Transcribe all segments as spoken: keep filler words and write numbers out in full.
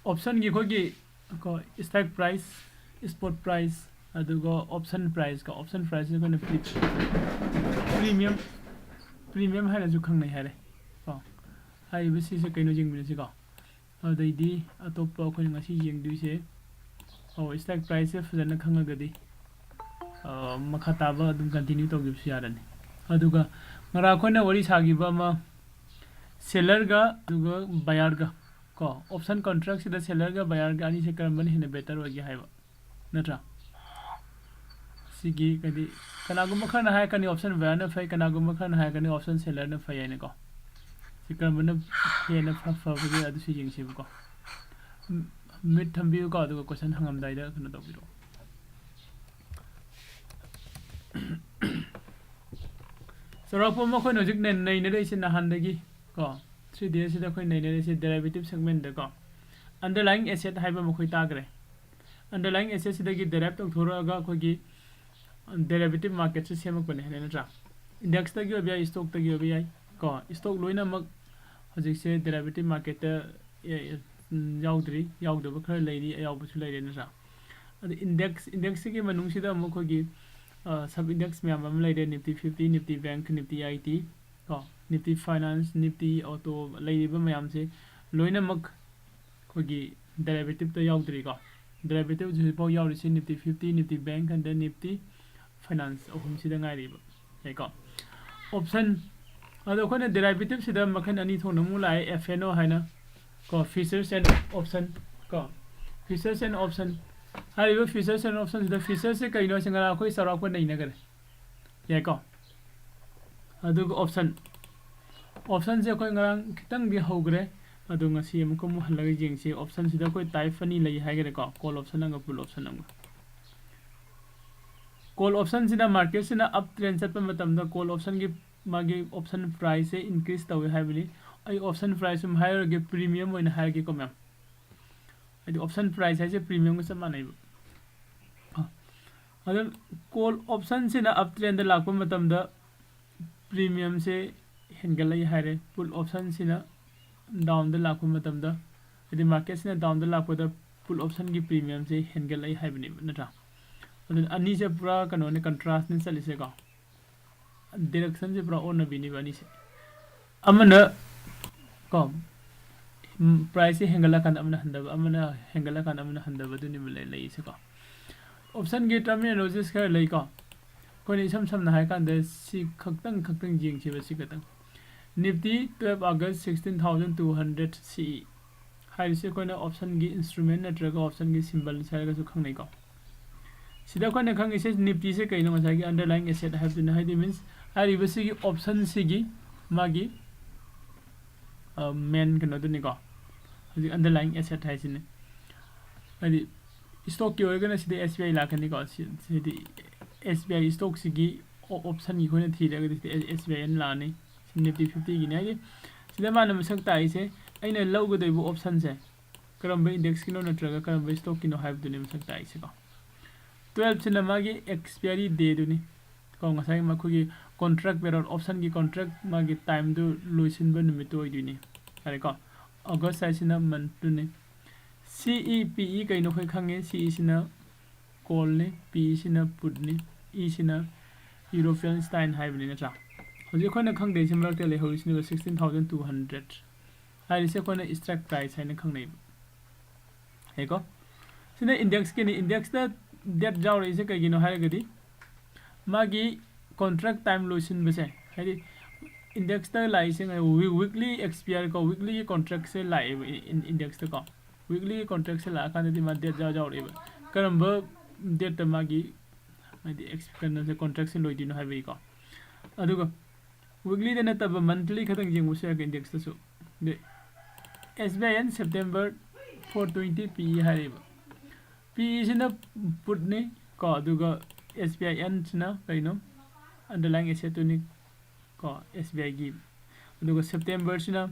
Optionꯒꯤ ꯑꯩꯈꯣꯏꯒꯤ ꯀꯣ strike price, spot price, ꯑꯗꯨꯒ option price ꯀꯣ option price ꯑꯩꯈꯣꯏꯅ premium, premium ꯍꯥꯏꯅꯁꯨ ꯈꯪꯅꯩ ꯍꯥꯏꯔꯦ ꯀꯣ꯫ ꯍꯥꯏꯔꯤꯕꯁꯤꯁꯨ ꯀꯩꯅꯣ ꯌꯦꯡꯃꯤꯟꯅꯁꯤꯀꯣ꯫ ꯑꯗꯩꯗꯤ ꯑꯇꯣꯞꯄ ꯑꯩꯈꯣꯏꯅ ꯉꯁꯤ ꯌꯦꯡꯗꯣꯏꯁꯦ, ꯑꯣ strike priceꯁꯦ ꯐꯖꯅ ꯈꯪꯉꯒꯗꯤ ꯃꯈꯥ ꯇꯥꯕ ꯑꯗꯨꯝ continue ꯇꯧꯈꯤꯕꯁꯨ ꯌꯥꯔꯅꯤ꯫ ꯑꯗꯨꯒ ꯉꯔꯥꯡ ꯑꯩꯈꯣꯏꯅ ꯋꯥꯔꯤ ꯁꯥꯈꯤꯕ ꯑꯃ sellerꯒ ꯑꯗꯨꯒ buyerꯒ ꯀꯣ, option contractꯁꯤꯗ sellerꯒ buyerꯒ ꯑꯅꯤꯁꯦ ꯀꯔꯝꯕꯅ ꯍꯦꯟꯅ better ꯑꯣꯏꯒꯦ ꯍꯥꯏꯕ, ꯅꯠꯇ꯭ꯔꯥ? ꯁꯤꯒꯤ ꯍꯥꯏꯗꯤ ꯀꯅꯥꯒꯨꯝꯕ ꯈꯔꯅ ꯍꯥꯏꯔꯛꯀꯅꯤ option buyerꯅ ꯐꯩ, ꯀꯅꯥꯒꯨꯝꯕ ꯈꯔꯅ ꯍꯥꯏꯔꯛꯀꯅꯤ option sellerꯅ ꯐꯩ ꯍꯥꯏꯅꯀꯣ꯫ ꯁꯤ ꯀꯔꯝꯕꯅ ꯍꯦꯟꯅ ꯐ-, ꯐꯕꯒꯦ ꯑꯗꯨꯁꯨ ꯌꯦꯡꯁꯦꯕꯀꯣ꯫ Mute ꯊꯝꯕꯤꯌꯨꯀꯣ, ꯑꯗꯨꯒ question ꯍꯪꯉꯝꯗꯥꯏꯗ ꯀꯩꯅꯣ ꯇꯧꯕꯤꯔꯛꯑꯣ꯫ ꯆꯥꯎꯔꯥꯛꯄ ꯑꯃ ꯑꯩꯈꯣꯏꯅ ꯍꯧꯖꯤꯛ ꯅꯩ-, ꯅꯩꯅꯔꯛꯏꯁꯦ ꯅꯍꯥꯟꯗꯒꯤ ꯀꯣ, three Dꯁꯤꯗ ꯑꯩꯈꯣꯏ ꯅꯩꯅꯔꯛꯏꯁꯦ derivative segmentꯗ ꯀꯣ, underlying asset ꯍꯥꯏꯕ ꯑꯃ ꯑꯩꯈꯣꯏ ꯇꯥꯈ꯭ꯔꯦ꯫ Underlying assetꯁꯤꯗꯒꯤ derive ꯇꯧꯊꯣꯔꯛꯑꯒ ꯑꯩꯈꯣꯏꯒꯤ derivative marketꯁꯦ ꯁꯦꯝꯃꯛꯄꯅꯦ ꯍꯥꯏꯅ, ꯅꯠꯇ꯭ꯔꯥ? Indexꯇꯒꯤ ꯑꯣꯏꯕ ꯌꯥꯏ, stockꯇꯒꯤ ꯑꯣꯏꯕ ꯌꯥꯏ ꯀꯣ꯫ Stock ꯂꯣꯏꯅꯃꯛ ꯍꯧꯖꯤꯛꯁꯦ derivative marketꯇ ꯌꯥꯎꯗ꯭ꯔꯤ, ꯌꯥꯎꯗꯕ ꯈꯔ ꯂꯩꯔꯤ, ꯑꯌꯥꯎꯕꯁꯨ ꯂꯩꯔꯦ, ꯅꯠꯇ꯭ꯔꯥ? ꯑꯗ index, indexꯁꯤꯒꯤ ꯃꯅꯨꯡꯁꯤꯗ ꯑꯃꯨꯛ ꯑꯩꯈꯣꯏꯒꯤ sub index ꯃꯌꯥꯝ ꯑꯃ ꯂꯩꯔꯦ, Nifty fifty, Nifty Bank, Nifty I T ꯀꯣ, Nifty Finance, Nifty Auto ꯂꯩꯔꯤꯕ ꯃꯌꯥꯝꯁꯦ ꯂꯣꯏꯅꯃꯛ ꯑꯩꯈꯣꯏꯒꯤ derivativeꯇ ꯌꯥꯎꯗ꯭ꯔꯤꯀꯣ꯫ Derivativeꯁꯤ ꯍꯧꯖꯤꯛꯐꯥꯎ ꯌꯥꯎꯔꯤꯁꯤ Nifty fifty, Nifty Bank ꯑꯗ Nifty Finance ꯑꯍꯨꯝꯁꯤꯗ ꯉꯥꯏꯔꯤꯕ꯫ ꯌꯥꯏꯀꯣ? Option, ꯑꯗꯣ ꯑꯩꯈꯣꯏꯅ derivativeꯁꯤꯗ ꯃꯈꯜ ꯑꯅꯤ ꯊꯣꯛꯅ ꯑꯃꯨꯛ ꯂꯥꯛꯑꯦ, F and O ꯍꯥꯏꯅ ꯀꯣ, futures and option ꯀꯣ, futures and option꯫ ꯍꯥꯏꯔꯤꯕ futures and optionꯁꯤꯗ futuresꯁꯦ ꯀꯩꯅꯣ ꯍꯥꯏꯁꯦ ꯉꯔꯥꯡ ꯑꯩꯈꯣꯏ ꯆꯥꯎꯔꯥꯛꯄ ꯅꯩꯅꯈ꯭ꯔꯦ꯫ ꯌꯥꯏꯀꯣ? ꯑꯗꯨꯒ option, optionꯁꯦ ꯑꯩꯈꯣꯏ ꯉꯔꯥꯡ ꯈꯤꯇꯪꯗꯤ ꯍꯧꯈ꯭ꯔꯦ, ꯑꯗꯣ ꯉꯁꯤ ꯑꯃꯨꯛꯀ ꯑꯃꯨꯛ ꯍꯜꯂꯒ ꯌꯦꯡꯁꯤ꯫ Optionꯁꯤꯗ ꯑꯩꯈꯣꯏ type ꯑꯅꯤ ꯂꯩ ꯍꯥꯏꯈꯔꯦꯀꯣ, call option ꯑꯃꯒ put option ꯑꯃꯒ꯫ Call optionꯁꯤꯅ marketꯁꯤꯅ up trend ꯆꯠꯄ ꯃꯇꯝꯗ call optionꯒꯤ ꯃꯥꯒꯤ option priceꯁꯦ increase ꯇꯧꯋꯦ ꯍꯥꯏꯕꯅꯤ꯫ ꯑꯩ option price ꯁꯨꯝ ꯍꯥꯏꯔꯒꯦ, premium ꯑꯣꯏꯅ ꯍꯥꯏꯔꯒꯦꯀꯣ ꯃꯌꯥꯝ꯫ ꯍꯥꯏꯗꯤ option price ꯍꯥꯏꯁꯦ premiumꯒ ꯆꯞ ꯃꯥꯟꯅꯩꯕ꯫ ꯑꯗꯨ call optionꯁꯤꯅ up trendꯗ ꯂꯥꯛꯄ ꯃꯇꯝꯗ premiumꯁꯦ ꯍꯦꯟꯒꯠꯂꯛꯏ ꯍꯥꯏꯔꯦ, put optionꯁꯤꯅ downꯗ ꯂꯥꯛꯄ ꯃꯇꯝꯗ ꯍꯥꯏꯗꯤ ꯃꯥꯔꯀꯦꯠꯁꯤꯅ ꯗꯥꯎꯟꯗ ꯂꯥꯛꯄꯗ ꯄꯨꯠ ꯑꯣꯞꯁꯟꯒꯤ ꯄ꯭ꯔꯤꯃꯤꯌꯝꯁꯦ ꯍꯦꯟꯒꯠꯂꯛꯏ ꯍꯥꯏꯕꯅꯦꯕ, ꯅꯠꯇ꯭ꯔꯥ? ꯑꯗꯨꯅ ꯑꯅꯤꯁꯦ ꯄꯨꯔꯥ ꯀꯩꯅꯣꯅꯦ, ꯀꯟꯇ꯭ꯔꯥꯁꯅꯦ ꯆꯠꯂꯤꯁꯦꯀꯣ꯫ ꯗꯤꯔꯦꯛꯁꯟꯁꯦ ꯄꯨꯔꯥ ꯑꯣꯟꯅꯕꯤꯅꯦꯕ ꯑꯅꯤꯁꯦ꯫ ꯑꯃꯅ ꯀꯣ, ꯄ꯭ꯔꯥꯏꯁꯁꯦ ꯍꯦꯟꯒꯠꯂꯀꯥꯟꯗ ꯑꯃꯅ ꯍꯟꯊꯕ, ꯑꯃꯅ ꯍꯦꯟꯒꯠꯂꯀꯥꯟꯗ ꯑꯃꯅ ꯍꯟꯊꯕ, ꯑꯗꯨꯅꯦꯕ ꯂꯩ-, ꯂꯩꯔꯤꯁꯦꯀꯣ꯫ ꯑꯣꯞꯁꯟꯒꯤ ꯇꯔꯃꯤꯅꯣꯂꯣꯖꯤꯁ ꯈꯔ ꯂꯩꯀꯣ꯫ ꯑꯩꯈꯣꯏꯅ ꯏꯁꯝ ꯁꯝꯅ ꯍꯥꯏꯔꯀꯥꯟꯗ ꯁꯤ ꯈꯛꯇꯪ, ꯈꯛꯇꯪ ꯌꯦꯡꯁꯦꯕ, ꯁꯤ ꯈꯛꯇꯪ꯫ Nifty twelve August sixteen thousand two hundred C E ꯍꯥꯏꯔꯤꯁꯦ ꯑꯩꯈꯣꯏꯅ ꯑꯣꯞꯁꯟꯒꯤ ꯏꯟꯁꯇ꯭ꯔꯨꯃꯦꯟ ꯅꯠꯇ꯭ꯔꯒ ꯑꯣꯞꯁꯟꯒꯤ ꯁꯤꯝꯕꯜꯁ ꯍꯥꯏꯔꯒꯁꯨ ꯈꯪꯅꯩꯀꯣ꯫ ꯁꯤꯗ ꯑꯩꯈꯣꯏꯅ ꯈꯪꯉꯤꯁꯦ Niftyꯁꯦ ꯀꯩꯅꯣ, ꯉꯁꯥꯏꯒꯤ underlying asset ꯍꯥꯏꯕꯗꯨꯅ, ꯍꯥꯏꯗꯤ means ꯍꯥꯏꯔꯤꯕꯁꯤꯒꯤ ꯑꯣꯞꯁꯟꯁꯤꯒꯤ ꯃꯥꯒꯤ ꯃꯦꯟ ꯀꯩꯅꯣꯗꯨꯅꯤꯀꯣ, ꯍꯧꯖꯤꯛ underlying asset ꯍꯥꯏꯁꯤꯅꯤ꯫ ꯍꯥꯏꯗꯤ ꯏꯁꯇꯣꯛꯀꯤ ꯑꯣꯏꯔꯒꯅ ꯁꯤꯗ S B I ꯂꯥꯛꯀꯅꯤꯀꯣ꯫ ꯁꯤ-, ꯁꯤꯗꯤ S B I ꯏꯁꯇꯣꯛꯁꯤꯒꯤ ꯑꯣꯞꯁꯟꯒꯤ ꯑꯩꯈꯣꯏꯅ ꯊꯤꯔꯒꯗꯤ ꯁꯤꯗ S B I ꯑꯅ ꯂꯥꯛꯑꯅꯤ꯫ ꯁꯤ Nifty fiftyꯒꯤꯅꯤ꯫ ꯍꯥꯏꯗꯤ ꯁꯤꯗ ꯃꯥꯅ ꯃꯁꯛ ꯇꯥꯛꯏꯁꯦ, ꯑꯩꯅ ꯂꯧꯒꯗꯣꯏꯕ ꯑꯣꯞꯁꯟꯁꯦ ꯀꯔꯝꯕ ꯏꯟꯗꯦꯛꯁꯀꯤꯅꯣ ꯅꯠꯇ꯭ꯔꯒ ꯀꯔꯝꯕ ꯏꯁꯇꯣꯛꯀꯤꯅꯣ ꯍꯥꯏꯕꯗꯨꯅꯤ ꯃꯁꯛ ꯇꯥꯛꯏꯁꯦꯀꯣ꯫ Twelveꯁꯤꯅ ꯃꯥꯒꯤ expiry dayꯗꯨꯅꯤ ꯀꯣ, ꯉꯁꯥꯏꯒꯤ ꯃꯈꯣꯏꯒꯤ contract period, ꯑꯣꯞꯁꯟꯒꯤ contract ꯃꯥꯒꯤ ꯇꯥꯏꯝꯗꯨ ꯂꯣꯏꯁꯤꯟꯕ ꯅꯨꯃꯤꯠꯇꯨ ꯑꯣꯏꯗꯣꯏꯅꯤ꯫ ꯌꯥꯔꯦꯀꯣ꯫ August ꯍꯥꯏꯁꯤꯅ ꯃꯟꯠꯇꯨꯅꯤ꯫ C E P E ꯀꯩꯅꯣ ꯑꯩꯈꯣꯏ ꯈꯪꯉꯦ, C Eꯁꯤꯅ ꯀꯣꯜꯅꯤ, P Eꯁꯤꯅ ꯄꯨꯠꯅꯤ, Eꯁꯤꯅ ꯌꯨꯔꯣꯄꯤꯌꯟ ꯁ꯭ꯇꯥꯏꯟ ꯍꯥꯏꯕꯅꯤ, ꯅꯠꯇ꯭ꯔꯥ? ꯍꯧꯖꯤꯛ ꯑꯩꯈꯣꯏꯅ ꯈꯪꯗꯣꯏꯁꯤ ꯃꯔꯛꯇ ꯂꯩꯍꯧꯔꯤꯁꯤꯅꯦꯕ sixteen thousand two hundred ꯍꯥꯏꯔꯤꯁꯦ ꯑꯩꯈꯣꯏꯅ strike price ꯍꯥꯏꯅ ꯈꯪꯅꯩꯕ꯫ ꯍꯥꯏꯀꯣ? ꯁꯤꯅ ꯏꯟꯗꯦꯛꯁꯀꯤꯅꯤ꯫ ꯏꯟꯗꯦꯛꯁꯇ ꯗꯦꯠ ꯌꯥꯎꯔꯛꯏꯁꯦ ꯀꯩꯒꯤꯅꯣ ꯍꯥꯏꯔꯒꯗꯤ ꯃꯥꯒꯤ contract time ꯂꯣꯏꯁꯤꯟꯕꯁꯦ, ꯍꯥꯏꯗꯤ ꯏꯟꯗꯦꯛꯁꯇ ꯂꯥꯛꯏꯁꯦ ꯉ-, ꯋꯤ-, weekly expire ꯀꯣ, weeklyꯒꯤ contractꯁꯦ ꯂꯥꯛꯑꯦꯕ ꯏ-, ꯏꯟ-, ꯏꯟꯗꯦꯛꯁꯇꯀꯣ꯫ Weeklyꯒꯤ contractꯁꯦ ꯂꯥꯛꯑꯀꯥꯟꯗꯗꯤ ꯃꯥ ꯗꯦꯠ ꯌꯥꯎ ꯌꯥꯎꯔꯛꯑꯦꯕ꯫ ꯀꯔꯝꯕ ꯗꯦꯠꯇ ꯃꯥꯒꯤ, ꯍꯥꯏꯗꯤ ꯑꯦꯛꯁ-, ꯀꯩꯅꯣꯁꯦ, contractꯁꯦ ꯂꯣꯏꯗꯣꯏꯅꯣ ꯍꯥꯏꯕꯒꯤꯀꯣ꯫ ꯑꯗꯨꯒ weeklyꯗ ꯅꯠꯇꯕ monthly ꯈꯛꯇꯪ ꯌꯦꯡꯕꯁꯨ ꯌꯥꯏ ꯏꯟꯗꯦꯛꯁꯇꯁꯨ꯫ ꯑꯗꯩ S B I N September four twenty P E ꯍꯥꯏꯔꯤꯕ꯫ P Eꯁꯤꯅ ꯄꯨꯠꯅꯤ ꯀꯣ, ꯑꯗꯨꯒ S B I Nꯁꯤꯅ ꯀꯩꯅꯣ? Underlying assetꯇꯨꯅꯤ ꯀꯣ, S B Iꯒꯤ꯫ ꯑꯗꯨꯒ Septemberꯁꯤꯅ,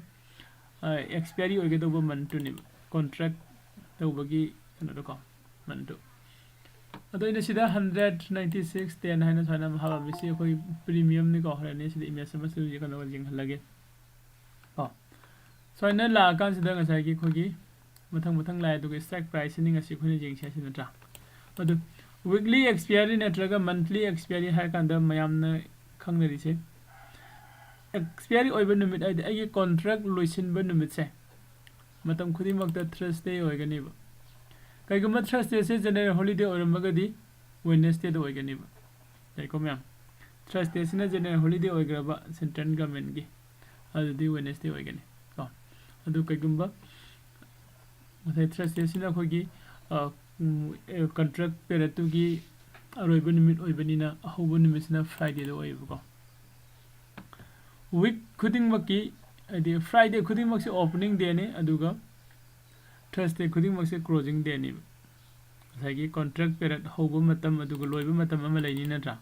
ꯑ, expiry ꯑꯣꯏꯒꯗꯧꯕ monthꯇꯨꯅꯦꯕ, contract ꯇꯧꯕꯒꯤ ꯀꯩꯅꯣꯗꯣꯀꯣ, monthꯇꯨ꯫ ꯑꯗꯣ ꯑꯩꯅ ꯁꯤꯗ hundred ninety six ten ꯍꯥꯏꯅ ꯁꯨꯃꯥꯏꯅ ꯑꯃ ꯍꯥꯞꯄꯝꯃꯤ꯫ ꯁꯤ ꯑꯩꯈꯣꯏ premiumꯅꯤꯀꯣ꯫ ꯍꯣꯔꯦꯟ ꯑꯩ ꯁꯤꯗ image ꯑꯃꯁꯨ ꯀꯩꯅꯣ ꯌꯦꯡꯍꯜꯂꯒꯦ꯫ ꯀꯣ꯫ ꯁꯨꯃꯥꯏꯅ ꯂꯥꯛꯑꯀꯥꯟꯁꯤꯗ ꯉꯁꯥꯏꯒꯤ ꯑꯩꯈꯣꯏꯒꯤ ꯃꯊꯪ ꯃꯊꯪ ꯂꯥꯛꯑꯦ꯫ ꯑꯗꯨꯒ strike price ꯁꯤꯅꯤ ꯉꯁꯤ ꯑꯩꯈꯣꯏꯅ ꯌꯦꯡꯁꯦ ꯍꯥꯏꯁꯤ ꯅꯠꯇ꯭ꯔꯥ? ꯑꯗꯨ weekly expiry ꯅꯠꯇ꯭ꯔꯒ monthly expiry ꯍꯥꯏꯔ ꯀꯥꯟꯗ ꯃꯌꯥꯝꯅ ꯈꯪꯅꯔꯤꯁꯦ, expiry ꯑꯣꯏꯕ ꯅꯨꯃꯤꯠ ꯍꯥꯏꯗꯤ ꯑꯩꯒꯤ contract ꯂꯣꯏꯁꯤꯟꯕ ꯅꯨꯃꯤꯠꯁꯦ ꯃꯇꯝ ꯈꯨꯗꯤꯡꯃꯛꯇ Thursday ꯑꯣꯏꯒꯅꯦꯕ꯫ ꯀꯩꯒꯨꯝꯕ Thursday ꯁꯦ general holiday ꯑꯣꯏꯔꯝꯃꯒꯗꯤ Wednesday ꯗ ꯑꯣꯏꯒꯅꯦꯕ꯫ ꯌꯥꯏꯀꯣ ꯃꯌꯥꯝ? Thursday ꯁꯤꯅ general holiday ꯑꯣꯏꯈ꯭ꯔꯕ central government ꯀꯤ, ꯑꯗꯨꯗꯤ Wednesday ꯑꯣꯏꯒꯅꯤ ꯀꯣ꯫ ꯑꯗꯨ ꯀꯩꯒꯨꯝꯕ ꯉꯁꯥꯏ Thursday ꯁꯤꯅ ꯑꯩꯈꯣꯏꯒꯤ, ꯑ, ꯎꯝ, ꯑꯦ, contract period ꯇꯨꯒꯤ ꯑꯔꯣꯏꯕ ꯅꯨꯃꯤꯠ ꯑꯣꯏꯕꯅꯤꯅ ꯑꯍꯧꯕ ꯅꯨꯃꯤꯠꯁꯤꯅ Friday ꯗ ꯑꯣꯏꯌꯦꯕꯀꯣ꯫ Week ꯈꯨꯗꯤꯡꯃꯛꯀꯤ, ꯍꯥꯏꯗꯤ Friday ꯈꯨꯗꯤꯡꯃꯛꯁꯦ opening day ꯅꯤ, ꯑꯗꯨꯒ Thursday ꯈꯨꯗꯤꯡꯃꯛꯁꯦ closing day ꯅꯦꯕ꯫ ꯉꯁꯥꯏꯒꯤ contract period ꯍꯧꯕ ꯃꯇꯝ ꯑꯗꯨꯒ ꯂꯣꯏꯕ ꯃꯇꯝ ꯑꯃ ꯂꯩꯅꯤ ꯅꯠꯇ꯭ꯔꯥ?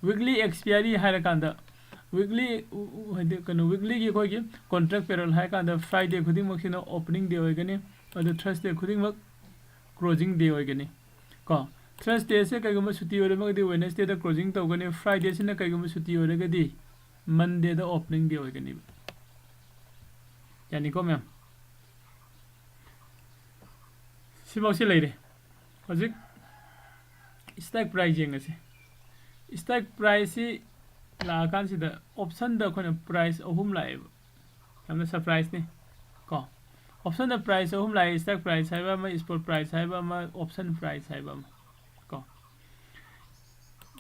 Weekly expiry ꯍꯥꯏꯔꯀꯥꯟꯗ, weekly, ꯎ, ꯎ, ꯍꯥꯏꯗꯤ ꯀꯩꯅꯣ, weekly ꯒꯤ ꯑꯩꯈꯣꯏꯒꯤ contract period ꯍꯥꯏꯔꯀꯥꯟꯗ Friday ꯈꯨꯗꯤꯡꯃꯛꯁꯤꯅ opening day ꯑꯣꯏꯒꯅꯤ, ꯑꯗꯨ Thursday ꯈꯨꯗꯤꯡꯃꯛ closing day ꯑꯣꯏꯒꯅꯤ ꯀꯣ꯫ Thursday ꯁꯦ ꯀꯩꯒꯨꯝꯕ ꯁꯨꯇꯤ ꯑꯣꯏꯔꯝꯃꯒꯗꯤ Wednesday ꯗ closing ꯇꯧꯒꯅꯤ, Friday ꯁꯤꯅ ꯀꯩꯒꯨꯝꯕ ꯁꯨꯇꯤ ꯑꯣꯏꯔꯒꯗꯤ Monday ꯗ opening day ꯑꯣꯏꯒꯅꯤꯕ꯫ ꯌꯥꯅꯤꯀꯣ ꯃꯌꯥꯝ? ꯁꯤꯐꯥꯎꯁꯤ ꯂꯩꯔꯦ꯫ ꯍꯧꯖꯤꯛ strike price ꯌꯦꯡꯉꯁꯤ꯫ Strike price ꯁꯤ ꯂꯥꯛꯑꯀꯥꯟꯁꯤꯗ option ꯗ ꯑꯩꯈꯣꯏꯅ price ꯑꯍꯨꯝ ꯂꯥꯛꯑꯦꯕ꯫ ꯌꯥꯝꯅ surprise ꯅꯤ ꯀꯣ꯫ Option ꯗ price ꯑꯍꯨꯝ ꯂꯥꯛꯑꯦ, stock price ꯍꯥꯏꯕ ꯑꯃ, spot price ꯍꯥꯏꯕ ꯑꯃ, option price ꯍꯥꯏꯕ ꯑꯃ ꯀꯣ꯫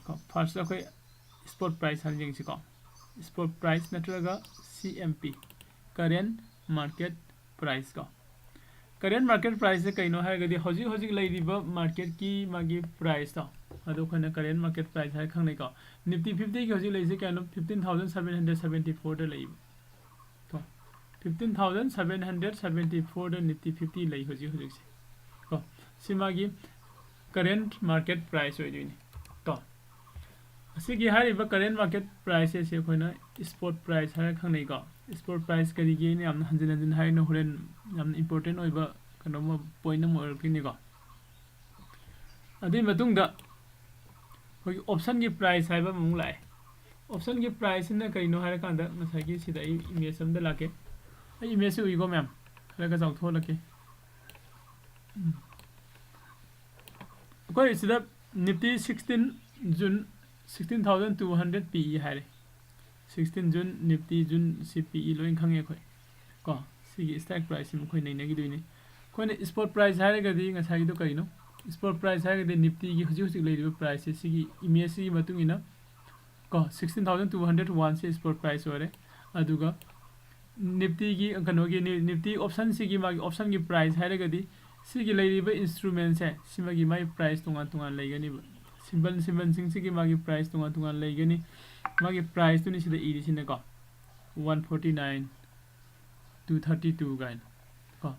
ꯀꯣ, first ꯑꯩꯈꯣꯏ spot price ꯍꯥꯟꯅ ꯌꯦꯡꯁꯤꯀꯣ꯫ Spot price ꯅꯠꯇ꯭ꯔꯒ C M P, current market price ꯀꯣ꯫ Current market price ꯁꯦ ꯀꯩꯅꯣ ꯍꯥꯏꯔꯒꯗꯤ ꯍꯧꯖꯤꯛ ꯍꯧꯖꯤꯛ ꯂꯩꯔꯤꯕ market ꯀꯤ ꯃꯥꯒꯤ price ꯇꯣ, ꯑꯗꯣ ꯑꯩꯈꯣꯏꯅ current market price ꯍꯥꯏꯔ ꯈꯪꯅꯩꯀꯣ꯫ Nifty fifty ꯒꯤ ꯍꯧꯖꯤꯛ ꯂꯩꯔꯤꯁꯦ ꯀꯌꯥꯅꯣ? Fifteen thousand seven hundred seventy four ꯗ ꯂꯩꯕ꯫ ꯀꯣ, fifteen thousand seven hundred seventy four ꯗ Nifty fifty ꯂꯩ ꯍꯧꯖꯤꯛ ꯍꯧꯖꯤꯛꯁꯦ꯫ ꯀꯣ, ꯁꯤ ꯃꯥꯒꯤ current market price ꯑꯣꯏꯗꯣꯏꯅꯤ꯫ ꯀꯣ, ꯑꯁꯤꯒꯤ ꯍꯥꯏꯔꯤꯕ current market price ꯑꯁꯤ ꯑꯩꯈꯣꯏꯅ spot price ꯍꯥꯏꯔ ꯈꯪꯅꯩꯀꯣ꯫ Spot price ꯀꯔꯤꯒꯤ ꯑꯩꯅ ꯌꯥꯝꯅ ꯍꯟꯖꯤꯟ ꯍꯟꯖꯤꯟ ꯍꯥꯏꯔꯤꯅꯣ, ꯍꯣꯔꯦꯟ ꯌꯥꯝꯅ important ꯑꯣꯏꯕ ꯀꯩꯅꯣꯝꯃ, point ꯑꯃ ꯑꯣꯏꯔꯛꯇꯣꯏꯅꯤꯀꯣ꯫ ꯑꯗꯨꯒꯤ ꯃꯇꯨꯡꯗ ꯑꯩꯈꯣꯏꯒꯤ option ꯒꯤ price ꯍꯥꯏꯕ ꯑꯃꯃꯨꯛ ꯂꯥꯛꯑꯦ꯫ Option ꯒꯤ price ꯁꯤꯅ ꯀꯔꯤꯅꯣ ꯍꯥꯏꯔꯀꯥꯟꯗ ꯉꯁꯥꯏꯒꯤ ꯁꯤꯗ ꯑꯩ image ꯑꯃꯗ ꯂꯥꯛꯀꯦ꯫ ꯑꯩ image ꯁꯤ ꯎꯏꯀꯣ ꯃꯌꯥꯝ? ꯈꯔꯒ ꯆꯥꯎꯊꯣꯛꯍꯜꯂꯛꯀꯦ꯫ ꯑꯩꯈꯣꯏ ꯁꯤꯗ Nifty sixteen June sixteen thousand two hundred P E ꯍꯥꯏꯔꯦ꯫ Sixteen June Nifty June ꯁꯤ P E ꯂꯣꯏ ꯈꯪꯉꯦ ꯑꯩꯈꯣꯏ꯫ ꯀꯣ, ꯁꯤꯒꯤ strike price ꯁꯤꯃ ꯑꯩꯈꯣꯏ ꯅꯩꯅꯈꯤꯗꯣꯏꯅꯤ꯫ ꯑꯩꯈꯣꯏꯅ spot price ꯍꯥꯏꯔꯒꯗꯤ ꯉꯁꯥꯏꯒꯤꯗꯣ ꯀꯔꯤꯅꯣ? Spot price ꯍꯥꯏꯔꯒꯗꯤ Nifty ꯒꯤ ꯍꯧꯖꯤꯛ ꯍꯧꯖꯤꯛ ꯂꯩꯔꯤꯕ price ꯁꯦ, ꯁꯤꯒꯤ image ꯁꯤꯒꯤ ꯃꯇꯨꯡ ꯏꯟꯅ, ꯀꯣ, sixteen thousand two hundred one ꯁꯦ spot price ꯑꯣꯏꯔꯦ꯫ ꯑꯗꯨꯒ Nifty ꯒꯤ ꯀꯩꯅꯣꯒꯤ Ni-, Nifty option ꯁꯤꯒꯤ ꯃꯥꯒꯤ option ꯒꯤ price ꯍꯥꯏꯔꯒꯗꯤ ꯁꯤꯒꯤ ꯂꯩꯔꯤꯕ instrument ꯁꯦ ꯁꯤꯃꯒꯤ ꯃꯥꯒꯤ price ꯇꯣꯉꯥꯟ ꯇꯣꯉꯥꯟ ꯂꯩꯒꯅꯤꯕ꯫ Symbol, symbol ꯁꯤꯡꯁꯤꯒꯤ ꯃꯥꯒꯤ price ꯇꯣꯉꯥꯟ ꯇꯣꯉꯥꯟ ꯂꯩꯒꯅꯤ꯫ ꯃꯥꯒꯤ price ꯇꯨꯅꯤ ꯁꯤꯗ ꯏꯔꯤꯁꯤꯅꯀꯣ꯫ One forty nine, two thirty two ꯀꯥꯏꯅ ꯀꯣ꯫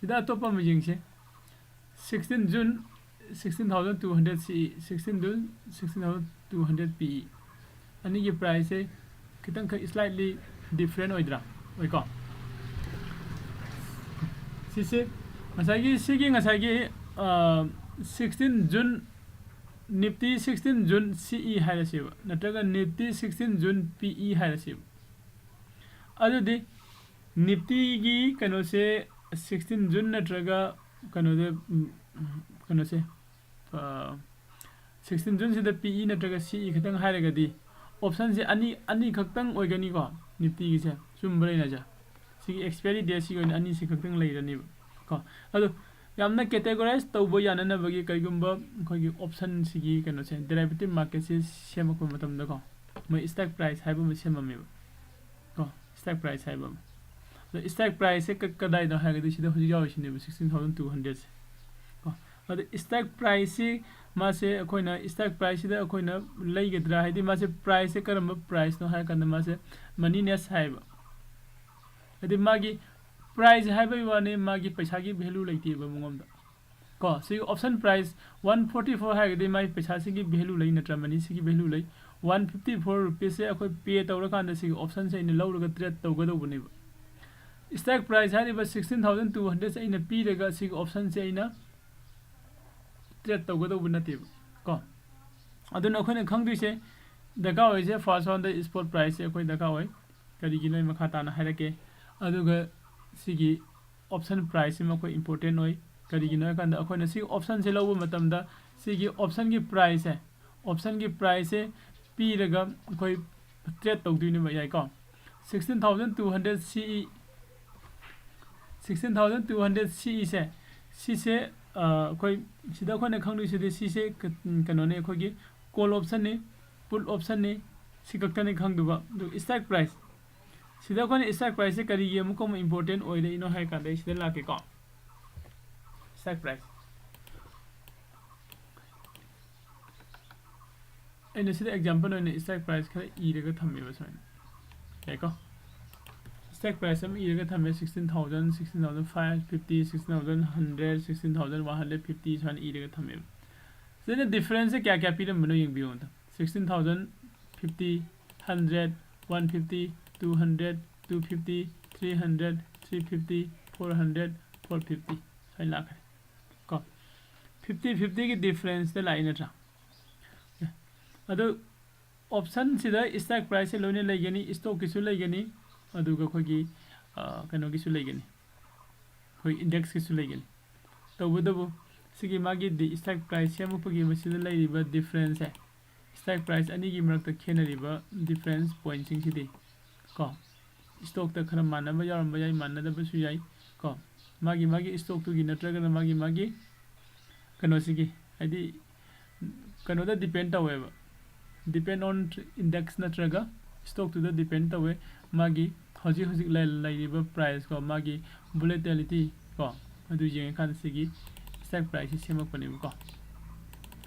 ꯁꯤꯗ ꯑꯇꯣꯞꯄ ꯑꯃ ꯌꯦꯡꯁꯦ꯫ Sixteen June sixteen thousand two hundred C E, sixteen June sixteen thousand two hundred P E꯫ ꯑꯅꯤꯒꯤ price ꯁꯦ ꯈꯤꯇꯪꯈꯛ slightly different ꯑꯣꯏꯗ꯭ꯔꯥ? ꯑꯣꯏꯀꯣ? ꯁꯤꯁꯦ ꯉꯁꯥꯏꯒꯤ, ꯁꯤꯒꯤ ꯉꯁꯥꯏꯒꯤ, ꯑ, sixteen June, Nifty sixteen June C E ꯍꯥꯏꯔꯁꯦꯕ, ꯅꯠꯇ꯭ꯔꯒ Nifty sixteen June P E ꯍꯥꯏꯔꯁꯦꯕ꯫ ꯑꯗꯨꯗꯤ Nifty ꯒꯤ ꯀꯩꯅꯣꯁꯦ sixteen June ꯅꯠꯇ꯭ꯔꯒ ꯀꯩꯅꯣꯗ, ꯎꯝ, ꯀꯩꯅꯣꯁꯦ, ꯑ, sixteen June ꯁꯤꯗ P E ꯅꯠꯇ꯭ꯔꯒ C E ꯈꯛꯇꯪ ꯍꯥꯏꯔꯒꯗꯤ option ꯁꯦ ꯑꯅꯤ, ꯑꯅꯤ ꯈꯛꯇꯪ ꯑꯣꯏꯒꯅꯤꯀꯣ Nifty ꯒꯤꯁꯦ꯫ ꯆꯨꯝꯕ꯭ꯔꯥ ꯑꯩꯅ ꯍꯥꯏꯁꯦ? ꯁꯤꯒꯤ expiry date ꯁꯤꯒꯤ ꯑꯣꯏꯅ ꯑꯅꯤꯁꯤ ꯈꯛꯇꯪ ꯂꯩꯔꯅꯤꯕ ꯀꯣ꯫ ꯑꯗꯣ ꯌꯥꯝꯅ categorize ꯇꯧꯕ ꯌꯥꯅꯅꯕꯒꯤ ꯀꯩꯒꯨꯝꯕ ꯑꯩꯈꯣꯏꯒꯤ option ꯁꯤꯒꯤ ꯀꯩꯅꯣꯁꯦ, derivative market ꯁꯦ ꯁꯦꯝꯃꯛꯄ ꯃꯇꯝꯗꯀꯣ, ꯃꯣꯏ strike price ꯍꯥꯏꯕ ꯑꯃ ꯁꯦꯝꯃꯝꯃꯦꯕ ꯀꯣ꯫ Strike price ꯍꯥꯏꯕ ꯑꯃ꯫ ꯑꯗꯣ strike price ꯁꯦ ꯀ-, ꯀꯗꯥꯏꯗ ꯍꯥꯏꯔꯒꯗꯤ ꯁꯤꯗ ꯍꯧꯖꯤꯛ ꯌꯥꯎꯔꯤꯁꯤꯅꯦꯕ, sixteen thousand two hundred ꯁꯦ ꯀꯣ꯫ ꯑꯗꯣ strike price ꯁꯤ ꯃꯥꯁꯦ ꯑꯩꯈꯣꯏꯅ strike price ꯁꯤꯗ ꯑꯩꯈꯣꯏꯅ ꯂꯩꯒꯗ꯭ꯔꯥ? ꯍꯥꯏꯗꯤ ꯃꯥꯁꯦ price ꯁꯦ ꯀꯔꯝꯕ price ꯅꯣ ꯍꯥꯏꯔ ꯀꯥꯟꯗ ꯃꯥꯁꯦ moneyness ꯍꯥꯏꯌꯦꯕ꯫ ꯍꯥꯏꯗꯤ ꯃꯥꯒꯤ price ꯍꯥꯏꯕꯒꯤ ꯋꯥꯅꯤ, ꯃꯥꯒꯤ ꯄꯩꯁꯥꯒꯤ value ꯂꯩꯇꯦꯕ ꯃꯉꯣꯟꯗ ꯀꯣ꯫ ꯁꯤꯒꯤ option price one forty four ꯍꯥꯏꯔꯒꯗꯤ ꯃꯥꯒꯤ ꯄꯩꯁꯥꯁꯤꯒꯤ value ꯂꯩ ꯅꯠꯇ꯭ꯔꯥ, money ꯁꯤꯒꯤ value ꯂꯩ꯫ One fifty four rupees ꯁꯦ ꯑꯩꯈꯣꯏ pay ꯇꯧꯔꯀꯥꯟꯗ ꯁꯤꯒꯤ option ꯁꯦ ꯑꯩꯅ ꯂꯧꯔꯒ trade ꯇꯧꯒꯗꯧꯕꯅꯦꯕ꯫ Strike price ꯍꯥꯏꯔꯤꯕ sixteen thousand two hundred ꯁꯦ ꯑꯩꯅ ꯄꯤꯔꯒ ꯁꯤꯒꯤ option ꯁꯦ ꯑꯩꯅ trade ꯇꯧꯒꯗꯧꯕ ꯅꯠꯇꯦꯕ ꯀꯣ꯫ ꯑꯗꯨꯅ ꯑꯩꯈꯣꯏꯅ ꯈꯪꯗꯣꯏꯁꯦ, ꯗꯔꯀꯥꯔ ꯑꯣꯏꯔꯤꯁꯦ first one ꯗ spot price ꯁꯦ ꯑꯩꯈꯣꯏ ꯗꯔꯀꯥꯔ ꯑꯣꯏ꯫ ꯀꯔꯤꯒꯤꯅꯣ ꯑꯩ ꯃꯈꯥ ꯇꯥꯅ ꯍꯥꯏꯔꯛꯀꯦ꯫ ꯑꯗꯨꯒ ꯁꯤꯒꯤ option price ꯁꯤꯃ ꯑꯩꯈꯣꯏ important ꯑꯣꯏ꯫ ꯀꯔꯤꯒꯤꯅꯣ ꯍꯥꯏ ꯀꯥꯟꯗ ꯑꯩꯈꯣꯏꯅ ꯁꯤ ꯑꯣꯞꯁꯟꯁꯦ ꯂꯧꯕ ꯃꯇꯝꯗ ꯁꯤꯒꯤ ꯑꯣꯞꯁꯟꯒꯤ ꯄ꯭ꯔꯥꯏꯁꯁꯦ, ꯑꯣꯞꯁꯟꯒꯤ ꯄ꯭ꯔꯥꯏꯁꯁꯦ ꯄꯤꯔꯒ ꯑꯩꯈꯣꯏ ꯇ꯭ꯔꯦꯠ ꯇꯧꯗꯣꯏꯅꯦꯕ, ꯌꯥꯏꯀꯣ? Sixteen thousand two hundred C E, sixteen thousand two hundred C Eꯁꯦ, ꯁꯤꯁꯦ ꯑꯩꯈꯣꯏ ꯁꯤꯗ ꯑꯩꯈꯣꯏꯅ ꯈꯪꯗꯣꯏꯁꯤꯗꯤ ꯁꯤꯁꯦ ꯀꯩꯅꯣꯅꯦ, ꯑꯩꯈꯣꯏꯒꯤ ꯀꯣꯜ ꯑꯣꯞꯁꯟꯅꯤ, ꯄꯨꯠ ꯑꯣꯞꯁꯟꯅꯤ, ꯁꯤ ꯈꯛꯇꯅꯤ ꯈꯪꯗꯕ꯫ ꯑꯗꯨ ꯏꯁꯇ꯭ꯔꯥꯏꯛ ꯄ꯭ꯔꯥꯏꯁ, ꯁꯤꯗ ꯑꯩꯈꯣꯏꯅ ꯏꯁꯇ꯭ꯔꯥꯏꯛ ꯄ꯭ꯔꯥꯏꯁꯁꯦ ꯀꯔꯤꯒꯤ ꯑꯃꯨꯛꯀ ꯑꯃꯨꯛ ꯏꯝꯄꯣꯔꯇꯦꯟ ꯑꯣꯏꯔꯛꯏꯅꯣ ꯍꯥꯏ ꯀꯥꯟꯗ ꯑꯩ ꯁꯤꯗ ꯂꯥꯛꯀꯦꯀꯣ꯫ ꯏꯁꯇ꯭ꯔꯥꯏꯛ ꯄ꯭ꯔꯥꯏꯁ, ꯑꯩꯅ ꯁꯤꯗ ꯑꯦꯛꯖꯥꯝꯄꯜ ꯑꯣꯏꯅ ꯏꯁꯇ꯭ꯔꯥꯏꯛ ꯄ꯭ꯔꯥꯏꯁ ꯈꯔ ꯏꯔꯒ ꯊꯝꯃꯦꯕ ꯁꯨꯃꯥꯏꯅ, ꯌꯥꯏꯀꯣ? ꯏꯁꯇ꯭ꯔꯥꯏꯛ ꯄ꯭ꯔꯥꯏꯁ ꯑꯃ ꯏꯔꯒ ꯊꯝꯃꯦ, sixteen thousand, sixteen thousand five fifty, sixteen thousand hundred, sixteen thousand one hundred fifty ꯁꯨꯃꯥꯏꯅ ꯏꯔꯒ ꯊꯝꯃꯦꯕ꯫ ꯁꯤꯗ ꯗꯤꯐ꯭ꯔꯦꯟꯁꯁꯦ ꯀꯌꯥ ꯀꯌꯥ ꯄꯤꯔꯝꯕꯅꯣ ꯌꯦꯡꯕꯤꯌꯨ ꯑꯝꯇ꯫ Sixteen thousand, fifty, hundred, one fifty, two hundred, two fifty, three hundred, three fifty, four hundred, four fifty ꯁꯨꯃꯥꯏꯅ ꯂꯥꯛꯈ꯭ꯔꯦ ꯀꯣ꯫ Fifty fiftyꯒꯤ ꯗꯤꯐ꯭ꯔꯦꯟꯁꯇ ꯂꯥꯛꯏ ꯅꯠꯇ꯭ꯔꯥ? ꯑꯗꯨ ꯑꯣꯞꯁꯟꯁꯤꯗ ꯏꯁꯇ꯭ꯔꯥꯏꯛ ꯄ꯭ꯔꯥꯏꯁꯁꯦ ꯂꯣꯏꯅ ꯂꯩꯒꯅꯤ, ꯏꯁꯇꯣꯛꯀꯤꯁꯨ ꯂꯩꯒꯅꯤ, ꯑꯗꯨꯒ ꯑꯩꯈꯣꯏꯒꯤ ꯀꯩꯅꯣꯒꯤꯁꯨ ꯂꯩꯒꯅꯤ, ꯑꯩꯈꯣꯏ ꯏꯟꯗꯦꯛꯁꯀꯤꯁꯨ ꯂꯩꯒꯅꯤ꯫ ꯇꯧꯕꯇꯕꯨ ꯁꯤꯒꯤ ꯃꯥꯒꯤ ꯏꯁꯇ꯭ꯔꯥꯏꯛ ꯄ꯭ꯔꯥꯏꯁ ꯁꯦꯝꯃꯛꯄꯒꯤ ꯃꯁꯤꯗ ꯂꯩꯔꯤꯕ ꯗꯤꯐ꯭ꯔꯦꯟꯁꯁꯦ, ꯏꯁꯇ꯭ꯔꯥꯏꯛ ꯄ꯭ꯔꯥꯏꯁ ꯑꯅꯤꯒꯤ ꯃꯔꯛꯇ ꯈꯦꯠꯅꯔꯤꯕ ꯗꯤꯐ꯭ꯔꯦꯟꯁ ꯄꯣꯏꯟꯁꯤꯡꯁꯤꯗꯤ ꯀꯣ, ꯏꯁꯇꯣꯛꯇ ꯈꯔ ꯃꯥꯟꯅꯕ ꯌꯥꯎꯔꯝꯕ ꯌꯥꯏ, ꯃꯥꯟꯅꯗꯕꯁꯨ ꯌꯥꯏ ꯀꯣ꯫ ꯃꯥꯒꯤ ꯃꯥꯒꯤ ꯏꯁꯇꯣꯛꯇꯨꯒꯤ ꯅꯠꯇ꯭ꯔꯒꯅ ꯃꯥꯒꯤ ꯃꯥꯒꯤ ꯀꯩꯅꯣꯁꯤꯒꯤ, ꯍꯥꯏꯗꯤ ꯀꯩꯅꯣꯗ ꯗꯤꯄꯦꯟ ꯇꯧꯋꯦꯕ, depend on index ꯅꯠꯇ꯭ꯔꯒ ꯏꯁꯇꯣꯛꯇꯨꯗ ꯗꯤꯄꯦꯟ ꯇꯧꯋꯦ ꯃꯥꯒꯤ ꯍꯧꯖꯤꯛ ꯍꯧꯖꯤꯛ ꯂꯩꯔꯤꯕ ꯄ꯭ꯔꯥꯏꯁ ꯀꯣ, ꯃꯥꯒꯤ ꯚꯣꯂꯦꯇꯤꯂꯤꯇꯤ ꯀꯣ, ꯑꯗꯨ ꯌꯦꯡꯉꯀꯥꯟꯗ ꯁꯤꯒꯤ ꯏꯁꯇ꯭ꯔꯥꯏꯛ ꯄ꯭ꯔꯥꯏꯁꯁꯦ ꯁꯦꯝꯃꯛꯄꯅꯦꯕꯀꯣ꯫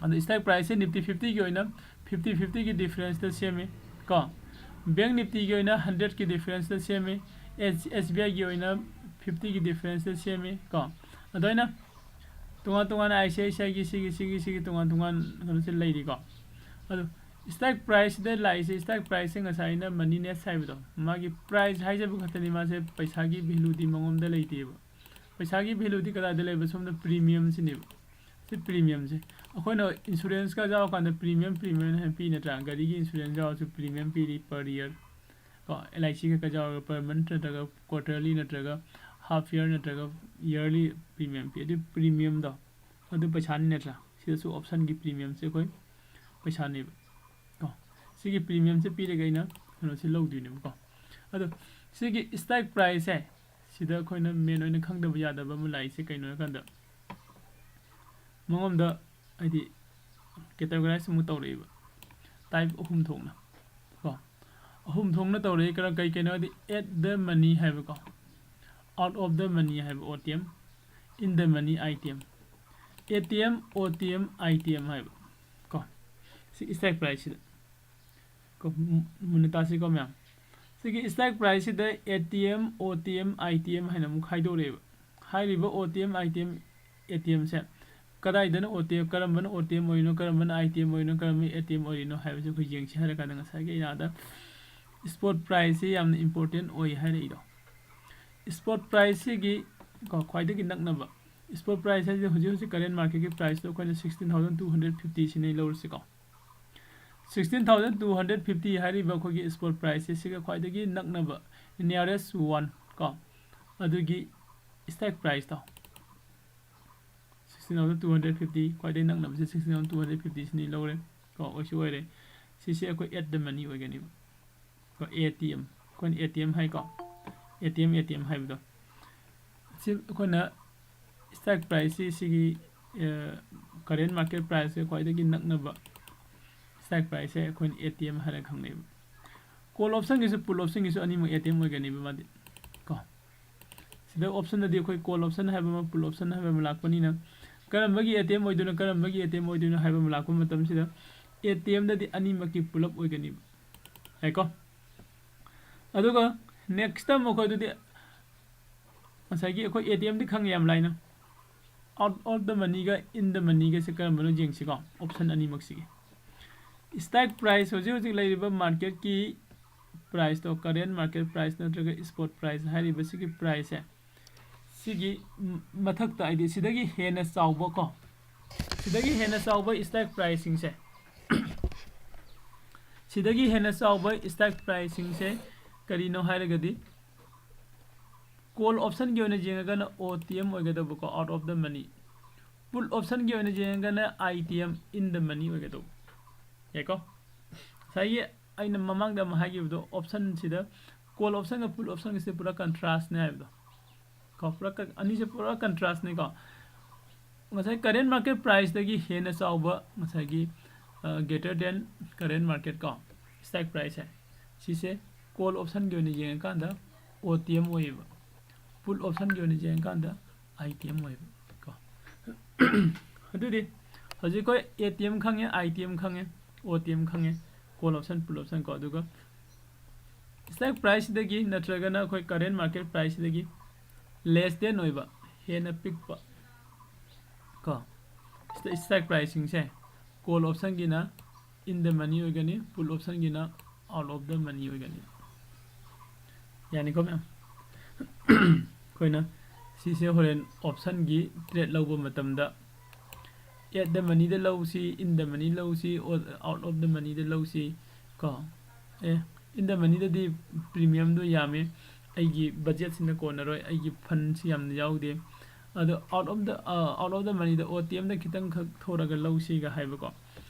ꯑꯗꯣ ꯏꯁꯇ꯭ꯔꯥꯏꯛ ꯄ꯭ꯔꯥꯏꯁꯁꯦ ꯅꯤꯐꯇꯤ ꯐꯤꯐꯇꯤꯒꯤ ꯑꯣꯏꯅ ꯐꯤꯐꯇꯤ ꯐꯤꯐꯇꯤꯒꯤ ꯗꯤꯐ꯭ꯔꯦꯟꯁꯇ ꯁꯦꯝꯃꯤ ꯀꯣ꯫ ꯕꯦꯡ ꯅꯤꯐꯇꯤꯒꯤ ꯑꯣꯏꯅ ꯍꯟꯗ꯭ꯔꯦꯠꯀꯤ ꯗꯤꯐ꯭ꯔꯦꯟꯁꯇ ꯁꯦꯝꯃꯤ꯫ ꯑꯦꯁ ꯕꯤ ꯑꯥꯏꯒꯤ ꯑꯣꯏꯅ ꯐꯤꯐꯇꯤꯒꯤ ꯗꯤꯐ꯭ꯔꯦꯟꯁꯇ ꯁꯦꯝꯃꯤ ꯀꯣ꯫ ꯑꯗꯨꯃꯥꯏꯅ ꯇꯣꯉꯥꯟ ꯇꯣꯉꯥꯟꯅ ꯑꯥꯏ ꯁꯤ ꯑꯥꯏ ꯁꯤ ꯑꯥꯏꯒꯤ ꯁꯤꯒꯤ ꯁꯤꯒꯤ ꯁꯤꯒꯤ ꯇꯣꯉꯥꯟ ꯇꯣꯉꯥꯟ ꯀꯩꯅꯣꯁꯦ ꯂꯩꯔꯤꯀꯣ꯫ ꯑꯗꯣ ꯏꯁꯇ꯭ꯔꯥꯏꯛ ꯄ꯭ꯔꯥꯏꯁꯁꯤꯗ ꯂꯥꯛꯏꯁꯦ, ꯏꯁꯇ꯭ꯔꯥꯏꯛ ꯄ꯭ꯔꯥꯏꯁꯁꯦ ꯉꯁꯥꯏ ꯑꯩꯅ ꯃꯅꯤ ꯅꯦꯠꯁ ꯍꯥꯏꯕꯗꯣ, ꯃꯥꯒꯤ ꯄ꯭ꯔꯥꯏꯁ ꯍꯥꯏꯖꯕ ꯈꯛꯇꯅꯤ, ꯃꯥꯁꯦ ꯄꯩꯁꯥꯒꯤ ꯚꯦꯂꯨꯗꯤ ꯃꯉꯣꯟꯗ ꯂꯩꯇꯦꯕ꯫ ꯄꯩꯁꯥꯒꯤ ꯚꯦꯂꯨꯗꯤ ꯀꯗꯥꯏꯗ ꯂꯩꯕ? ꯁꯣꯝꯗ ꯄ꯭ꯔꯤꯃꯤꯌꯝꯁꯤꯅꯦꯕ꯫ ꯁꯤ ꯄ꯭ꯔꯤꯃꯤꯌꯝꯁꯦ ꯑꯩꯈꯣꯏꯅ ꯏꯟꯁꯨꯔꯦꯟꯁꯀ ꯌꯥꯎꯔꯀꯥꯟꯗ ꯄ꯭ꯔꯤꯃꯤꯌꯝ ꯄ꯭ꯔꯤꯃꯤꯌꯝ ꯍꯥꯏꯅ ꯄꯤ ꯅꯠꯇ꯭ꯔꯥ? ꯒꯥꯔꯤꯒꯤ ꯏꯟꯁꯨꯔꯦꯟꯁ ꯌꯥꯎꯔꯁꯨ ꯄ꯭ꯔꯤꯃꯤꯌꯝ ꯄꯤꯔꯤ per year ꯀꯣ꯫ ꯑꯦꯜ ꯑꯥꯏ ꯁꯤꯒ ꯌꯥꯎꯔꯒ per month ꯅꯠꯇ꯭ꯔꯒ quarterly ꯅꯠꯇ꯭ꯔꯒ half year ꯅꯠꯇ꯭ꯔꯒ yearly premium ꯄꯤ꯫ ꯑꯗꯨ premiumꯗꯣ ꯑꯗꯨ ꯄꯩꯁꯥꯅꯤ ꯅꯠꯇ꯭ꯔꯥ? ꯁꯤꯗꯁꯨ optionꯒꯤ premiumꯁꯦ ꯑꯩꯈꯣꯏ ꯄꯩꯁꯥꯅꯦꯕ꯫ ꯀꯣ, ꯁꯤꯒꯤ premiumꯁꯦ ꯄꯤꯔꯒ ꯑꯩꯅ ꯀꯩꯅꯣꯁꯦ ꯂꯧꯗꯣꯏꯅꯦꯕꯀꯣ꯫ ꯑꯗꯣ ꯁꯤꯒꯤ strike priceꯁꯦ, ꯁꯤꯗ ꯑꯩꯈꯣꯏꯅ main ꯑꯣꯏꯅ ꯈꯪꯗꯕ ꯌꯥꯗꯕ ꯑꯃ ꯂꯥꯛꯏꯁꯦ ꯀꯩꯅꯣ ꯍꯥꯏꯀꯥꯟꯗ, ꯃꯉꯣꯟꯗ ꯍꯥꯏꯗꯤ categorize ꯑꯃꯨꯛ ꯇꯧꯔꯛꯏꯕ type ꯑꯍꯨꯝ ꯊꯣꯛꯅ꯫ ꯀꯣ, ꯑꯍꯨꯝ ꯊꯣꯛꯅ ꯇꯧꯔꯛꯏ꯫ ꯀꯔꯝ, ꯀꯩ ꯀꯩꯅꯣ ꯍꯥꯏꯗꯤ, at the money ꯍꯥꯏꯕꯀꯣ, out of the money ꯍꯥꯏꯕ, O T M, in the money, I T M, A T M, O T M, I T M ꯍꯥꯏꯕ꯫ ꯀꯣ, ꯁꯤ strike priceꯁꯤꯗ꯫ ꯀꯣ, ꯃꯨ-, ꯃꯨꯟꯅ ꯇꯥꯁꯤꯀꯣ ꯃꯌꯥꯝ꯫ ꯁꯤꯒꯤ strike priceꯁꯤꯗ A T M, O T M, I T M ꯍꯥꯏꯅ ꯑꯃꯨꯛ ꯈꯥꯏꯗꯣꯔꯛꯑꯦꯕ꯫ ꯍꯥꯏꯔꯤꯕ O T M, I T M, A T Mꯁꯦ ꯀꯗꯥꯏꯗꯅ O T M, ꯀꯔꯝꯕꯅ O T M ꯑꯣꯏꯔꯤꯅꯣ, ꯀꯔꯝꯕꯅ I T M ꯑꯣꯏꯔꯤꯅꯣ, ꯀꯔꯝꯕꯅ A T M ꯑꯣꯏꯔꯤꯅꯣ ꯍꯥꯏꯕꯁꯦ ꯑꯩꯈꯣꯏ ꯌꯦꯡꯁꯤ ꯍꯥꯏꯔꯀꯥꯟꯗ, ꯉꯁꯥꯏꯒꯤ ꯑꯩꯅ ꯑꯥꯗ spot priceꯁꯤ ꯌꯥꯝꯅ important ꯑꯣꯏ ꯍꯥꯏꯔꯛꯏꯗꯣ꯫ Spot priceꯁꯤꯒꯤ, ꯀꯣ, ꯈ꯭ꯋꯥꯏꯗꯒꯤ ꯅꯛꯅꯕ spot price ꯍꯥꯏꯁꯦ ꯍꯧꯖꯤꯛ ꯍꯧꯖꯤꯛ current marketꯀꯤ priceꯇꯣ ꯑꯩꯈꯣꯏꯅ sixteen thousand two hundred fifty ꯁꯤꯅꯤ ꯂꯧꯔꯁꯤꯀꯣ꯫ Sixteen thousand two hundred fifty ꯍꯥꯏꯔꯤꯕ ꯑꯩꯈꯣꯏꯒꯤ spot priceꯁꯦ ꯁꯤꯒ ꯈ꯭ꯋꯥꯏꯗꯒꯤ ꯅꯛꯅꯕ, nearest one ꯀꯣ, ꯑꯗꯨꯒꯤ strike priceꯇꯣ, sixteen thousand two hundred fifty ꯈ꯭ꯋꯥꯏꯗꯒꯤ ꯅꯛꯅꯕꯁꯦ sixteen thousand two hundred fifty ꯁꯤꯅꯤ ꯂꯧꯔꯦ ꯀꯣ, ꯑꯣꯏꯁꯨ ꯑꯣꯏꯔꯦ꯫ ꯁꯤꯁꯦ ꯑꯩꯈꯣꯏ at the money ꯑꯣꯏꯒꯅꯤꯕ꯫ ꯀꯣ, A T M, ꯑꯩꯈꯣꯏꯅ A T M ꯍꯥꯏꯀꯣ, A T M, A T M ꯍꯥꯏꯕꯗꯣ꯫ ꯁꯤ ꯑꯩꯈꯣꯏꯅ strike priceꯁꯤ ꯁꯤꯒꯤ, ꯑ, current market priceꯀ ꯈ꯭ꯋꯥꯏꯗꯒꯤ ꯅꯛꯅꯕ strike priceꯁꯦ ꯑꯩꯈꯣꯏꯅ A T M ꯍꯥꯏꯅ ꯈꯪꯅꯩꯕ꯫ Call optionꯒꯤꯁꯨ put optionꯒꯤꯁꯨ ꯑꯅꯤꯃꯛ A T M ꯑꯣꯏꯒꯅꯤꯕ ꯃꯥꯗꯤ ꯀꯣ꯫ ꯁꯤꯗ optionꯗꯗꯤ ꯑꯩꯈꯣꯏ call option ꯍꯥꯏꯕ ꯑꯃ, put option ꯍꯥꯏꯕ ꯑꯃ ꯂꯥꯛꯄꯅꯤꯅ, ꯀꯔꯝꯕꯒꯤ A T M ꯑꯣꯏꯗꯣꯏꯅꯣ, ꯀꯔꯝꯕꯒꯤ A T M ꯑꯣꯏꯗꯣꯏꯅꯣ ꯍꯥꯏꯕ ꯑꯃ ꯂꯥꯛꯄ ꯃꯇꯝꯁꯤꯗ, A T Mꯗꯗꯤ ꯑꯅꯤꯃꯛꯀꯤ ꯄꯨꯂꯞ ꯑꯣꯏꯒꯅꯤꯕ꯫ ꯌꯥꯏꯀꯣ? ꯑꯗꯨꯒ next ꯑꯃꯨꯛ ꯑꯩꯈꯣꯏ ꯑꯗꯨꯗꯤ ꯉꯁꯥꯏꯒꯤ ꯑꯩꯈꯣꯏ A T Mꯗꯤ ꯈꯪꯉꯦ ꯌꯥꯝ ꯂꯥꯏꯅ꯫ Out of the moneyꯒ in the moneyꯒꯁꯦ ꯀꯔꯝꯕꯅꯣ ꯌꯦꯡꯁꯤꯀꯣ, option ꯑꯅꯤꯃꯛꯁꯤꯒꯤ꯫ Strike price, ꯍꯧꯖꯤꯛ ꯍꯧꯖꯤꯛ ꯂꯩꯔꯤꯕ marketꯀꯤ priceꯇꯣ, current market price ꯅꯠꯇ꯭ꯔꯒ spot price ꯍꯥꯏꯔꯤꯕ ꯁꯤꯒꯤ priceꯁꯦ, ꯁꯤꯒꯤ ꯃ-, ꯃꯊꯛꯇ, ꯍꯥꯏꯗꯤ ꯁꯤꯗꯒꯤ ꯍꯦꯟꯅ ꯆꯥꯎꯕ ꯀꯣ, ꯁꯤꯗꯒꯤ ꯍꯦꯟꯅ ꯆꯥꯎꯕ strike priceꯁꯤꯡꯁꯦ, ꯁꯤꯗꯒꯤ ꯍꯦꯟꯅ ꯆꯥꯎꯕ strike priceꯁꯤꯡꯁꯦ ꯀꯔꯤꯅꯣ ꯍꯥꯏꯔꯒꯗꯤ, Call option ꯒꯤ ꯑꯣꯏꯅ ꯌꯦꯡꯉꯒꯅ O T M ꯑꯣꯏꯒꯗꯧꯕꯀꯣ, out of the money. Put option ꯒꯤ ꯑꯣꯏꯅ ꯌꯦꯡꯉꯒꯅ I T M, in the money ꯑꯣꯏꯒꯗꯧꯕ꯫ ꯌꯥꯏꯀꯣ? ꯉꯁꯥꯏꯒꯤ ꯑꯩꯅ ꯃꯃꯥꯡꯗ ꯑꯃ ꯍꯥꯏꯈꯤꯕꯗꯣ, option ꯁꯤꯗ call option ꯒ put option ꯒꯁꯦ ꯄꯨꯔꯥ contrast ꯅꯦ ꯍꯥꯏꯕꯗꯣ꯫ ꯀꯣ, ꯄꯨꯔꯥ ꯀ-, ꯑꯅꯤꯁꯦ ꯄꯨꯔꯥ contrast ꯅꯤꯀꯣ꯫ ꯉꯁꯥꯏ current market price ꯗꯒꯤ ꯍꯦꯟꯅ ꯆꯥꯎꯕ ꯉꯁꯥꯏꯒꯤ, ꯑ, greater than current market ꯀꯣ, strike price ꯁꯦ, ꯁꯤꯁꯦ call option ꯒꯤ ꯑꯣꯏꯅ ꯌꯦꯡꯉꯀꯥꯟꯗ O T M ꯑꯣꯏꯌꯦꯕ, put option ꯒꯤ ꯑꯣꯏꯅ ꯌꯦꯡꯉꯀꯥꯟꯗ I T M ꯑꯣꯏꯕ ꯀꯣ꯫ ꯑꯗꯨꯗꯤ ꯍꯧꯖꯤꯛ ꯑꯩꯈꯣꯏ A T M ꯈꯪꯉꯦ, I T M ꯈꯪꯉꯦ, O T M ꯈꯪꯉꯦ, call option, put option ꯀꯣ, ꯑꯗꯨꯒ strike price ꯁꯤꯗꯒꯤ ꯅꯠꯇ꯭ꯔꯒꯅ ꯑꯩꯈꯣꯏ current market price ꯁꯤꯗꯒꯤ less than ꯑꯣꯏꯕ, ꯍꯦꯟꯅ ꯄꯤꯛꯄ ꯀꯣ, ꯁꯤꯗ strike price ꯁꯤꯡꯁꯦ call option ꯒꯤꯅ in the money ꯑꯣꯏꯒꯅꯤ, put option ꯒꯤꯅ out of the money ꯑꯣꯏꯒꯅꯤ꯫ ꯌꯥꯅꯤꯀꯣ ꯃꯌꯥꯝ? ꯑꯩꯈꯣꯏꯅ ꯁꯤꯁꯦ ꯍꯣꯔꯦꯟ option ꯒꯤ trade ꯂꯧꯕ ꯃꯇꯝꯗ at the money ꯗ ꯂꯧꯁꯤ, in the money ꯂꯧꯁꯤ, or out of the money ꯗ ꯂꯧꯁꯤ ꯀꯣ꯫ ꯑꯦ, in the money ꯗꯗꯤ premium ꯗꯣ ꯌꯥꯝꯃꯤ, ꯑꯩꯒꯤ budget ꯁꯤꯅ ꯀꯣꯟꯅꯔꯣꯏ, ꯑꯩꯒꯤ fund ꯁꯤ ꯌꯥꯝꯅ ꯌꯥꯎꯗꯦ꯫ ꯑꯗꯣ out of the, ꯑ, out of the money the, O T M ꯗ ꯈꯤꯇꯪꯈꯛ ꯊꯣꯔꯒ ꯂꯧꯁꯤꯒ ꯍꯥꯏꯕꯀꯣ꯫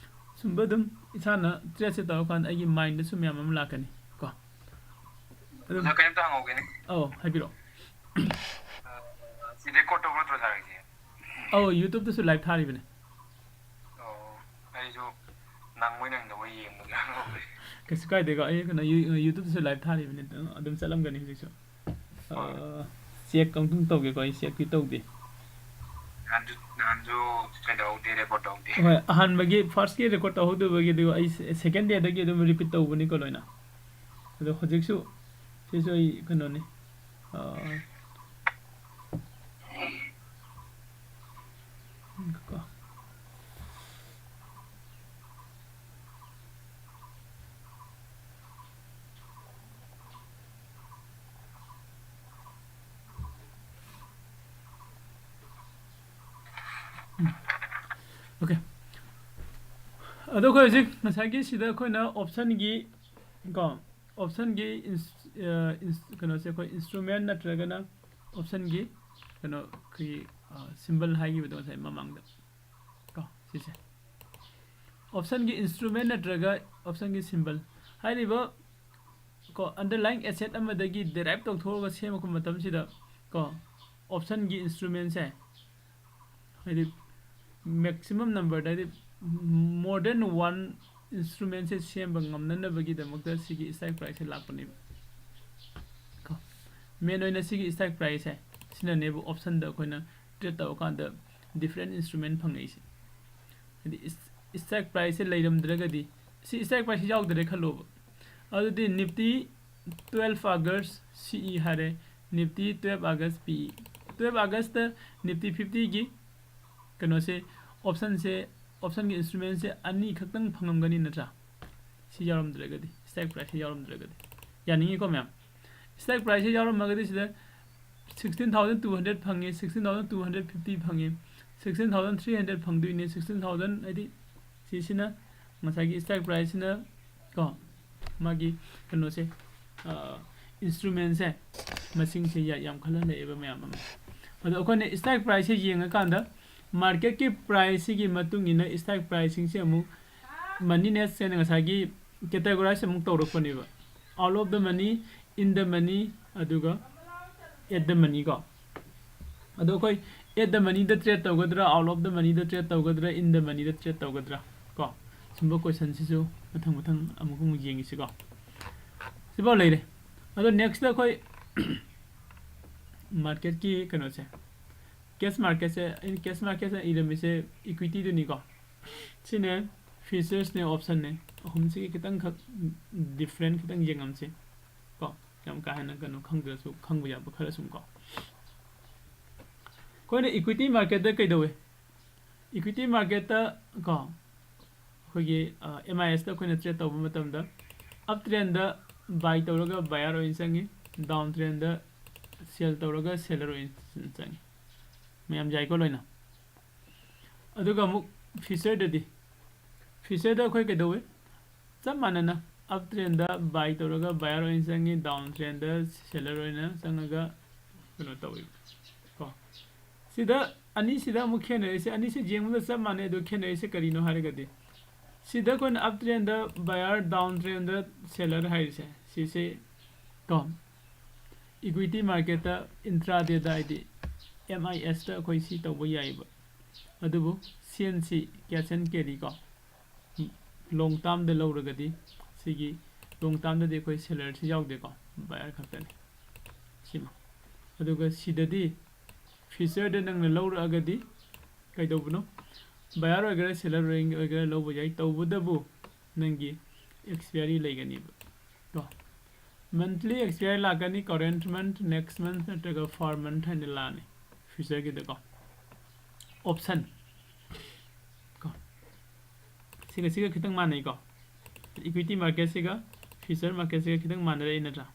ꯁꯨꯝꯕ ꯑꯗꯨꯝ ꯏꯁꯥꯅ trade ꯁꯦ ꯇꯧꯔꯀꯥꯟꯗ ꯑꯩꯒꯤ mind ꯗꯁꯨ ꯃꯌꯥꯝ ꯑꯃ ꯂꯥꯛꯀꯅꯤ ꯀꯣ꯫ ꯑꯗꯨꯝ ꯑꯣꯖꯥ, ꯀꯩꯅꯣꯝꯇ ꯍꯪꯍꯧꯒꯦꯅꯦ꯫ ꯑꯧ, ꯍꯥꯏꯕꯤꯔꯛꯑꯣ꯫ ꯑ, ꯁꯤ record ꯇꯧꯕ ꯅꯠꯇ꯭ꯔꯣ ꯁꯥꯔꯒꯤꯁꯦ? ꯑꯧ, YouTube ꯇꯁꯨ live ꯊꯥꯔꯤꯕꯅꯦ꯫ ꯑꯣ, ꯑꯩꯁꯨ ꯅꯪꯕꯣꯏ ꯅꯪꯗꯕꯣꯏ ꯌꯦꯡꯕꯒꯤ ꯍꯪꯍꯧꯕꯅꯦ꯫ ꯀꯩꯁꯨ ꯀꯥꯏꯗꯦꯀꯣ, ꯑꯩ ꯀꯩꯅꯣ, You-, YouTube ꯇꯁꯨ live ꯊꯥꯔꯤꯕꯅꯦ, ꯑꯗꯨꯝ, ꯑꯗꯨꯝ ꯆꯠꯂꯝꯒꯅꯤ ꯍꯧꯖꯤꯛꯁꯨ꯫ ꯑ, ꯍꯣꯏ꯫ Check ꯑꯃꯨꯛꯇꯪ ꯇꯧꯒꯦꯀꯣ, ꯑꯩ check ꯇꯤ ꯇꯧꯗꯦ꯫ ꯅꯍꯥꯟꯁꯨ, ꯅꯍꯥꯟꯁꯨ ꯀꯩꯗꯧꯍꯧꯗꯦ, record ꯇꯧꯍꯧꯗꯦ꯫ ꯍꯣꯏ, ꯑꯍꯥꯟꯕꯒꯤ first ꯀꯤ record ꯇꯧꯍꯧꯗꯕꯒꯤ, ꯑꯗꯨꯒ ꯑꯩ se-, second day ꯗꯒꯤ ꯑꯗꯨꯝ repeat ꯇꯧꯕꯅꯤꯀꯣ ꯂꯣꯏꯅ꯫ ꯑꯗꯣ ꯍꯧꯖꯤꯛꯁꯨ ꯁꯤꯁꯨ ꯑꯩ ꯀꯩꯅꯣꯅꯤ꯫ ꯑ, ꯉꯥꯏꯈꯣꯀꯣ꯫ ꯎꯝ꯫ Okay꯫ ꯑꯗꯣ ꯑꯩꯈꯣꯏ ꯍꯧꯖꯤꯛ ꯉꯁꯥꯏꯒꯤ ꯁꯤꯗ ꯑꯩꯈꯣꯏꯅ option ꯒꯤ ꯀꯣ, ꯑꯣꯞꯁꯟꯒꯤ ꯀꯩꯅꯣꯁꯦ ꯑꯩꯈꯣꯏ ꯏꯟꯁꯇ꯭ꯔꯨꯃꯦꯟ ꯅꯠꯇ꯭ꯔꯒꯅ ꯑꯣꯞꯁꯟꯒꯤ ꯀꯩꯅꯣ ꯑꯩꯈꯣꯏꯒꯤ ꯁꯤꯝꯕꯜ ꯍꯥꯏꯈꯤꯕꯗꯣ ꯉꯁꯥꯏ ꯃꯃꯥꯡꯗ ꯀꯣ ꯁꯤꯁꯦ ꯑꯣꯞꯁꯟꯒꯤ ꯏꯟꯁꯇ꯭ꯔꯨꯃꯦꯟ ꯅꯠꯇ꯭ꯔꯒ ꯑꯣꯞꯁꯟꯒꯤ ꯁꯤꯝꯕꯜ ꯍꯥꯏꯔꯤꯕ ꯀꯣ ꯑꯟꯗꯔꯂꯥꯏꯟ ꯑꯦꯁꯦꯠ ꯑꯃꯗꯒꯤ ꯗꯦꯔꯥꯏꯞ ꯇꯧꯊꯣꯛꯑꯒ ꯁꯦꯝꯃꯛꯄ ꯃꯇꯝꯁꯤꯗ ꯀꯣ ꯑꯣꯞꯁꯟꯒꯤ ꯏꯟꯁꯇ꯭ꯔꯨꯃꯦꯟꯁꯦ ꯍꯥꯏꯗꯤ ꯃꯦꯛꯁꯤꯃꯝ ꯅꯝꯕꯔꯗ ꯍꯥꯏꯗꯤ ꯃꯣꯔ ꯗꯦꯟ ꯋꯥꯟ ꯏꯟꯁꯇ꯭ꯔꯨꯃꯦꯟꯁꯦ ꯁꯦꯝꯕ ꯉꯝꯅꯅꯕꯒꯤꯗꯃꯛꯇ ꯁꯤꯒꯤ ꯏꯁꯇ꯭ꯔꯥꯏꯛ ꯄ꯭ꯔꯥꯏꯁꯁꯦ ꯂꯥꯛꯄꯅꯦꯕ ꯀꯣ ꯃꯦꯟ ꯑꯣꯏꯅ ꯁꯤꯒꯤ ꯏꯁꯇ꯭ꯔꯥꯏꯛ ꯄ꯭ꯔꯥꯏꯁꯁꯦ ꯁꯤꯅꯅꯦꯕ ꯑꯣꯞꯁꯟꯗ ꯑꯩꯈꯣꯏꯅ ꯇ꯭ꯔꯦꯠ ꯇꯧꯔꯀꯥꯟꯗ ꯗꯤꯐ꯭ꯔꯦꯟ ꯏꯟꯁꯇ꯭ꯔꯨꯃꯦꯟ ꯐꯪꯉꯛꯏꯁꯦ ꯍꯥꯏꯗꯤ ꯏꯁꯇ꯭ꯔꯥꯏꯛ ꯄ꯭ꯔꯥꯏꯁꯁꯦ ꯂꯩꯔꯝꯗ꯭ꯔꯒꯗꯤ ꯁꯤ ꯏꯁꯇ꯭ꯔꯥꯏꯛ ꯄ꯭ꯔꯥꯏꯁꯁꯦ ꯌꯥꯎꯗ꯭ꯔꯦ ꯈꯜꯂꯣꯕ ꯑꯗꯨꯗꯤ ꯅꯤꯐꯇꯤ ꯇꯨꯋꯦꯜꯐ ꯑꯥꯒꯁ ꯁꯤ ꯏ ꯍꯥꯏꯔꯦ ꯅꯤꯐꯇꯤ ꯇꯨꯋꯦꯜꯐ ꯑꯥꯒꯁ ꯄꯤ ꯏ ꯇꯨꯋꯦꯜꯐ ꯑꯥꯒꯁꯇ ꯅꯤꯐꯇꯤ ꯐꯤꯐꯇꯤꯒꯤ ꯀꯩꯅꯣꯁꯦ ꯑꯣꯞꯁꯟꯁꯦ ꯑꯣꯞꯁꯟꯒꯤ ꯏꯟꯁꯇ꯭ꯔꯨꯃꯦꯟꯁꯦ ꯑꯅꯤ ꯈꯛꯇꯪ ꯐꯪꯉꯝꯒꯅꯤ ꯅꯠꯇ꯭ꯔꯥ ꯁꯤ ꯌꯥꯎꯔꯝꯗ꯭ꯔꯒꯗꯤ ꯏꯁꯇ꯭ꯔꯥꯏꯛ ꯄ꯭ꯔꯥꯏꯁꯁꯦ ꯌꯥꯎꯔꯝꯗ꯭ꯔꯒꯗꯤ ꯌꯥꯅꯤꯡꯉꯤꯀꯣ ꯃꯌꯥꯝ ꯏꯁꯇ꯭ꯔꯥꯏꯛ ꯄ꯭ꯔꯥꯏꯁꯁꯦ ꯌꯥꯎꯔꯝꯃꯒꯗꯤ ꯁꯤꯗ sixteen thousand two hundred ꯐꯪꯉꯤ sixteen thousand two hundred fifty ꯐꯪꯉꯤ sixteen thousand three hundred ꯐꯪꯗꯣꯏꯅꯤ sixteen thousand ꯍꯥꯏꯗꯤ ꯁꯤꯁꯤꯅ ꯉꯁꯥꯏꯒꯤ ꯏꯁꯇ꯭ꯔꯥꯏꯛ ꯄ꯭ꯔꯥꯏꯁꯁꯤꯅ ꯀꯣ ꯃꯥꯒꯤ ꯀꯩꯅꯣꯁꯦ ꯏꯟꯁꯇ꯭ꯔꯨꯃꯦꯟꯁꯦ ꯃꯁꯤꯡꯁꯦ ꯌꯥꯝꯈꯠꯍꯜꯂꯛꯑꯦꯕ ꯃꯌꯥꯝ ꯑꯃ ꯑꯗꯣ ꯑꯩꯈꯣꯏꯅ ꯏꯁꯇ꯭ꯔꯥꯏꯛ ꯄ꯭ꯔꯥꯏꯁꯁꯦ ꯌꯦꯡꯉꯀꯥꯟꯗ ꯃꯥꯔꯀꯦꯠꯀꯤ ꯄ꯭ꯔꯥꯏꯁꯁꯤꯒꯤ ꯃꯇꯨꯡ ꯏꯟꯅ ꯏꯁꯇ꯭ꯔꯥꯏꯛ ꯄ꯭ꯔꯥꯏꯁꯁꯤꯡꯁꯦ ꯑꯃꯨꯛ ꯃꯅꯤ ꯅꯦꯠꯁ ꯍꯥꯏꯅ ꯉꯁꯥꯏꯒꯤ ꯀꯦꯇꯦꯒꯣꯔꯥꯏꯁ ꯑꯃꯨꯛ ꯇꯧꯔꯛꯄꯅꯦꯕ out of the money in the money ꯑꯗꯨꯒ at the money ꯀꯣ ꯑꯗꯣ ꯑꯩꯈꯣꯏ at the moneyꯗ ꯇ꯭ꯔꯦꯠ ꯇꯧꯒꯗ꯭ꯔꯥ out of the moneyꯗ ꯇ꯭ꯔꯦꯠ ꯇꯧꯒꯗ꯭ꯔꯥ in the moneyꯗ ꯇ꯭ꯔꯦꯠ ꯇꯧꯒꯗ꯭ꯔꯥ ꯀꯣ ꯁꯨꯝꯕ ꯀꯣꯏꯁꯟꯁꯤꯁꯨ ꯃꯊꯪ ꯃꯊꯪ ꯑꯃꯨꯛ ꯑꯃꯨꯛ ꯌꯦꯡꯉꯤꯁꯤꯀꯣ ꯁꯤꯐꯥꯎ ꯂꯩꯔꯦ ꯑꯗꯣ ꯅꯦꯛꯁꯇ ꯑꯩꯈꯣꯏ ꯃꯥꯔꯀꯦꯠꯀꯤ ꯀꯩꯅꯣꯁꯦ ꯀꯦꯁ ꯃꯥꯔꯀꯦꯠꯁꯦ ꯑꯩꯅ ꯀꯦꯁ ꯃꯥꯔꯀꯦꯠꯁꯦ ꯏꯔꯝꯃꯤꯁꯦ ꯏꯀ꯭ꯋꯤꯇꯤꯗꯨꯅꯤꯀꯣ ꯁꯤꯅꯦ ꯐ꯭ꯌꯨꯆꯔꯁꯅꯦ ꯑꯣꯞꯁꯟꯅꯦ ꯑꯍꯨꯝꯁꯤꯒꯤ ꯈꯤꯇꯪꯈꯛ ꯗꯤꯐ꯭ꯔꯦꯟ ꯈꯤꯇꯪ ꯌꯦꯡꯉꯝꯁꯦ ꯀꯣ ꯌꯥꯝ ꯀꯥ ꯍꯦꯟꯅ ꯀꯩꯅꯣ ꯈꯪꯗ꯭ꯔꯁꯨ ꯈꯪꯕ ꯌꯥꯕ ꯈꯔ ꯁꯨꯝ ꯀꯣ ꯑꯩꯈꯣꯏꯅ ꯏꯀ꯭ꯋꯤꯇꯤ ꯃꯥꯔꯀꯦꯠꯇ ꯀꯩꯗꯧꯋꯦ ꯏꯀ꯭ꯋꯤꯇꯤ ꯃꯥꯔꯀꯦꯠꯇ ꯀꯣ ꯑꯩꯈꯣꯏꯒꯤ ꯑꯦꯝ ꯑꯥꯏ ꯑꯦꯁꯇ ꯑꯩꯈꯣꯏꯅ ꯇ꯭ꯔꯦꯠ ꯇꯧꯕ ꯃꯇꯝꯗ ꯑꯞ ꯇ꯭ꯔꯦꯟꯗ ꯕꯥꯏ ꯇꯧꯔꯒ ꯕꯥꯌꯔ ꯑꯣꯏꯅ ꯆꯪꯉꯤ ꯗꯥꯎꯟ ꯇ꯭ꯔꯦꯟꯗ ꯁꯦꯜ ꯇꯧꯔꯒ ꯁꯦꯂꯔ ꯑꯣꯏꯅ ꯆꯪꯉꯤ ꯃꯌꯥꯝ ꯌꯥꯏꯀꯣ ꯂꯣꯏꯅ ꯑꯗꯨꯒ ꯑꯃꯨꯛ ꯐ꯭ꯌꯨꯆꯔꯗꯗꯤ ꯐ꯭ꯌꯨꯆꯔꯗ ꯑꯩꯈꯣꯏ ꯀꯩꯗꯧꯋꯤ ꯆꯞ ꯃꯥꯟꯅꯅ Up trendꯗ buy ꯇꯧꯔꯒ buyer ꯑꯣꯏꯅ ꯆꯪꯉꯤ, down trendꯗ seller ꯑꯣꯏꯅ ꯆꯪꯉꯒ ꯀꯩꯅꯣ ꯇꯧꯋꯤ ꯀꯣ꯫ ꯁꯤꯗ ꯑꯅꯤꯁꯤꯗ ꯑꯃꯨꯛ ꯈꯦꯠꯅꯔꯤꯁꯦ, ꯑꯅꯤꯁꯦ ꯌꯦꯡꯕꯗ ꯆꯞ ꯃꯥꯟꯅꯩ, ꯑꯗꯨ ꯈꯦꯠꯅꯔꯤꯁꯦ ꯀꯔꯤꯅꯣ ꯍꯥꯏꯔꯒꯗꯤ, ꯁꯤꯗ ꯑꯩꯈꯣꯏꯅ up trendꯗ buyer, down trendꯗ seller ꯍꯥꯏꯔꯤꯁꯦ, ꯁꯤꯁꯦ ꯀꯣ, equity marketꯇ intradayꯗ, ꯍꯥꯏꯗꯤ M I Sꯇ ꯑꯩꯈꯣꯏ ꯁꯤ ꯇꯧꯕ ꯌꯥꯏꯑꯕ꯫ ꯑꯗꯨꯕꯨ C N C, cash and carry ꯀꯣ, long termꯗ ꯂꯧꯔꯒꯗꯤ, ꯁꯤꯒꯤ long termꯗꯗꯤ ꯑꯩꯈꯣꯏ sellerꯁꯤ ꯌꯥꯎꯗꯦꯀꯣ, buyer ꯈꯛꯇꯅꯤ ꯁꯤꯃ꯫ ꯑꯗꯨꯒ ꯁꯤꯗꯗꯤ futureꯗ ꯅꯪꯅ ꯂꯧꯔꯛꯑꯒꯗꯤ ꯀꯩꯗꯧꯕꯅꯣ, buyer ꯑꯣꯏꯒꯦꯔꯥ seller ꯑꯣꯏꯒꯦꯔꯥ ꯂꯧꯕ ꯌꯥꯏ, ꯇꯧꯕꯇꯕꯨ ꯅꯪꯒꯤ expiry ꯂꯩꯒꯅꯤꯕ ꯀꯣ꯫ Monthly expiry ꯂꯥꯛꯀꯅꯤ, current month, next month ꯅꯠꯇ꯭ꯔꯒ per month ꯍꯥꯏꯅ ꯂꯥꯛꯑꯅꯤ futureꯒꯤꯗꯀꯣ꯫ Option ꯀꯣ, ꯁꯤꯒ ꯁꯤꯒ ꯈꯤꯇꯪ ꯃꯥꯟꯅꯩꯀꯣ, equity marketꯁꯤꯒ future marketꯁꯤꯒ ꯈꯤꯇꯪ ꯃꯥꯟꯅꯔꯛꯏ ꯅꯠꯇ꯭ꯔꯥ?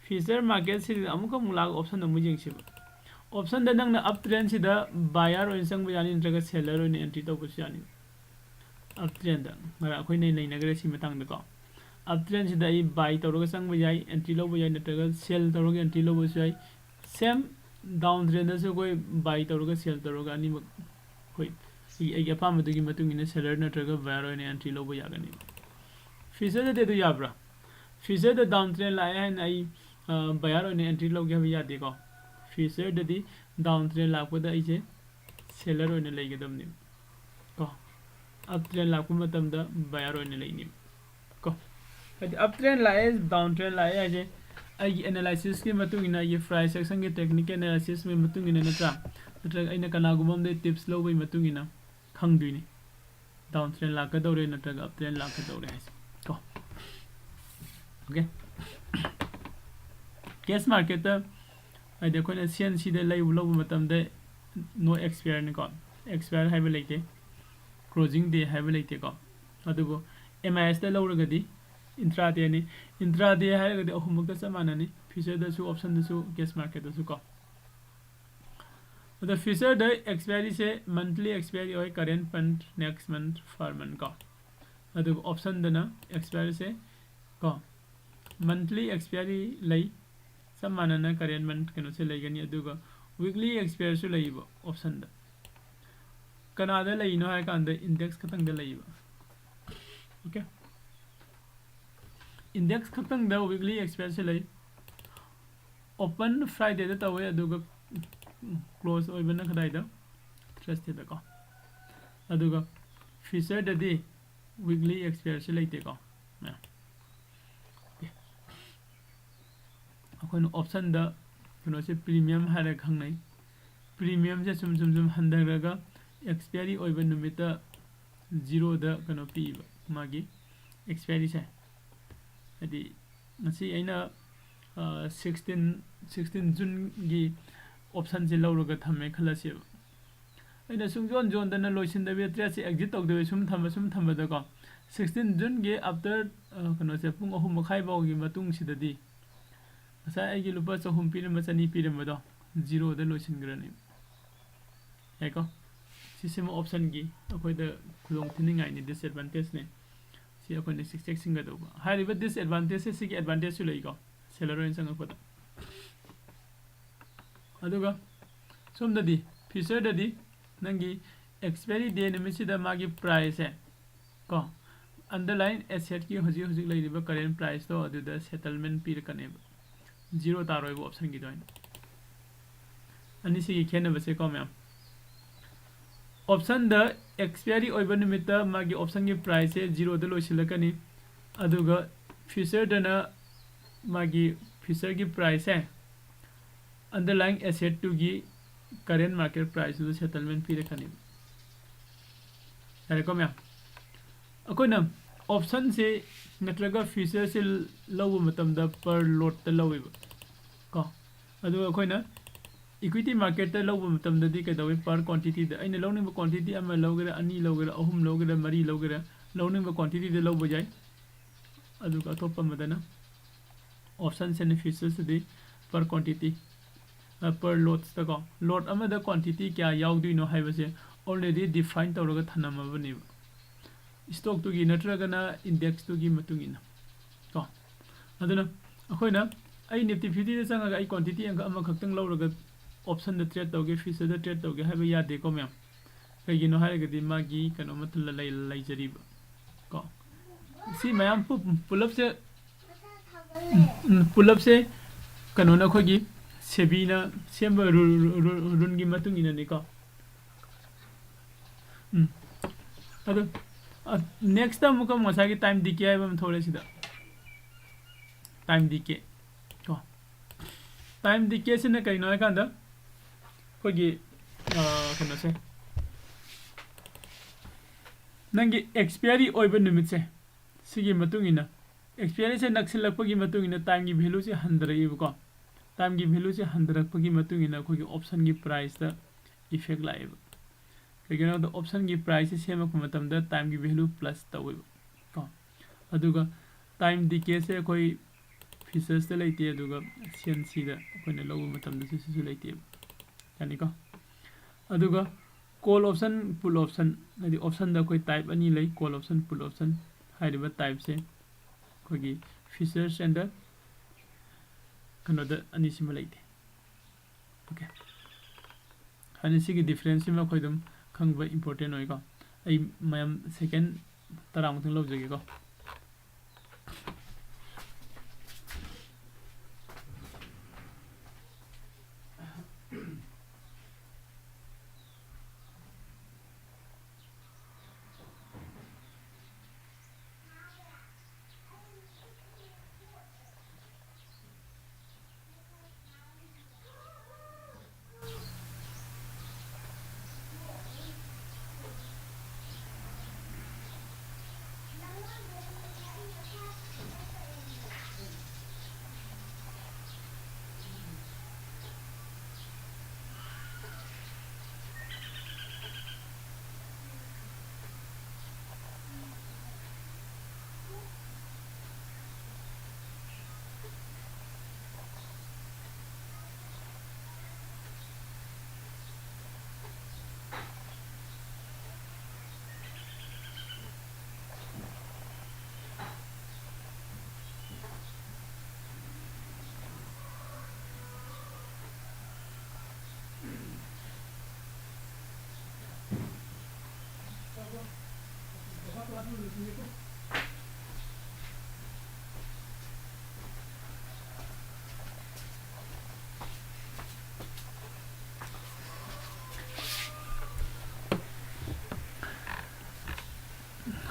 Future marketꯁꯤꯗ ꯑꯃꯨꯛꯀ ꯑꯃꯨꯛ ꯂꯥꯛꯑꯒ optionꯗ ꯑꯃꯨꯛ ꯌꯦꯡꯁꯤꯕ꯫ Optionꯗ ꯅꯪꯅ up trendꯁꯤꯗ buyer ꯑꯣꯏꯅ ꯆꯪꯕ ꯌꯥꯅꯤ ꯅꯠꯇ꯭ꯔꯒ seller ꯑꯣꯏꯅ entry ꯇꯧꯕꯁꯨ ꯌꯥꯅꯤ꯫ Up trendꯗ ꯉꯔꯥꯡ ꯑꯩꯈꯣꯏꯅ ꯅꯩꯅꯈ꯭ꯔꯦ ꯁꯤ ꯃꯇꯥꯡꯗꯀꯣ꯫ Up trendꯁꯤꯗ ꯑꯩ buy ꯇꯧꯔꯒ ꯆꯪꯕ ꯌꯥꯏ, entry ꯂꯧꯕ ꯌꯥꯏ, ꯅꯠꯇ꯭ꯔꯒ sell ꯇꯧꯔꯒ entry ꯂꯧꯕꯁꯨ ꯌꯥꯏ꯫ Same down trendꯗꯁꯨ ꯑꯩꯈꯣꯏ buy ꯇꯧꯔꯒ sell ꯇꯧꯔꯒ ꯑꯅꯤꯃꯛ ꯑꯩꯈꯣꯏ ꯑꯩꯒꯤ, ꯑꯩꯒꯤ ꯑꯄꯥꯝꯕꯗꯨꯒꯤ ꯃꯇꯨꯡ ꯏꯟꯅ seller ꯅꯠꯇ꯭ꯔꯒ buyer ꯑꯣꯏꯅ entry ꯂꯧꯕ ꯌꯥꯒꯅꯤ꯫ Futureꯗꯗꯤ ꯑꯗꯨ ꯌꯥꯕ꯭ꯔꯥ? Futureꯗ down trend ꯂꯥꯛꯑꯦ ꯍꯥꯏꯅ ꯑꯩ, ꯑ, buyer ꯑꯣꯏꯅ entry ꯂꯧꯒꯦ ꯍꯥꯏꯕ ꯌꯥꯗꯦꯀꯣ꯫ Futureꯗꯗꯤ down trend ꯂꯥꯛꯄꯗ ꯑꯩꯁꯦ seller ꯑꯣꯏꯅ ꯂꯩꯒꯗꯕꯅꯦꯕ ꯀꯣ꯫ Up trend ꯂꯥꯛꯄ ꯃꯇꯝꯗ buyer ꯑꯣꯏꯅ ꯂꯩꯅꯦꯕ ꯀꯣ꯫ ꯍꯥꯏꯗꯤ up trend ꯂꯥꯛꯑꯦ, down trend ꯂꯥꯛꯑꯦ ꯍꯥꯏꯁꯦ ꯑꯩꯒꯤ analysisꯀꯤ ꯃꯇꯨꯡ ꯏꯟꯅ, ꯑꯩꯒꯤ price actionꯒꯤ technical analysisꯀꯤ ꯃꯇꯨꯡ ꯏꯟꯅ ꯅꯠꯇ꯭ꯔꯥ, ꯅꯠꯇ꯭ꯔꯒ ꯑꯩꯅ ꯀꯅꯥꯒꯨꯝꯕ ꯑꯃꯗꯒꯤ tips ꯂꯧꯕꯒꯤ ꯃꯇꯨꯡ ꯏꯟꯅ ꯈꯪꯗꯣꯏꯅꯤ down trend ꯂꯥꯛꯀꯗꯧꯔꯦ ꯅꯠꯇ꯭ꯔꯒ up trend ꯂꯥꯛꯀꯗꯧꯔꯦ ꯍꯥꯏꯁꯦ ꯀꯣ꯫ Okay, cash marketꯇ ꯍꯥꯏꯗꯤ ꯑꯩꯈꯣꯏꯅ C N Cꯗ ꯂꯩꯕ ꯂꯧꯕ ꯃꯇꯝꯗ no expireꯅꯤꯀꯣ, expire ꯍꯥꯏꯕ ꯂꯩꯇꯦ, closing day ꯍꯥꯏꯕ ꯂꯩꯇꯦꯀꯣ꯫ ꯑꯗꯨꯕꯨ M I Sꯇ ꯂꯧꯔꯒꯗꯤ intradayꯅꯤ꯫ Intraday ꯍꯥꯏꯔꯒꯗꯤ ꯑꯍꯨꯝꯃꯛꯇ ꯆꯞ ꯃꯥꯟꯅꯅꯤ, futureꯗꯁꯨ, optionꯗꯁꯨ, cash marketꯇꯁꯨ ꯀꯣ꯫ ꯑꯗꯣ futureꯗ expiryꯁꯦ monthly expiry ꯑꯣꯏ, current month, next month, per month ꯀꯣ꯫ ꯑꯗꯨꯒ optionꯗꯅ expiryꯁꯦ ꯀꯣ, monthly expiry ꯂꯩ, ꯆꯞ ꯃꯥꯟꯅꯅ current month ꯀꯩꯅꯣꯁꯦ ꯂꯩꯒꯅꯤ꯫ ꯑꯗꯨꯒ weekly expiryꯁꯨ ꯂꯩꯌꯦꯕ optionꯗ꯫ ꯀꯅꯥꯗ ꯂꯩꯅꯣ ꯍꯥꯏ ꯀꯥꯟꯗ index ꯈꯛꯇꯪꯗ ꯂꯩꯌꯦꯕ꯫ Okay, index ꯈꯛꯇꯪꯗ weekly expiryꯁꯦ ꯂꯩ꯫ Open Fridayꯗ ꯇꯧꯋꯦ, ꯑꯗꯨꯒ close ꯑꯣꯏꯕꯅ ꯀꯗꯥꯏꯗ? Thursdayꯗꯀꯣ꯫ ꯑꯗꯨꯒ futureꯗꯗꯤ weekly expiryꯁꯦ ꯂꯩꯇꯦꯀꯣ꯫ ꯑꯩꯈꯣꯏꯅ optionꯗ ꯀꯩꯅꯣꯁꯦ premium ꯍꯥꯏꯔꯒ ꯈꯪꯅꯩ꯫ Premiumꯁꯦ ꯁꯨꯝ ꯁꯨꯝ ꯁꯨꯝ ꯍꯟꯊꯈ꯭ꯔꯒ expiry ꯑꯣꯏꯕ ꯅꯨꯃꯤꯠꯇ zeroꯗ ꯀꯩꯅꯣ ꯄꯤꯕ, ꯃꯥꯒꯤ expiryꯁꯦ꯫ ꯍꯥꯏꯗꯤ ꯉꯁꯤ ꯑꯩꯅ sixteen sixteen Juneꯒꯤ optionꯁꯦ ꯂꯧꯔꯒ ꯊꯝꯃꯦ ꯈꯜꯂꯁꯦꯕ꯫ ꯑꯩꯅ ꯁꯨꯝ ꯌꯣꯟ ꯌꯣꯟꯗꯅ ꯂꯣꯏꯁꯤꯟꯗꯕꯤꯗ tradeꯁꯦ exit ꯇꯧꯗꯕꯤꯗ ꯁꯨꯝ ꯊꯝꯕ ꯁꯨꯝ ꯊꯝꯕꯗꯀꯣ, sixteen Juneꯒꯤ after ꯀꯩꯅꯣꯁꯦ, ꯄꯨꯡ ꯑꯍꯨꯝ ꯃꯈꯥꯏ ꯐꯥꯎꯒꯤ ꯃꯇꯨꯡꯁꯤꯗꯗꯤ ꯉꯁꯥꯏ ꯑꯩꯒꯤ ꯂꯨꯄꯥ ꯆꯍꯨꯝ ꯄꯤꯔꯝꯕ, ꯆꯅꯤ ꯄꯤꯔꯝꯕꯗꯣ zeroꯗ ꯂꯣꯏꯁꯤꯟꯈ꯭ꯔꯅꯤ꯫ ꯌꯥꯏꯀꯣ? ꯁꯤꯁꯤꯃ optionꯒꯤ ꯑꯩꯈꯣꯏꯗ ꯈꯨꯗꯣꯡ ꯊꯤꯅꯤꯡꯉꯥꯏꯅꯤ, disadvantageꯅꯤ꯫ ꯁꯤ ꯑꯩꯈꯣꯏꯅ ꯆꯦꯛꯁꯤꯟꯒꯗꯧꯕ꯫ ꯍꯥꯏꯔꯤꯕ disadvantageꯁꯦ ꯁꯤꯒꯤ advantageꯁꯨ ꯂꯩꯀꯣ, seller ꯑꯣꯏꯅ ꯆꯪꯉꯛꯄꯗ꯫ ꯑꯗꯨꯒ ꯁꯣꯝꯗꯗꯤ, futureꯗꯗꯤ ꯅꯪꯒꯤ expiry day ꯅꯨꯃꯤꯠꯁꯤꯗ ꯃꯥꯒꯤ priceꯁꯦ ꯀꯣ, underlying assetꯀꯤ ꯍꯧꯖꯤꯛ ꯍꯧꯖꯤꯛ ꯂꯩꯔꯤꯕ current priceꯇꯣ ꯑꯗꯨꯗ settlement ꯄꯤꯔꯛꯀꯅꯦꯕ, zero ꯇꯥꯔꯣꯏꯕ optionꯒꯤꯗ ꯑꯣꯏꯅ꯫ ꯑꯅꯤꯁꯤꯒꯤ ꯈꯦꯠꯅꯕꯁꯦꯀꯣ ꯃꯌꯥꯝ, optionꯗ expiry ꯑꯣꯏꯕ ꯅꯨꯃꯤꯠꯇ ꯃꯥꯒꯤ optionꯒꯤ priceꯁꯦ zeroꯗ ꯂꯣꯏꯁꯤꯜꯂꯛꯀꯅꯤ, ꯑꯗꯨꯒ futureꯗꯅ ꯃꯥꯒꯤ futureꯒꯤ priceꯁꯦ underlying assetꯇꯨꯒꯤ current market priceꯇꯨꯗ settlement ꯄꯤꯔꯛꯀꯅꯦꯕ꯫ ꯌꯥꯔꯦꯀꯣ ꯃꯌꯥꯝ? ꯑꯩꯈꯣꯏꯅ optionꯁꯦ ꯅꯠꯇ꯭ꯔꯒ futureꯁꯦ ꯂꯧꯕ ꯃꯇꯝꯗ per lotꯇ ꯂꯧꯋꯦꯕ ꯀꯣ꯫ ꯑꯗꯨꯒ ꯑꯩꯈꯣꯏꯅ equity marketꯇ ꯂꯧꯕ ꯃꯇꯝꯗꯗꯤ ꯀꯩꯗꯧꯋꯤ? Per quantityꯗ꯫ ꯑꯩꯅ ꯂꯧꯅꯤꯡꯕ quantity ꯑꯃ ꯂꯧꯒꯦꯔꯥ, ꯑꯅꯤ ꯂꯧꯒꯦꯔꯥ, ꯑꯍꯨꯝ ꯂꯧꯒꯦꯔꯥ, ꯃꯔꯤ ꯂꯧꯒꯦꯔꯥ, ꯂꯧꯅꯤꯡꯕ quantityꯗ ꯂꯧꯕ ꯌꯥꯏ꯫ ꯑꯗꯨꯒ ꯑꯇꯣꯞꯄ ꯑꯃꯗꯅ options and futuresꯇꯗꯤ per quantity, per lotsꯇꯀꯣ, lot ꯑꯃꯗ quantity ꯀꯌꯥ ꯌꯥꯎꯗꯣꯏꯅꯣ ꯍꯥꯏꯕꯁꯦ already define ꯇꯧꯔꯒ ꯊꯝꯃꯕꯅꯦꯕ꯫ ꯏꯁꯇꯣꯛꯇꯨꯒꯤ ꯅꯠꯇ꯭ꯔꯒꯅ ꯏꯟꯗꯦꯛꯁꯇꯨꯒꯤ ꯃꯇꯨꯡ ꯏꯟꯅ ꯀꯣ꯫ ꯑꯗꯨꯅ ꯑꯩꯈꯣꯏꯅ ꯑꯩ ꯅꯤꯐꯇꯤ ꯐꯤꯐꯇꯤꯗ ꯆꯪꯉꯒ ꯑꯩ ꯀ꯭ꯋꯥꯟꯇꯤꯇꯤ ꯑꯃꯈꯛ ꯑꯃꯈꯛꯇꯪ ꯂꯧꯔꯒ ꯑꯣꯞꯁꯟꯗ ꯇ꯭ꯔꯦꯠ ꯇꯧꯒꯦ, ꯐ꯭ꯌꯨꯆꯔꯗ ꯇ꯭ꯔꯦꯠ ꯇꯧꯒꯦ ꯍꯥꯏꯕ ꯌꯥꯗꯦꯀꯣ ꯃꯌꯥꯝ꯫ ꯀꯩꯒꯤꯅꯣ ꯍꯥꯏꯔꯒꯗꯤ ꯃꯥꯒꯤ ꯀꯩꯅꯣ ꯑꯃꯠꯇ ꯂꯩ- ꯂꯩꯖꯔꯤꯕ ꯀꯣ꯫ ꯁꯤ ꯃꯌꯥꯝ ꯄꯨ- ꯄꯨꯂꯞꯁꯦ ꯎꯝ, ꯄꯨꯂꯞꯁꯦ ꯀꯩꯅꯣꯅ ꯑꯩꯈꯣꯏꯒꯤ ꯁꯦꯕꯤꯅ ꯁꯦꯝꯕ ꯔꯨ- ꯔꯨ- ꯔꯨ- ꯔꯨꯜꯒꯤ ꯃꯇꯨꯡ ꯏꯟꯅꯅꯤꯀꯣ꯫ ꯎꯝ꯫ ꯑꯗꯨ ꯅꯦꯛꯁꯇ ꯑꯃꯨꯛꯀ ꯉꯁꯥꯏꯒꯤ ꯇꯥꯏꯝ ꯗꯤꯀꯦ ꯍꯥꯏꯕ ꯑꯃ ꯊꯣꯛꯂꯛꯑꯦ ꯁꯤꯗ꯫ ꯇꯥꯏꯝ ꯗꯤꯀꯦ ꯀꯣ꯫ ꯇꯥꯏꯝ ꯗꯤꯀꯦꯁꯤꯅ ꯀꯩꯅꯣ ꯍꯥꯏꯀꯥꯟꯗ ꯑꯩꯈꯣꯏꯒꯤ ꯑ, ꯀꯩꯅꯣꯁꯦ, ꯅꯪꯒꯤ ꯑꯦꯛꯁꯄꯤꯌꯔꯤ ꯑꯣꯏꯕ ꯅꯨꯃꯤꯠꯁꯦ, ꯁꯤꯒꯤ ꯃꯇꯨꯡ ꯏꯟꯅ, ꯑꯦꯛꯁꯄꯤꯌꯔꯤꯁꯦ ꯅꯛꯁꯤꯜꯂꯛꯄꯒꯤ ꯃꯇꯨꯡ ꯏꯟꯅ ꯇꯥꯏꯝꯒꯤ ꯚꯦꯂꯨꯁꯦ ꯍꯟꯊꯔꯛꯏꯕꯀꯣ꯫ ꯇꯥꯏꯝꯒꯤ ꯚꯦꯂꯨꯁꯦ ꯍꯟꯊꯔꯛꯄꯒꯤ ꯃꯇꯨꯡ ꯏꯟꯅ ꯑꯩꯈꯣꯏꯒꯤ ꯑꯣꯞꯁꯟꯒꯤ ꯄ꯭ꯔꯥꯏꯁꯇ ꯏꯐꯦꯛ ꯂꯥꯛꯑꯦꯕ꯫ ꯀꯩꯒꯤꯅꯣ ꯍꯥꯏꯕꯗ ꯑꯣꯞꯁꯟꯒꯤ ꯄ꯭ꯔꯥꯏꯁꯁꯦ ꯁꯦꯝꯃꯛꯄ ꯃꯇꯝꯗ ꯇꯥꯏꯝꯒꯤ ꯚꯦꯂꯨ ꯄ꯭ꯂꯁ ꯇꯧꯋꯦꯕ ꯀꯣ꯫ ꯑꯗꯨꯒ ꯇꯥꯏꯝ ꯗꯤꯀꯦꯁꯦ ꯑꯩꯈꯣꯏ ꯐ꯭ꯌꯨꯆꯔꯁꯇ ꯂꯩꯇꯦ, ꯑꯗꯨꯒ ꯁꯤ ꯑꯦꯟ ꯁꯤꯗ ꯑꯩꯈꯣꯏꯅ ꯂꯧꯕ ꯃꯇꯝꯗꯁꯨ ꯁꯤꯁꯨ ꯂꯩꯇꯦꯕ꯫ ꯌꯥꯅꯤꯀꯣ? ꯑꯗꯨꯒ ꯀꯣꯜ ꯑꯣꯞꯁꯟ, ꯄꯨꯠ ꯑꯣꯞꯁꯟ, ꯍꯥꯏꯗꯤ ꯑꯣꯞꯁꯟꯗ ꯑꯩꯈꯣꯏ ꯇꯥꯏꯞ ꯑꯅꯤ ꯂꯩ, ꯀꯣꯜ ꯑꯣꯞꯁꯟ, ꯄꯨꯠ ꯑꯣꯞꯁꯟ ꯍꯥꯏꯔꯤꯕ ꯇꯥꯏꯞꯁꯦ ꯑꯩꯈꯣꯏꯒꯤ ꯐ꯭ꯌꯨꯆꯔꯁ ꯑꯦꯟ ꯗ ꯀꯩꯅꯣꯗ ꯑꯅꯤꯁꯤꯃ ꯂꯩꯇꯦ꯫ ꯑꯣꯀꯦ꯫ ꯍꯥꯏꯗꯤ ꯁꯤꯒꯤ ꯗꯤꯐ꯭ꯔꯦꯟꯁꯁꯤꯃ ꯑꯩꯈꯣꯏ ꯑꯗꯨꯝ ꯈꯪꯕ ꯏꯝꯄꯣꯔꯇꯦꯟ ꯑꯣꯏꯀꯣ꯫ ꯑꯩ ꯃꯌꯥꯝ ꯁꯦꯀꯦꯟ ꯇꯔꯥꯃꯨꯛꯇꯪ ꯂꯧꯖꯒꯦꯀꯣ꯫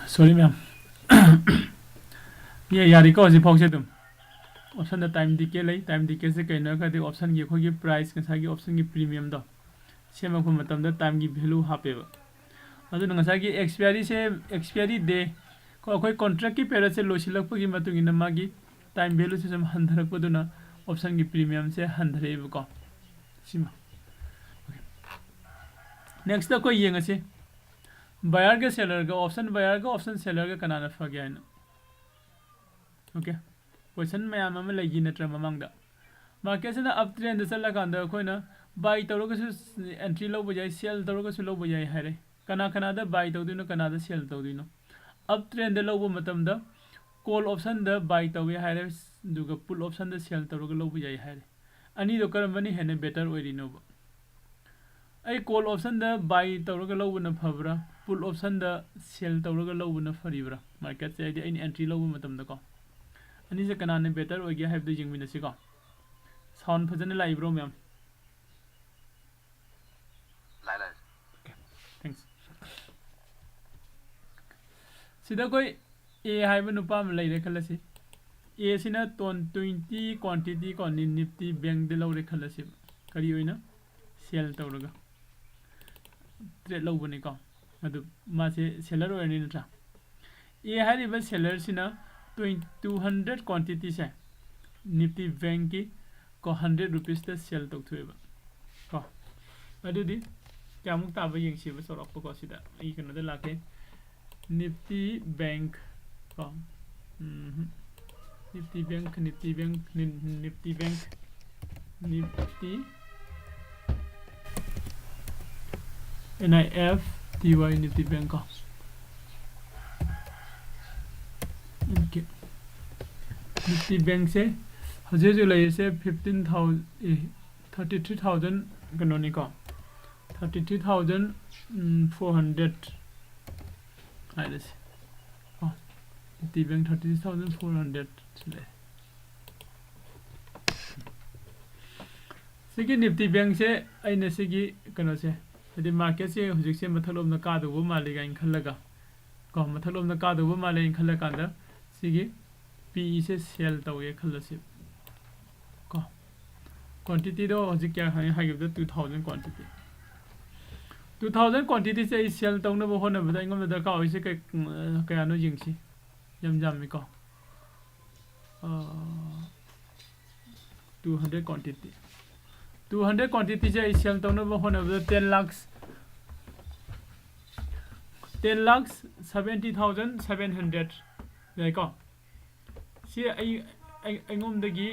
Sorry, ma'am. ꯌꯥ, ꯌꯥꯔꯤꯀꯣ ꯍꯧꯖꯤꯛ ꯐꯥꯎꯁꯦ ꯑꯗꯨꯝ? Option ꯗ time decay ꯂꯩ꯫ Time decay ꯁꯦ ꯀꯩꯅꯣ ꯍꯥꯏꯔꯒꯗꯤ, option ꯒꯤ ꯑꯩꯈꯣꯏꯒꯤ price, ꯉꯁꯥꯏꯒꯤ option ꯒꯤ premium ꯗꯣ ꯁꯦꯝꯃꯛꯄ ꯃꯇꯝꯗ time ꯒꯤ value ꯍꯥꯞꯄꯦꯕ꯫ ꯑꯗꯨꯅ ꯉꯁꯥꯏꯒꯤ expiry ꯁꯦ, expiry day ꯀꯣ, ꯑꯩꯈꯣꯏ contract ꯀꯤ period ꯁꯦ ꯂꯣꯏꯁꯤꯜꯂꯛꯄꯒꯤ ꯃꯇꯨꯡ ꯏꯟꯅ ꯃꯥꯒꯤ time value ꯁꯦ ꯁꯨꯝ ꯍꯟꯊꯔꯛꯄꯗꯨꯅ option ꯒꯤ premium ꯁꯦ ꯍꯟꯊꯔꯛꯑꯦꯕꯀꯣ꯫ ꯁꯤꯃ꯫ Okay. Next ꯑꯩꯈꯣꯏ ꯌꯦꯡꯉꯁꯤ, buyer ꯒ seller ꯒ, option buyer ꯒ option seller ꯒ ꯀꯅꯥꯅ ꯐꯒꯦ ꯍꯥꯏꯅ꯫ Okay, question ꯃꯌꯥꯝ ꯑꯃ ꯂꯩꯈꯤ ꯅꯠꯇ꯭ꯔꯥ ꯃꯃꯥꯡꯗ? Market ꯁꯤꯅ up trend ꯗ ꯆꯠꯂꯀꯥꯟꯗ ꯑꯩꯈꯣꯏꯅ buy ꯇꯧꯔꯒꯁꯨ entry ꯂꯧꯕ ꯌꯥꯏ, sell ꯇꯧꯔꯒꯁꯨ ꯂꯧꯕ ꯌꯥꯏ ꯍꯥꯏꯔꯦ꯫ ꯀꯅꯥ ꯀꯅꯥꯗ buy ꯇꯧꯗꯣꯏꯅꯣ, ꯀꯅꯥꯗ sell ꯇꯧꯗꯣꯏꯅꯣ? Up trend ꯗ ꯂꯧꯕ ꯃꯇꯝꯗ call option ꯗ buy ꯇꯧꯋꯦ ꯍꯥꯏꯔꯦ, ꯑꯗꯨꯒ put option ꯗ sell ꯇꯧꯔꯒ ꯂꯧꯕ ꯌꯥꯏ ꯍꯥꯏꯔꯦ꯫ ꯑꯅꯤꯗꯣ ꯀꯔꯝꯕꯅ ꯍꯦꯟꯅ better ꯑꯣꯏꯔꯤꯅꯣꯕ? ꯑꯩ call option ꯗ buy ꯇꯧꯔꯒ ꯂꯧꯕꯅ ꯐꯕ꯭ꯔꯥ, put option ꯗ sell ꯇꯧꯔꯒ ꯂꯧꯕꯅ ꯐꯔꯤꯕ꯭ꯔꯥ? Market ꯁꯦ, ꯍꯥꯏꯗꯤ ꯑꯩꯅ entry ꯂꯧꯕ ꯃꯇꯝꯗꯀꯣ, ꯑꯅꯤꯁꯦ ꯀꯅꯥꯅ better ꯑꯣꯏꯒꯦ ꯍꯥꯏꯕꯗꯨ ꯌꯦꯡꯃꯤꯟꯅꯁꯤꯀꯣ꯫ Sound ꯐꯖꯅ ꯂꯥꯛꯏꯕ꯭ꯔꯣ, ma'am? ꯂꯥꯛꯑꯦ, ꯂꯥꯛꯑꯦ꯫ Okay, thanks. ꯁꯤꯗ ꯑꯩꯈꯣꯏ A ꯍꯥꯏꯕ ꯅꯨꯄꯥ ꯑꯃ ꯂꯩꯔꯦ ꯈꯜꯂꯁꯤ꯫ A ꯁꯤꯅ ton twenty quantity ꯀꯣ, ꯅꯤ-, Nifty Bank ꯗ ꯂꯧꯔꯦ ꯈꯜꯂꯁꯤ꯫ ꯀꯔꯤ ꯑꯣꯏꯅ? Sell ꯇꯧꯔꯒ trade ꯂꯧꯕꯅꯤꯀꯣ꯫ ꯑꯗꯨ ꯃꯥꯁꯦ seller ꯑꯣꯏꯔꯅꯤ ꯅꯠꯇ꯭ꯔꯥ? A ꯍꯥꯏꯔꯤꯕ seller ꯁꯤꯅ twenty, two hundred quantity ꯁꯦ Nifty Bank ꯀꯤ ꯀꯣ, hundred rupees ꯇ sell ꯇꯧꯊꯣꯛꯑꯦꯕ ꯀꯣ꯫ ꯑꯗꯨꯗꯤ ꯀꯌꯥꯃꯨꯛ ꯇꯥꯕ ꯌꯦꯡꯁꯤꯕ, ꯆꯥꯎꯔꯥꯛꯄꯀꯣ꯫ ꯁꯤꯗ ꯑꯩ ꯀꯩꯅꯣꯗ ꯂꯥꯛꯀꯦ, Nifty Bank ꯀꯣ꯫ ꯎꯝ, Nifty Bank, Nifty Bank, Ni-, Nifty Bank, Nifty, N I F T Y, Nifty Bank ꯀꯣ꯫ Okay. Nifty Bank ꯁꯦ ꯍꯧꯖꯤꯛ ꯍꯧꯖꯤꯛ ꯂꯩꯔꯤꯁꯦ fifteen thousand, ꯑꯦ, thirty three thousand ꯀꯩꯅꯣꯅꯤꯀꯣ, thirty three thousand four hundred꯫ ꯍꯥꯏꯔꯁꯤ꯫ Nifty Bank thirty six thousand four hundred ꯁꯤ ꯂꯩ꯫ ꯁꯤꯒꯤ Nifty Bankꯁꯦ ꯑꯩꯅ ꯁꯤꯒꯤ ꯀꯩꯅꯣꯁꯦ, ꯍꯥꯏꯗꯤ marketꯁꯦ ꯍꯧꯖꯤꯛꯁꯦ ꯃꯊꯛꯂꯣꯝꯗ ꯀꯥꯗꯧꯕ ꯃꯥꯜꯂꯤ ꯀꯥꯏꯅ ꯈꯜꯂꯒ, ꯀꯣ, ꯃꯊꯛꯂꯣꯝꯗ ꯀꯥꯗꯧꯕ ꯃꯥꯜꯂꯦꯅ ꯈꯜꯂꯀꯥꯟꯗ ꯁꯤꯒꯤ PEꯁꯦ sell ꯇꯧꯋꯦ ꯈꯜꯂꯁꯤ, ꯀꯣ꯫ Quantityꯗꯣ ꯍꯧꯖꯤꯛ ꯀꯌꯥ ꯍꯥꯏ-, ꯍꯥꯏꯈꯤꯕꯗ two thousand quantity꯫ Two thousand quantityꯁꯦ ꯑꯩ sell ꯇꯧꯅꯕ ꯍꯣꯠꯅꯕꯗ ꯑꯩꯉꯣꯟꯗ ꯗꯔꯀꯥꯔ ꯑꯣꯏꯁꯦ ꯀꯩ-, ꯎꯝ, ꯀꯌꯥꯅꯣ ꯌꯦꯡꯁꯤ꯫ ꯌꯥꯝ ꯌꯥꯝꯃꯤꯀꯣ꯫ ꯑꯥ, two hundred quantity꯫ Two hundred quantityꯁꯦ ꯑꯩ sell ꯇꯧꯅꯕ ꯍꯣꯠꯅꯕꯗ ten lakhs, ten lakhs seventy thousand seven hundred ꯌꯥꯏꯀꯣ꯫ ꯁꯤ ꯑꯩ, ꯑꯩ, ꯑꯩꯉꯣꯟꯗꯒꯤ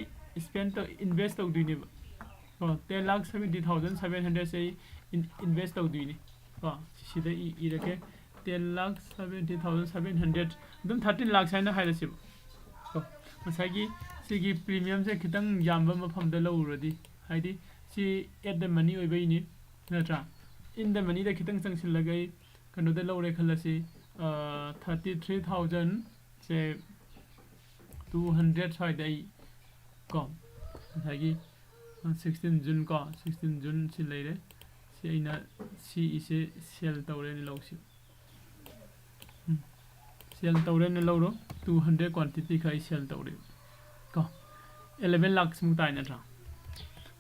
spend ꯇꯧ-, invest ꯇꯧꯗꯣꯏꯅꯦꯕ꯫ ꯀꯣ, ten lakh seventy thousand seven hundredꯁꯦ ꯑꯩ in-, invest ꯇꯧꯗꯣꯏꯅꯤ꯫ ꯀꯣ, ꯁꯤꯗ E-, ꯏꯔꯒꯦ꯫ Ten lakh seventy thousand seven hundred, ꯑꯗꯨꯝ thirteen lakhs ꯍꯥꯏꯅ ꯍꯥꯏꯔꯁꯦꯕ꯫ ꯀꯣ, ꯉꯁꯥꯏꯒꯤ ꯁꯤꯒꯤ premiumꯁꯦ ꯈꯤꯇꯪ ꯌꯥꯝꯕ ꯃꯐꯝꯗ ꯂꯧꯔꯨꯔꯗꯤ, ꯍꯥꯏꯗꯤ ꯁꯤ at the money ꯑꯣꯏꯕꯩꯅꯤ, ꯅꯠꯇ꯭ꯔꯥ? In the moneyꯗ ꯈꯤꯇꯪ ꯆꯪꯁꯤꯜꯂꯒ ꯑꯩ ꯀꯩꯅꯣꯗ ꯂꯧꯔꯦ ꯈꯜꯂꯁꯤ, ꯑ, thirty three thousand ꯁꯦ two hundred ꯁ꯭ꯋꯥꯏꯗ ꯑꯩ, ꯀꯣ, ꯉꯁꯥꯏꯒꯤ, ꯑ, sixteen June ꯀꯣ, sixteen June ꯁꯤ ꯂꯩꯔꯦ꯫ ꯁꯤ ꯑꯩꯅ ꯁꯤ ꯏꯁꯦ sell ꯇꯧꯔꯦꯅ ꯂꯧꯁꯤ꯫ ꯎꯝ꯫ Sell ꯇꯧꯔꯦꯅ ꯂꯧꯔꯣ꯫ Two hundred quantity ꯈꯛ ꯑꯩ sell ꯇꯧꯔꯦ꯫ ꯀꯣ, eleven lakhs ꯃꯨꯛ ꯇꯥꯏ ꯅꯠꯇ꯭ꯔꯥ?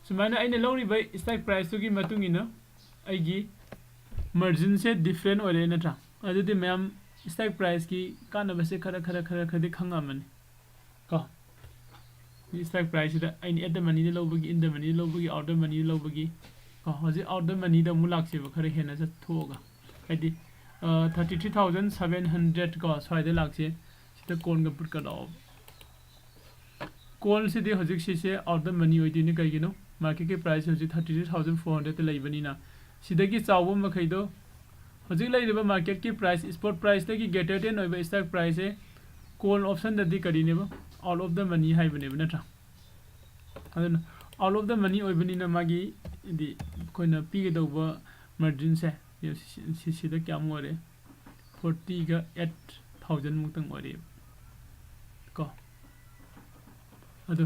ꯁꯨꯃꯥꯏꯅ ꯑꯩꯅ ꯂꯧꯔꯤꯕ strike priceꯇꯨꯒꯤ ꯃꯇꯨꯡ ꯏꯟꯅ ꯑꯩꯒꯤ marginꯁꯦ different ꯑꯣꯏꯔꯦ ꯅꯠꯇ꯭ꯔꯥ? ꯑꯗꯨꯗꯤ ꯃꯌꯥꯝ strike priceꯀꯤ ꯀꯥꯟꯅꯕꯁꯦ ꯈꯔ, ꯈꯔ, ꯈꯔ, ꯈꯔꯗꯤ ꯈꯪꯉꯝꯃꯅꯤ꯫ ꯀꯣ, strike priceꯁꯤꯗ ꯑꯩꯅ at the moneyꯗ ꯂꯧꯕꯒꯤ, in the moneyꯗ ꯂꯧꯕꯒꯤ, out the moneyꯗ ꯂꯧꯕꯒꯤ, ꯀꯣ, ꯍꯧꯖꯤꯛ out the moneyꯗ ꯑꯃꯨꯛ ꯂꯥꯛꯁꯦꯕ, ꯈꯔ ꯍꯦꯟꯅ ꯆꯠꯊꯣꯛꯑꯒ, ꯍꯥꯏꯗꯤ, ꯑ, thirty three thousand seven hundred ꯀꯣ, ꯁ꯭ꯋꯥꯏꯗ ꯂꯥꯛꯁꯦ꯫ ꯁꯤꯗ callꯒ putꯀ ꯂꯥꯛꯑꯣ꯫ Callꯁꯤꯗꯤ ꯍꯧꯖꯤꯛ ꯁꯤꯁꯦ out the money ꯑꯣꯏꯗꯣꯏꯅꯤ꯫ ꯀꯩꯒꯤꯅꯣ? Marketꯀꯤ price ꯍꯧꯖꯤꯛ thirty three thousand four hundredꯇ ꯂꯩꯕꯅꯤꯅ, ꯁꯤꯗꯒꯤ ꯆꯥꯎꯕ ꯃꯈꯩꯗꯣ, ꯍꯧꯖꯤꯛ ꯂꯩꯔꯤꯕ marketꯀꯤ price, spot priceꯇꯒꯤ greater than ꯑꯣꯏꯕ strike priceꯁꯦ call optionꯗꯗꯤ ꯀꯔꯤꯅꯦꯕ? Out of the money ꯍꯥꯏꯕꯅꯦꯕ, ꯅꯠꯇ꯭ꯔꯥ? ꯑꯗꯨꯅ out of the money ꯑꯣꯏꯕꯅꯤꯅ ꯃꯥꯒꯤ, ꯍꯥꯏꯗꯤ, ꯑꯩꯈꯣꯏꯅ ꯄꯤꯒꯗꯧꯕ marginꯁꯦ ꯁꯤ-, ꯁꯤ-, ꯁꯤꯗ ꯀꯌꯥꯃꯨꯛ ꯑꯣꯏꯔꯦ? Fortyꯒ eight thousand ꯃꯨꯛꯇꯪ ꯑꯣꯏꯔꯦꯕ꯫ ꯑꯗꯣ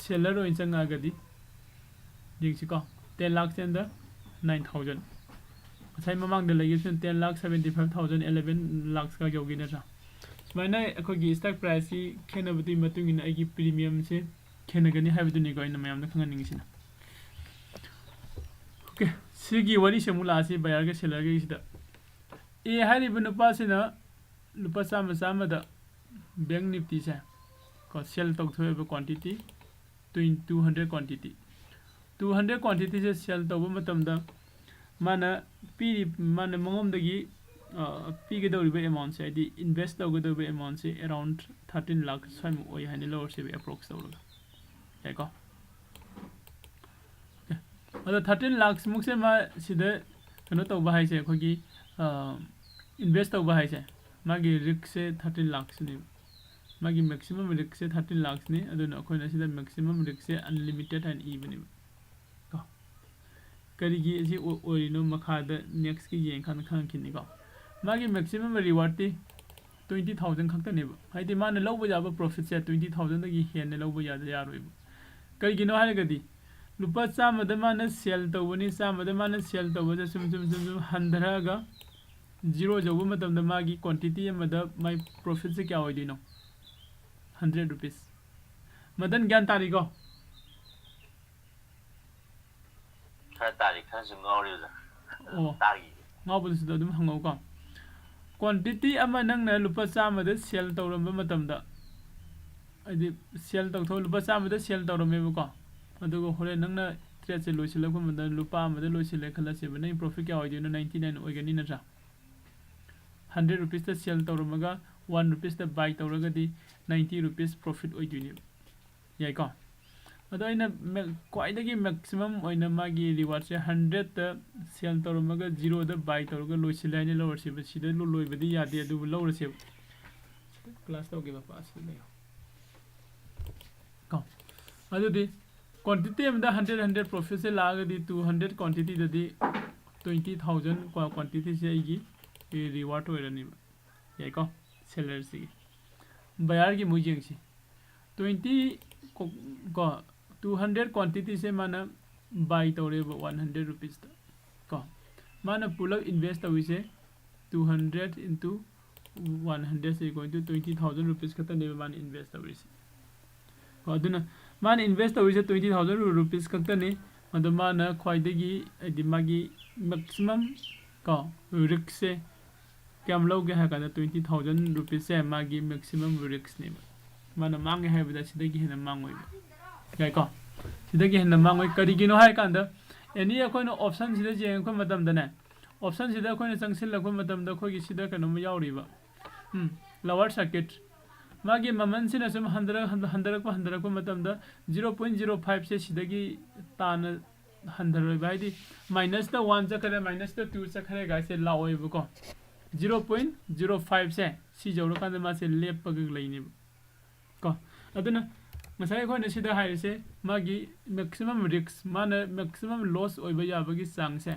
seller ꯑꯣꯏꯅ ꯆꯪꯉꯛꯑꯒꯗꯤ ꯌꯦꯡꯁꯤꯀꯣ, ten lakhs and nine thousand꯫ ꯉꯁꯥꯏ ꯃꯃꯥꯡꯗ ꯂꯩꯈꯤꯕꯁꯤꯅ ten lakh seventy five thousand, eleven lakhs ꯀ ꯌꯧꯈꯤ ꯅꯠꯇ꯭ꯔꯥ? ꯁꯨꯃꯥꯏꯅ ꯑꯩꯈꯣꯏꯒꯤ stock price ꯁꯤ ꯈꯦꯠꯅꯕꯗꯨꯒꯤ ꯃꯇꯨꯡ ꯏꯟꯅ ꯑꯩꯒꯤ premium ꯁꯦ ꯈꯦꯠꯅꯒꯅꯤ ꯍꯥꯏꯕꯗꯨꯅꯤꯀꯣ ꯑꯩꯅ ꯃꯌꯥꯝꯗ ꯈꯪꯍꯟꯅꯤꯡꯉꯤꯁꯤꯅ꯫ Okay, ꯁꯤꯒꯤ ꯋꯥꯔꯤꯁꯦ ꯑꯃꯨꯛ ꯂꯥꯛꯑꯁꯤ buyer ꯒ seller ꯒꯤꯁꯤꯗ꯫ A ꯍꯥꯏꯔꯤꯕ ꯅꯨꯄꯥꯁꯤꯅ ꯂꯨꯄꯥ ꯆꯥꯝꯃ ꯆꯥꯝꯃꯗ Bank Nifty ꯁꯦ ꯀꯣ sell ꯇꯧꯊꯣꯛꯑꯦꯕ, quantity twenty, two hundred quantity, two hundred quantity ꯁꯦ sell ꯇꯧꯕ ꯃꯇꯝꯗ ꯃꯥꯅ ꯄꯤꯔꯤ, ꯃꯥꯅ ꯃꯉꯣꯟꯗꯒꯤ, ꯑ, ꯄꯤꯒꯗꯧꯔꯤꯕ amount ꯁꯦ, ꯍꯥꯏꯗꯤ invest ꯇꯧꯒꯗꯧꯔꯤꯕ amount ꯁꯦ around thirteen lakh ꯁ꯭ꯋꯥꯏꯃꯨꯛ ꯑꯣꯏ ꯍꯥꯏꯅ ꯂꯧꯔꯁꯦꯕ, approx ꯇꯧꯔꯒ꯫ ꯌꯥꯏꯀꯣ? Okay. ꯑꯗꯣ thirteen lakhs ꯃꯨꯛꯁꯦ ꯃꯥ ꯁꯤꯗ ꯀꯩꯅꯣ ꯇꯧꯕ ꯍꯥꯏꯁꯦ, ꯑꯩꯈꯣꯏꯒꯤ, ꯑ, invest ꯇꯧꯕ ꯍꯥꯏꯁꯦ, ꯃꯥꯒꯤ risk ꯁꯦ thirteen lakhs ꯅꯦꯕ꯫ ꯃꯥꯒꯤ maximum risk ꯁꯦ thirteen lakhs ꯅꯤ꯫ ꯑꯗꯨꯅ ꯑꯩꯈꯣꯏꯅ ꯁꯤꯗ maximum risk ꯁꯦ unlimited ꯍꯥꯏꯅ ꯏꯕꯅꯦꯕ꯫ ꯀꯣ? ꯀꯔꯤꯒꯤ ꯑꯁꯤ ꯑꯣ-, ꯑꯣꯏꯔꯤꯅꯣ ꯃꯈꯥꯗ next ꯀꯤ ꯌꯦꯡꯉꯀꯥꯟꯗ ꯈꯪꯉꯛꯈꯤꯅꯤꯀꯣ꯫ ꯃꯥꯒꯤ maximum reward T twenty thousand ꯈꯛꯇꯅꯦꯕ꯫ ꯍꯥꯏꯗꯤ ꯃꯥꯅ ꯂꯧꯕ ꯌꯥꯕ profit ꯁꯦ twenty thousand ꯗꯒꯤ ꯍꯦꯟꯅ ꯂꯧꯕ ꯌꯥꯗ ꯌꯥꯔꯣꯏꯕ꯫ ꯀꯩꯒꯤꯅꯣ ꯍꯥꯏꯔꯒꯗꯤ ꯂꯨꯄꯥ ꯆꯥꯝꯃꯗ ꯃꯥꯅ sell ꯇꯧꯕꯅꯤ, ꯆꯥꯝꯃꯗ ꯃꯥꯅ sell ꯇꯧꯕꯁꯦ ꯁꯨꯝ, ꯁꯨꯝ, ꯁꯨꯝ, ꯁꯨꯝ ꯍꯟꯊꯔꯛꯑꯒ zero ꯌꯧꯕ ꯃꯇꯝꯗ ꯃꯥꯒꯤ quantity ꯑꯃꯗ ꯃꯥꯏ profit ꯁꯦ ꯀꯌꯥ ꯑꯣꯏꯗꯣꯏꯅꯣ? Hundred rupees꯫ ꯃꯗꯟ ꯒ꯭ꯌꯥꯟ ꯇꯥꯔꯤꯀꯣ? ꯈꯔ ꯇꯥꯔꯤ, ꯈꯔꯁꯨ ꯉꯥꯎꯔꯤ ꯑꯣꯖꯥ꯫ ꯑꯣ꯫ ꯇꯥꯔꯤ꯫ ꯉꯥꯎꯕꯗꯨꯁꯨ ꯑꯗꯨꯝ ꯍꯪꯉꯧꯀꯣ꯫ Quantity ꯑꯃ ꯅꯪꯅ ꯂꯨꯄꯥ ꯆꯥꯝꯃꯗ sell ꯇꯧꯔꯝꯕ ꯃꯇꯝꯗ, ꯍꯥꯏꯗꯤ sell ꯇꯧꯊꯣꯛ-, ꯂꯨꯄꯥ ꯆꯥꯝꯃꯗ sell ꯇꯧꯔꯝꯃꯦꯕꯀꯣ, ꯑꯗꯨꯒ ꯍꯣꯔꯦꯟ ꯅꯪꯅ trade ꯁꯦ ꯂꯣꯏꯁꯤꯜꯂꯛꯄ ꯃꯇꯝꯗ ꯂꯨꯄꯥ ꯑꯃꯗ ꯂꯣꯏꯁꯤꯜꯂꯦ ꯈꯜꯂꯁꯦꯕ, ꯅꯪꯒꯤ profit ꯀꯌꯥ ꯑꯣꯏꯗꯣꯏꯅꯣ? Ninety nine ꯑꯣꯏꯒꯅꯤ ꯅꯠꯇ꯭ꯔꯥ? Hundred rupees ꯇ sell ꯇꯧꯔꯝꯃꯒ one rupees ꯇ buy ꯇꯧꯔꯒꯗꯤ ninety rupees profit ꯑꯣꯏꯗꯣꯏꯅꯦꯕ꯫ ꯌꯥꯏꯀꯣ? ꯑꯗꯣ ꯑꯩꯅ ꯃꯦ-, ꯈ꯭ꯋꯥꯏꯗꯒꯤ maximum ꯑꯣꯏꯅ ꯃꯥꯒꯤ reward ꯁꯦ hundred ꯇ sell ꯇꯧꯔꯝꯃꯒ zero ꯗ buy ꯇꯧꯔꯒ ꯂꯣꯏꯁꯤꯜꯂꯦ ꯍꯥꯏꯅ ꯂꯧꯔꯁꯦꯕ꯫ ꯁꯤꯗ ꯂꯣ-, ꯂꯣꯏꯕꯗꯤ ꯌꯥꯗꯦ, ꯑꯗꯨꯕꯨ ꯂꯧꯔꯁꯦꯕ꯫ Class ꯇꯧꯒꯦ ꯃꯄꯥ ꯑꯁꯤꯗ ꯂꯩꯌꯣ꯫ ꯀꯣ? ꯑꯗꯨꯗꯤ quantity ꯑꯃꯗ hundred, hundred profit ꯁꯦ ꯂꯥꯛꯑꯒꯗꯤ two hundred quantity ꯗꯗꯤ twenty thousand ꯀꯣ, quantity ꯁꯦ ꯑꯩꯒꯤ reward ꯑꯣꯏꯔꯅꯤꯕ꯫ ꯌꯥꯏꯀꯣ? Seller ꯁꯤꯒꯤ꯫ Buyer ꯒꯤ ꯑꯃꯨꯛ ꯌꯦꯡꯁꯤ꯫ ꯇ꯭ꯋꯦꯟꯇꯤ ꯀꯣ, ꯀꯣ, ꯇꯨ ꯍꯟꯗ꯭ꯔꯦꯠ quantity ꯁꯦ ꯃꯥꯅ buy ꯇꯧꯔꯦꯕ ꯋꯥꯟ ꯍꯟꯗ꯭ꯔꯦꯠ ꯔꯨꯄꯤꯁꯇ꯫ ꯀꯣ, ꯃꯥꯅ ꯄꯨꯂꯞ invest ꯇꯧꯔꯤꯁꯦ two hundred into one hundred is equal to twenty thousand rupees ꯈꯛꯇꯅꯦꯕ ꯃꯥꯅ invest ꯇꯧꯔꯤꯁꯦ꯫ ꯀꯣ, ꯑꯗꯨꯅ ꯃꯥꯅ invest ꯇꯧꯔꯤꯁꯦ twenty thousand rupees ꯈꯛꯇꯅꯤ꯫ ꯑꯗꯣ ꯃꯥꯅ ꯈ꯭ꯋꯥꯏꯗꯒꯤ, ꯍꯥꯏꯗꯤ ꯃꯥꯒꯤ maximum ꯀꯣ risk ꯁꯦ ꯀꯌꯥꯝ ꯂꯧꯒꯦ ꯍꯥꯏ ꯀꯥꯟꯗ twenty thousand rupees ꯁꯦ ꯃꯥꯒꯤ maximum risk ꯅꯦꯕ꯫ ꯃꯥꯅ ꯃꯥꯡꯉꯦ ꯍꯥꯏꯕꯗ ꯁꯤꯗꯒꯤ ꯍꯦꯟꯅ ꯃꯥꯡꯉꯣꯏꯕ꯫ ꯌꯥꯏꯀꯣ? ꯁꯤꯗꯒꯤ ꯍꯦꯟꯅ ꯃꯥꯡꯉꯣꯏ꯫ ꯀꯔꯤꯒꯤꯅꯣ ꯍꯥꯏ ꯀꯥꯟꯗ any ꯑꯩꯈꯣꯏꯅ option ꯁꯤꯗ ꯌꯦꯡꯉꯛꯄ ꯃꯇꯝꯗꯅꯦ, option ꯁꯤꯗ ꯑꯩꯈꯣꯏꯅ ꯆꯪꯁꯤꯜꯂꯛꯄ ꯃꯇꯝꯗ ꯑꯩꯈꯣꯏꯒꯤ ꯁꯤꯗ ꯀꯩꯅꯣꯝꯃ ꯌꯥꯎꯔꯤꯕ꯫ ꯎꯝ, lower circuit꯫ ꯃꯥꯒꯤ ꯃꯃꯜꯁꯤꯅ ꯁꯨꯝ ꯍꯟꯊꯔꯛ-, ꯍꯟꯊ-, ꯍꯟꯊꯔꯛꯄ, ꯍꯟꯊꯔꯛꯄ ꯃꯇꯝꯗ zero point zero five ꯁꯦ ꯁꯤꯗꯒꯤ ꯇꯥꯅ ꯍꯟꯊꯔꯣꯏꯕ꯫ ꯍꯥꯏꯗꯤ minus ꯇ one ꯆꯠꯈ꯭ꯔꯦ, minus ꯇ two ꯆꯠꯈ꯭ꯔꯦ ꯒꯥꯏꯁꯦ ꯂꯥꯛꯑꯣꯏꯕꯀꯣ꯫ Zero point zero five ꯁꯦ ꯁꯤ ꯌꯧꯔꯀꯥꯟꯗ ꯃꯥꯁꯦ ꯂꯦꯞꯄꯒ ꯂꯩꯅꯦꯕ꯫ ꯀꯣ, ꯑꯗꯨꯅ ꯉꯁꯥꯏ ꯑꯩꯈꯣꯏꯅ ꯁꯤꯗ ꯍꯥꯏꯔꯤꯁꯦ ꯃꯥꯒꯤ maximum risk, ꯃꯥꯅ maximum loss ꯑꯣꯏꯕ ꯌꯥꯕꯒꯤ ꯆꯥꯡꯁꯦ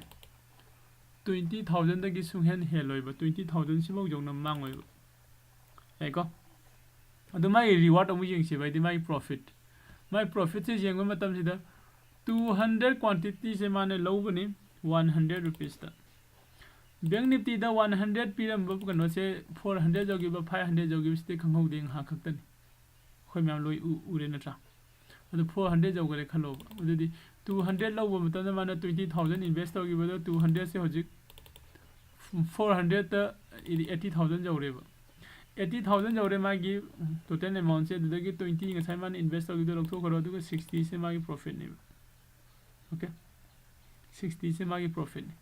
twenty thousand ꯗꯒꯤ ꯁꯨꯡꯍꯦꯟ ꯍꯦꯜꯂꯣꯏꯕ, twenty thousand ꯁꯤꯐꯥꯎ ꯌꯧꯅ ꯃꯥꯡꯉꯣꯏꯕ꯫ ꯌꯥꯏꯀꯣ? ꯑꯗꯨ ꯃꯥꯒꯤ reward ꯑꯃꯨꯛ ꯌꯦꯡꯁꯦꯕ, ꯍꯥꯏꯗꯤ ꯃꯥꯒꯤ profit꯫ ꯃꯥꯒꯤ profit ꯁꯦ ꯌꯦꯡꯕ ꯃꯇꯝꯁꯤꯗ two hundred quantity ꯁꯦ ꯃꯥꯅ ꯂꯧꯒꯅꯤ one hundred rupees ꯇ꯫ Bank Nifty ꯗ one hundred ꯄꯤꯔꯝꯕ ꯀꯩꯅꯣꯁꯦ four hundred ꯌꯧꯈꯤꯕ, five hundred ꯌꯧꯈꯤꯕꯁꯤꯗꯤ ꯈꯪꯍꯧꯗꯦ, ꯉꯥꯏꯍꯥꯛ ꯈꯛꯇꯅꯤ꯫ ꯑꯩꯈꯣꯏ ꯃꯌꯥꯝ ꯂꯣꯏ ꯎ-, ꯎꯔꯦ ꯅꯠꯇ꯭ꯔꯥ? ꯑꯗꯨ four hundred ꯌꯧꯈ꯭ꯔꯦ ꯈꯜꯂꯣꯕ꯫ ꯑꯗꯨꯗꯤ two hundred ꯂꯧꯕ ꯃꯇꯝꯗ ꯃꯥꯅ twenty thousand invest ꯇꯧꯈꯤꯕꯗꯣ two hundred ꯁꯦ ꯍꯧꯖꯤꯛ four hundred ꯇ eighty thousand ꯌꯧꯔꯦꯕ꯫ Eighty thousand ꯌꯧꯔꯦ ꯃꯥꯒꯤ total amount ꯁꯦ, ꯑꯗꯨꯗꯒꯤ twenty ꯉꯁꯥꯏ ꯃꯥꯅ invest ꯇꯧꯈꯤꯕꯗꯣ ꯂꯧꯊꯣꯛꯈ꯭ꯔꯣ, ꯑꯗꯨꯒ sixty ꯁꯦ ꯃꯥꯒꯤ profit ꯅꯦꯕ꯫ Okay? Sixty ꯁꯦ ꯃꯥꯒꯤ profit ꯅꯤ꯫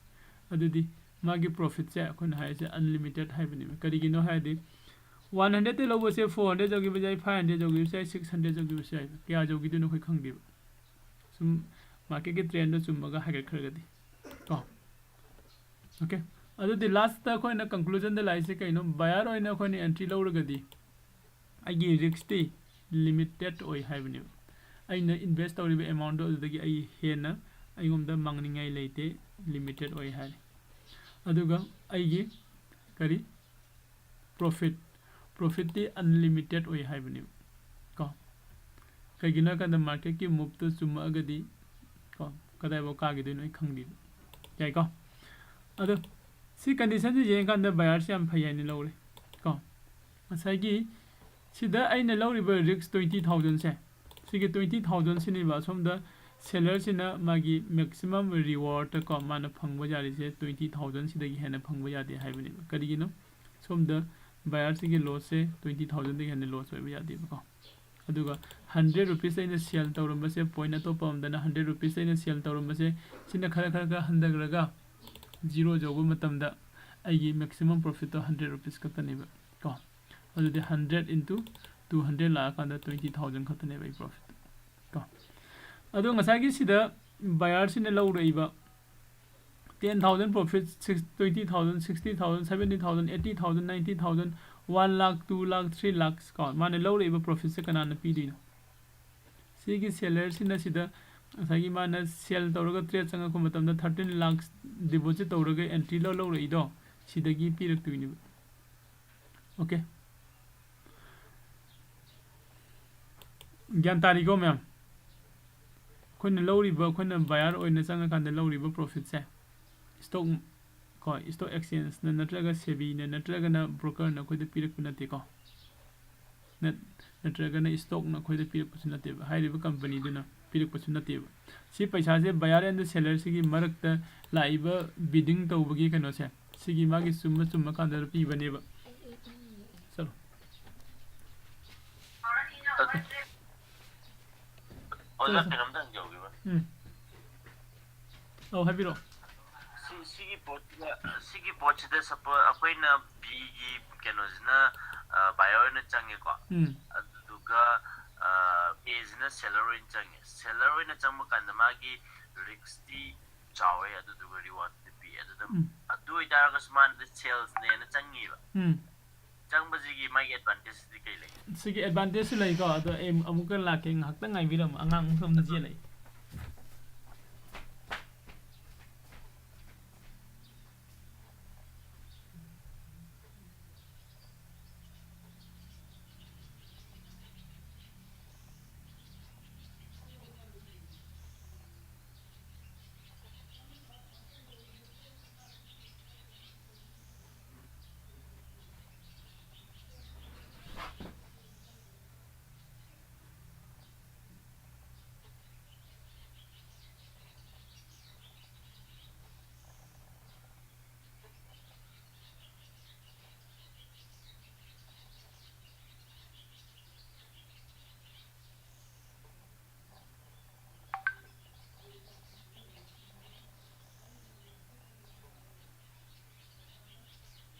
ꯑꯗꯨꯗꯤ ꯃꯥꯒꯤ profit ꯁꯦ ꯑꯩꯈꯣꯏꯅ ꯍꯥꯏꯔꯤꯁꯦ unlimited ꯍꯥꯏꯕꯅꯦꯕ꯫ ꯀꯔꯤꯒꯤꯅꯣ ꯍꯥꯏꯔꯗꯤ one hundred ꯇꯩ ꯂꯧꯕꯁꯦ four hundred ꯌꯧꯈꯤꯕꯁꯨ ꯌꯥꯏ, five hundred ꯌꯧꯈꯤꯕꯁꯨ ꯌꯥꯏ, six hundred ꯌꯧꯈꯤꯕꯁꯨ ꯌꯥꯏ꯫ ꯀꯌꯥ ꯌꯧꯈꯤꯗꯣꯏꯅꯣ ꯑꯩꯈꯣꯏ ꯈꯪꯗꯦꯕ꯫ ꯁꯨꯝ market ꯀꯤ trend ꯗꯣ ꯆꯨꯝꯃꯒ ꯍꯥꯏꯒꯠꯈ꯭ꯔꯒꯗꯤ ꯀꯣ꯫ Okay? ꯑꯗꯨꯗꯤ last ꯇ ꯑꯩꯈꯣꯏꯅ conclusion ꯗ ꯂꯥꯛꯏꯁꯦ ꯀꯩꯅꯣ? Buyer ꯑꯣꯏꯅ ꯑꯩꯈꯣꯏꯅ entry ꯂꯧꯔꯒꯗꯤ ꯑꯩꯒꯤ risk ꯇꯤ limited ꯑꯣꯏ ꯍꯥꯏꯕꯅꯦꯕ꯫ ꯑꯩꯅ invest ꯇꯧꯔꯤꯕ amount ꯗꯣ ꯑꯗꯨꯗꯒꯤ ꯑꯩ ꯍꯦꯟꯅ ꯑꯩꯉꯣꯟꯗ ꯃꯥꯡꯅꯤꯡꯉꯥꯏ ꯂꯩꯇꯦ, limited ꯑꯣꯏ ꯍꯥꯏꯔꯦ꯫ ꯑꯗꯨꯒ ꯑꯩꯒꯤ ꯀꯔꯤ? Profit꯫ Profit ꯇꯤ unlimited ꯑꯣꯏ ꯍꯥꯏꯕꯅꯦꯕ꯫ ꯀꯣ? ꯀꯩꯒꯤꯅꯣ ꯍꯥꯏ ꯀꯥꯟꯗ ꯃꯥꯔꯀꯦꯠꯀꯤ ꯃꯨꯞꯇꯨ ꯆꯨꯝꯃꯛꯑꯒꯗꯤ ꯀꯣ ꯀꯗꯥꯏꯐꯥꯎ ꯀꯥꯈꯤꯗꯣꯏꯅꯣ ꯑꯩ ꯈꯪꯗꯦꯕ꯫ ꯌꯥꯏꯀꯣ? ꯑꯗꯣ ꯁꯤ ꯀꯟꯗꯤꯁꯟꯁꯤ ꯌꯦꯡꯉꯀꯥꯟꯗ ꯕꯌꯥꯔꯁꯤ ꯌꯥꯝ ꯐꯩ ꯍꯥꯏꯅ ꯂꯧꯔꯦ ꯀꯣ꯫ ꯉꯁꯥꯏꯒꯤ ꯁꯤꯗ ꯑꯩꯅ ꯂꯧꯔꯤꯕ ꯔꯤꯛꯁ ꯇ꯭ꯋꯦꯟꯇꯤ ꯊꯥꯎꯖꯟꯁꯦ, ꯁꯤꯒꯤ ꯇ꯭ꯋꯦꯟꯇꯤ ꯊꯥꯎꯖꯟꯁꯤꯅꯦꯕ ꯑꯁꯣꯝꯗ ꯁꯦꯂꯔꯁꯤꯅ ꯃꯥꯒꯤ ꯃꯦꯛꯁꯤꯃꯝ ꯔꯤꯋꯥꯔꯗꯀꯣ ꯃꯥꯅ ꯐꯪꯕ ꯌꯥꯔꯤꯁꯦ ꯇ꯭ꯋꯦꯟꯇꯤ ꯊꯥꯎꯖꯟꯁꯤꯗꯒꯤ ꯍꯦꯟꯅ ꯐꯪꯕ ꯌꯥꯗꯦ ꯍꯥꯏꯕꯅꯦꯕ꯫ ꯀꯔꯤꯒꯤꯅꯣ? ꯁꯣꯝꯗ ꯕꯌꯥꯔꯁꯤꯒꯤ ꯂꯣꯁꯁꯦ ꯇ꯭ꯋꯦꯟꯇꯤ ꯊꯥꯎꯖꯟꯗꯒꯤ ꯍꯦꯟꯅ ꯂꯣꯁ ꯑꯣꯏꯕ ꯌꯥꯗꯦꯕꯀꯣ꯫ ꯑꯗꯨꯒ ꯍꯟꯗ꯭ꯔꯦꯠ ꯔꯨꯄꯤꯁ ꯑꯩꯅ ꯁꯦꯜ ꯇꯧꯔꯝꯕꯁꯦ, ꯄꯣꯏꯟ ꯑꯇꯣꯞꯄ ꯑꯃꯗꯅ ꯍꯟꯗ꯭ꯔꯦꯠ ꯔꯨꯄꯤꯁ ꯑꯩꯅ ꯁꯦꯜ ꯇꯧꯔꯝꯕꯁꯦ, ꯁꯤꯅ ꯈꯔ ꯈꯔ ꯈꯔ ꯍꯟꯊꯈ꯭ꯔꯒ ꯖꯤꯔꯣ ꯌꯧꯕ ꯃꯇꯝꯗ ꯑꯩꯒꯤ ꯃꯦꯛꯁꯤꯃꯝ ꯄ꯭ꯔꯣꯐꯤꯠꯇꯣ ꯍꯟꯗ꯭ꯔꯦꯠ ꯔꯨꯄꯤꯁ ꯈꯛꯇꯅꯦꯕ ꯀꯣ꯫ ꯑꯗꯨꯗꯤ ꯍꯟꯗ꯭ꯔꯦꯠ ꯏꯟꯇꯨ ꯇꯨ ꯍꯟꯗ꯭ꯔꯦꯠ ꯂꯥꯛꯑꯀꯥꯟꯗ ꯇ꯭ꯋꯦꯟꯇꯤ ꯊꯥꯎꯖꯟ ꯈꯛꯇꯅꯦꯕ ꯑꯩ ꯄ꯭ꯔꯣꯐꯤꯠ ꯀꯣ꯫ ꯑꯗꯣ ꯉꯁꯥꯏꯒꯤ ꯁꯤꯗ ꯕꯌꯥꯔꯁꯤꯅ ꯂꯧꯔꯛꯏꯕ ten thousand profit, six, twenty thousand, sixty thousand, seventy thousand, eighty thousand, ninety thousand, one lakh, two lakh, three lakhs ꯀꯣ, ꯃꯥꯅ ꯂꯧꯔꯛꯏꯕ ꯄ꯭ꯔꯣꯐꯤꯠꯁꯦ ꯀꯅꯥꯅ ꯄꯤꯗꯣꯏꯅꯣ? ꯁꯤꯒꯤ ꯁꯦꯂꯔꯁꯤꯅ ꯁꯤꯗ ꯉꯁꯥꯏꯒꯤ ꯃꯥꯅ ꯁꯦꯜ ꯇꯧꯔꯒ ꯇ꯭ꯔꯦꯠ ꯆꯪꯉꯛꯄ ꯃꯇꯝꯗ ꯊꯥꯔꯇꯤꯟ ꯂꯥꯛꯁ ꯗꯤꯄꯣꯖꯤꯠ ꯇꯧꯔꯒ ꯑꯦꯟꯇ꯭ꯔꯤ ꯂꯧ ꯂꯧꯔꯛꯏꯗꯣ ꯁꯤꯗꯒꯤ ꯄꯤꯔꯛꯇꯣꯏꯅꯦꯕ꯫ ꯑꯣꯀꯦ, ꯒ꯭ꯌꯥꯟ ꯇꯥꯔꯤꯀꯣ ꯃꯌꯥꯝ? ꯑꯩꯈꯣꯏꯅ ꯂꯧꯔꯤꯕ, ꯑꯩꯈꯣꯏꯅ ꯕꯌꯥꯔ ꯑꯣꯏꯅ ꯆꯪꯉꯀꯥꯟꯗ ꯂꯧꯔꯤꯕ ꯄ꯭ꯔꯣꯐꯤꯠꯁꯦ ꯁ꯭ꯇꯣꯛ ꯀꯣ, ꯁ꯭ꯇꯣꯛ ꯑꯦꯛꯁꯆꯦꯟꯖꯅ ꯅꯠꯇ꯭ꯔꯒ ꯁꯦꯕꯤꯅ ꯅꯠꯇ꯭ꯔꯒꯅ ꯕ꯭ꯔꯣꯀꯔꯅ ꯑꯩꯈꯣꯏꯗ ꯄꯤꯔꯛꯄ ꯅꯠꯇꯦꯀꯣ꯫ ꯅꯠ-, ꯅꯠꯇ꯭ꯔꯒꯅ ꯁ꯭ꯇꯣꯛꯅ ꯑꯩꯈꯣꯏꯗ ꯄꯤꯔꯛꯄꯁꯨ ꯅꯠꯇꯦꯕ, ꯍꯥꯏꯔꯤꯕ ꯀꯝꯄꯅꯤꯗꯨꯅ ꯄꯤꯔꯛꯄꯁꯨ ꯅꯠꯇꯦꯕ꯫ ꯁꯤ ꯄꯩꯁꯥꯁꯦ ꯕꯌꯥꯔ ꯑꯦꯟ ꯁꯦꯂꯔꯁꯤꯒꯤ ꯃꯔꯛꯇ ꯂꯥꯛꯏꯕ ꯕꯤꯗꯤꯡ ꯇꯧꯕꯒꯤ ꯀꯩꯅꯣꯁꯦ, ꯁꯤꯒꯤ ꯃꯥꯒꯤ ꯆꯨꯝꯕ ꯆꯨꯝꯕ ꯀꯥꯟꯗ ꯄꯤꯕꯅꯦꯕ꯫ ꯆꯠꯂꯣ꯫ ꯑꯣꯖꯥ, ꯀꯩꯅꯣꯝꯇ ꯍꯪꯖꯍꯧꯒꯦꯕ꯫ ꯎꯝ꯫ ꯑꯧ, ꯍꯥꯏꯕꯤꯔꯛꯑꯣ꯫ ꯁꯤ, ꯁꯤꯒꯤ ꯄꯣꯠꯁꯤꯗ, ꯁꯤꯒꯤ ꯄꯣꯠꯁꯤꯗ ꯁꯄꯣ-, ꯑꯩꯈꯣꯏꯅ ꯕꯤꯒꯤ ꯀꯩꯅꯣꯁꯤꯅ, ꯑ, ꯕꯥꯌꯔ ꯑꯣꯏꯅ ꯆꯪꯉꯦꯀꯣ꯫ ꯎꯝ꯫ ꯑꯗꯨꯗꯨꯒ, ꯑ, ꯑꯦꯁꯤꯅ ꯁꯦꯂꯔ ꯑꯣꯏꯅ ꯆꯪꯉꯦ꯫ ꯁꯦꯂꯔ ꯑꯣꯏꯅ ꯆꯪꯕ ꯀꯥꯟꯗ ꯃꯥꯒꯤ ꯔꯤꯛꯁꯇꯤ ꯆꯥꯎꯋꯦ, ꯑꯗꯨꯗꯨꯒ ꯔꯤꯋꯥꯔꯗꯇꯤ ꯄꯤꯛꯑꯦ꯫ ꯑꯗꯨꯗ ꯎꯝ꯫ ꯑꯗꯨ ꯑꯣꯏꯇꯥꯔꯒꯁꯨ ꯃꯥꯅꯗꯤ ꯁꯦꯜꯁꯅꯦꯅ ꯆꯪꯉꯤꯕ꯫ ꯎꯝ꯫ ꯆꯪꯕꯁꯤꯒꯤ ꯃꯥꯒꯤ ꯑꯦꯗꯚꯥꯟꯇꯦꯖꯇꯤ ꯀꯩ ꯂꯩ? ꯁꯤꯒꯤ ꯑꯦꯗꯚꯥꯟꯇꯦꯖꯁꯨ ꯂꯩꯀꯣ, ꯑꯗꯣ ꯑꯩ ꯑꯃꯨꯛꯀ ꯂꯥꯛꯀꯦ, ꯉꯥꯏꯍꯥꯛꯇꯪ ꯉꯥꯏꯕꯤꯔꯝꯃꯣ, ꯑꯉꯥꯡ ꯑꯃ ꯁꯣꯝꯗ ꯆꯦꯜꯂꯛꯏ꯫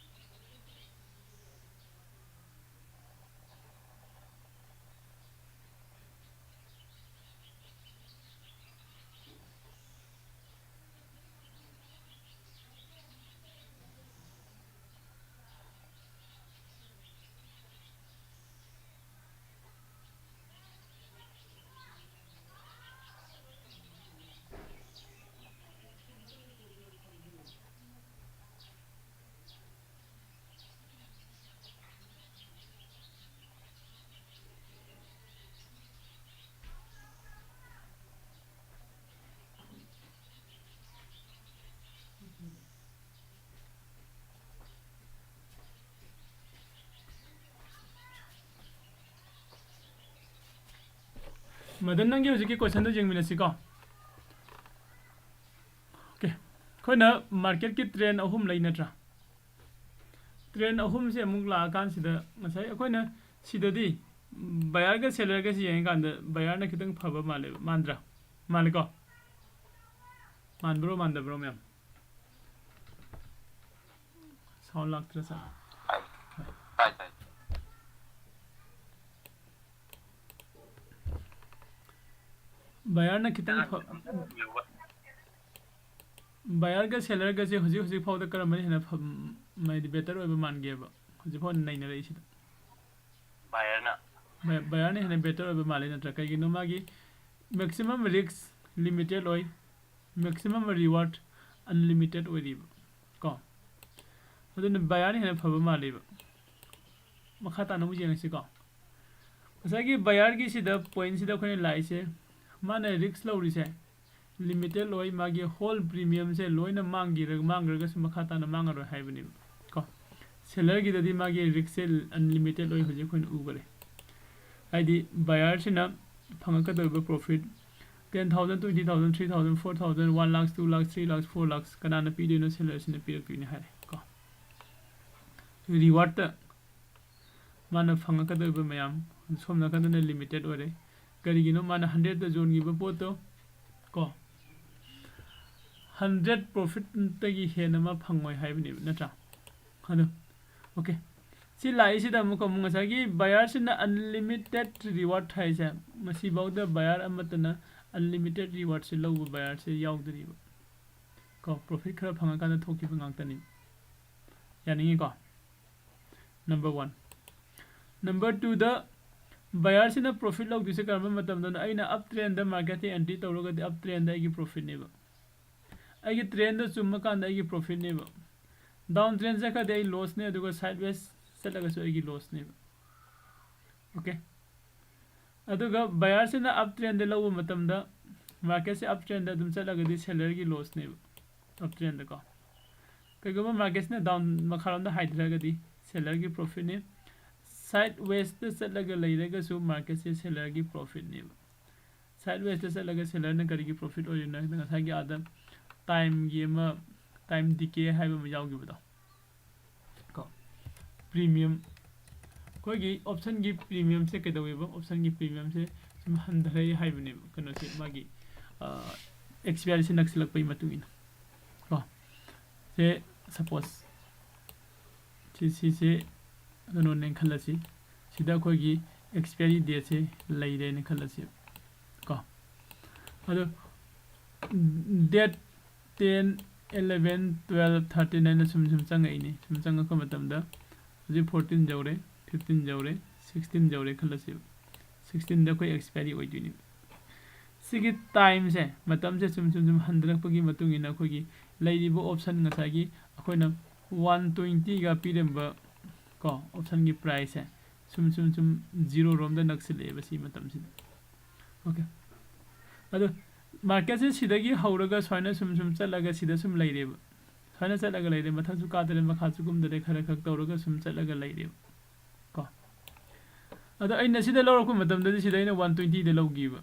ꯃꯗꯟ, ꯅꯪꯒꯤ ꯍꯧꯖꯤꯛꯀꯤ questionꯗꯣ ꯌꯦꯡꯃꯤꯟꯅꯁꯤꯀꯣ꯫ Okay, ꯑꯩꯈꯣꯏꯅ marketꯀꯤ trend ꯑꯍꯨꯝ ꯂꯩ ꯅꯠꯇ꯭ꯔꯥ? Trend ꯑꯍꯨꯝꯁꯦ ꯑꯃꯨꯛ ꯂꯥꯛꯑꯀꯥꯟꯁꯤꯗ ꯉꯁꯥꯏ ꯑꯩꯈꯣꯏꯅ ꯁꯤꯗꯗꯤ buyerꯒ sellerꯒꯁꯤ ꯌꯦꯡꯉꯀꯥꯟꯗ buyerꯅ ꯈꯤꯇꯪ ꯐꯕ ꯃꯥꯜꯂꯦꯕ, ꯃꯥꯟꯗ꯭ꯔꯥ? ꯃꯥꯜꯂꯦꯀꯣ? ꯃꯥꯟꯕ꯭ꯔꯣ, ꯃꯥꯟꯗꯕ꯭ꯔꯣ, ꯃꯌꯥꯝ? Sound ꯂꯥꯛꯇ꯭ꯔꯥ, sir? ꯇꯥꯏ, ꯇꯥꯏ꯫ Buyerꯅ ꯈꯤꯇꯪ ꯐ-, buyerꯒ sellerꯒꯁꯦ ꯍꯧꯖꯤꯛ, ꯍꯧꯖꯤꯛ ꯐꯥꯎꯗ ꯀꯔꯝꯕꯅ ꯍꯦꯟꯅ ꯐ-, ꯍꯥꯏꯗꯤ better ꯑꯣꯏꯕ ꯃꯥꯟꯒꯦꯕ? ꯍꯧꯖꯤꯛ ꯐꯥꯎ ꯅꯩꯅꯔꯛꯏꯁꯤꯗ꯫ Buyerꯅ꯫ Buy-, buyerꯅ ꯍꯦꯟꯅ better ꯑꯣꯏꯕ ꯃꯥꯜꯂꯦ ꯅꯠꯇ꯭ꯔꯥ? ꯀꯩꯒꯤꯅꯣ? ꯃꯥꯒꯤ maximum risk limited ꯑꯣꯏ, maximum reward unlimited ꯑꯣꯏꯔꯤꯕ ꯀꯣ꯫ ꯑꯗꯨꯅ buyerꯅ ꯍꯦꯟꯅ ꯐꯕ ꯃꯥꯜꯂꯦꯕ꯫ ꯃꯈꯥ ꯇꯥꯅ ꯑꯃꯨꯛ ꯌꯦꯡꯉꯁꯤꯀꯣ꯫ ꯉꯁꯥꯏꯒꯤ buyerꯒꯤꯁꯤꯗ, pointꯁꯤꯗ ꯑꯩꯈꯣꯏꯅ ꯂꯥꯛꯏꯁꯦ, ꯃꯥꯅ risk ꯂꯧꯔꯤꯁꯦ limited ꯑꯣꯏ, ꯃꯥꯒꯤ whole premiumꯁꯦ ꯂꯣꯏꯅ ꯃꯥꯡꯈꯤꯔ-, ꯃꯥꯡꯈ꯭ꯔꯒꯁꯨ ꯃꯈꯥ ꯇꯥꯅ ꯃꯥꯡꯉꯔꯣꯏ ꯍꯥꯏꯕꯅꯦꯕ ꯀꯣ꯫ Sellerꯒꯤꯗꯗꯤ ꯃꯥꯒꯤ riskꯁꯦ unlimited ꯑꯣꯏ, ꯍꯧꯖꯤꯛ ꯑꯩꯈꯣꯏꯅ ꯎꯈꯔꯦ꯫ ꯍꯥꯏꯗꯤ buyerꯁꯤꯅ ꯐꯪꯉꯛꯀꯗꯧꯔꯤꯕ profit ten thousand, twenty thousand, three thousand, four thousand, one lakh, two lakh, three lakh, four lakh ꯀꯅꯥꯅ ꯄꯤꯗꯣꯏꯅꯣ? Sellerꯁꯤꯅ ꯄꯤꯔꯛꯇꯣꯏꯅꯦ ꯍꯥꯏꯔꯦ ꯀꯣ꯫ Rewardꯇ ꯃꯥꯅ ꯐꯪꯉꯛꯀꯗꯧꯔꯤꯕ ꯃꯌꯥꯝ ꯁꯣꯝ ꯅꯥꯀꯟꯗꯅ limited ꯑꯣꯏꯔꯦ꯫ ꯀꯔꯤꯒꯤꯅꯣ? ꯃꯥꯅ hundredꯇ ꯌꯣꯟꯈꯤꯕ ꯄꯣꯠꯇꯣ ꯀꯣ, hundred profitꯇꯒꯤ ꯍꯦꯟꯅ ꯃꯥ ꯐꯪꯉꯣꯏ ꯍꯥꯏꯕꯅꯦꯕ, ꯅꯠꯇ꯭ꯔꯥ? ꯑꯗꯣ, okay, ꯁꯤ ꯂꯥꯛꯏꯁꯤꯗ ꯑꯃꯨꯛꯀ ꯑꯃꯨꯛ ꯉꯁꯥꯏꯒꯤ buyerꯁꯤꯅ unlimited reward ꯍꯥꯏꯁꯦ, ꯃꯁꯤꯐꯥꯎꯗ buyer ꯑꯃꯠꯇꯅ unlimited rewardꯁꯦ ꯂꯧꯕ buyerꯁꯦ ꯌꯥꯎꯗ꯭ꯔꯤꯕ ꯀꯣ꯫ Profit ꯈꯔ ꯐꯪꯉꯀꯥꯟꯗ ꯊꯣꯛꯈꯤꯕ ꯉꯥꯛꯇꯅꯤ꯫ ꯌꯥꯅꯤꯡꯉꯤꯀꯣ? Number one꯫ Number twoꯗ buyerꯁꯤꯅ profit ꯂꯧꯗꯣꯏꯁꯦ ꯀꯔꯝꯕ ꯃꯇꯝꯗꯅꯣ? ꯑꯩꯅ up trendꯗ marketꯇ entry ꯇꯧꯔꯒꯗꯤ up trendꯗ ꯑꯩꯒꯤ profitꯅꯦꯕ꯫ ꯑꯩꯒꯤ trendꯗ ꯆꯨꯝꯃꯀꯥꯟꯗ ꯑꯩꯒꯤ profitꯅꯦꯕ꯫ Down trend ꯆꯠꯈ꯭ꯔꯗꯤ ꯑꯩ lossꯅꯦ, ꯑꯗꯨꯒ sideways ꯆꯠꯂꯒꯁꯨ ꯑꯩꯒꯤ lossꯅꯦꯕ꯫ Okay? ꯑꯗꯨꯒ buyerꯁꯤꯅ up trendꯗ ꯂꯧꯕ ꯃꯇꯝꯗ marketꯁꯦ up trendꯗ ꯑꯗꯨꯝ ꯆꯠꯂꯒꯗꯤ sellerꯒꯤ lossꯅꯦꯕ, up trendꯗꯀꯣ꯫ ꯀꯩꯒꯨꯝꯕ marketꯁꯤꯅ down ꯃꯈꯥꯔꯣꯝꯗ ꯍꯥꯏꯊꯔꯒꯗꯤ sellerꯒꯤ profitꯅꯤ꯫ Sidewaysꯇ ꯆꯠꯂꯒ ꯂꯩꯔꯒꯁꯨ marketꯁꯦ sellerꯒꯤ profitꯅꯦꯕ꯫ Sidewaysꯇ ꯆꯠꯂꯒ sellerꯅ ꯀꯔꯤꯒꯤ profit ꯑꯣꯏꯔꯤꯅꯣ ꯍꯥꯏꯗ ꯉꯁꯥꯏꯒꯤ ꯑꯥꯗ timeꯒꯤ ꯑꯃ time decay ꯍꯥꯏꯕ ꯑꯃ ꯌꯥꯎꯈꯤꯕꯗꯣ ꯀꯣ, premium꯫ ꯑꯩꯈꯣꯏꯒꯤ optionꯒꯤ premiumꯁꯦ ꯀꯩꯗꯧꯋꯦꯕ? Optionꯒꯤ premiumꯁꯦ ꯁꯨꯝ ꯍꯟꯊꯔꯛꯏ ꯍꯥꯏꯕꯅꯦꯕ, ꯀꯩꯅꯣꯁꯦ ꯃꯥꯒꯤ expiryꯁꯦ ꯅꯛꯁꯤꯜꯂꯛꯄꯒꯤ ꯃꯇꯨꯡ ꯏꯟꯅ ꯀꯣ꯫ ꯁꯦ suppose ꯁꯤ ꯁꯤꯁꯦ ꯀꯩꯅꯣꯅꯦꯅ ꯈꯜꯂꯁꯤ, ꯁꯤꯗ ꯑꯩꯈꯣꯏꯒꯤ expiry dateꯁꯦ ꯂꯩꯔꯦꯅ ꯈꯜꯂꯁꯤ ꯀꯣ꯫ ꯑꯗꯣ date ten, eleven, twelve, thirteen ꯍꯥꯏꯅ ꯁꯨꯝ ꯁꯨꯝ ꯆꯪꯉꯛꯏꯅꯤ꯫ ꯁꯨꯝ ꯆꯪꯉꯛꯄ ꯃꯇꯝꯗ ꯍꯧꯖꯤꯛ fourteen ꯌꯧꯔꯦ, fifteen ꯌꯧꯔꯦ, sixteen ꯌꯧꯔꯦ ꯈꯜꯂꯁꯦꯕ꯫ Sixteenꯗ ꯑꯩꯈꯣꯏ expiry ꯑꯣꯏꯗꯣꯏꯅꯦꯕ꯫ ꯁꯤꯒꯤ timeꯁꯦ, ꯃꯇꯝꯁꯦ ꯁꯨꯝ ꯁꯨꯝ ꯁꯨꯝ ꯍꯟꯊꯔꯛꯄꯒꯤ ꯃꯇꯨꯡ ꯏꯟꯅ ꯑꯩꯈꯣꯏꯒꯤ ꯂꯩꯔꯤꯕ option ꯉꯁꯥꯏꯒꯤ ꯑꯩꯈꯣꯏꯅ one twentyꯒ ꯄꯤꯔꯝꯕ ꯀꯣ optionꯒꯤ priceꯁꯦ ꯁꯨꯝ ꯁꯨꯝ ꯁꯨꯝ zeroꯔꯣꯝꯗ ꯅꯛꯁꯤꯜꯂꯛꯑꯦꯕ ꯁꯤ ꯃꯇꯝꯁꯤꯗ꯫ Okay꯫ ꯑꯗꯣ marketꯁꯦ ꯁꯤꯗꯒꯤ ꯍꯧꯔꯒ ꯁꯨꯃꯥꯏꯅ ꯁꯨꯝ ꯁꯨꯝ ꯆꯠꯂꯒ ꯁꯤꯗ ꯁꯨꯝ ꯂꯩꯔꯦꯕ꯫ ꯁꯨꯃꯥꯏꯅ ꯆꯠꯂꯒ ꯂꯩꯔꯦ, ꯃꯊꯛꯁꯨ ꯀꯥꯗꯔꯦ, ꯃꯈꯥꯁꯨ ꯀꯨꯝꯗꯔꯦ, ꯈꯔ ꯈꯛ ꯇꯧꯔꯒ ꯁꯨꯝ ꯆꯠꯂꯒ ꯂꯩꯔꯦꯕ ꯀꯣ꯫ ꯑꯗꯣ ꯑꯩꯅ ꯁꯤꯗ ꯂꯧꯔꯛꯄ ꯃꯇꯝꯗꯗꯤ ꯁꯤꯗ ꯑꯩꯅ one twentyꯗ ꯂꯧꯈꯤꯕ꯫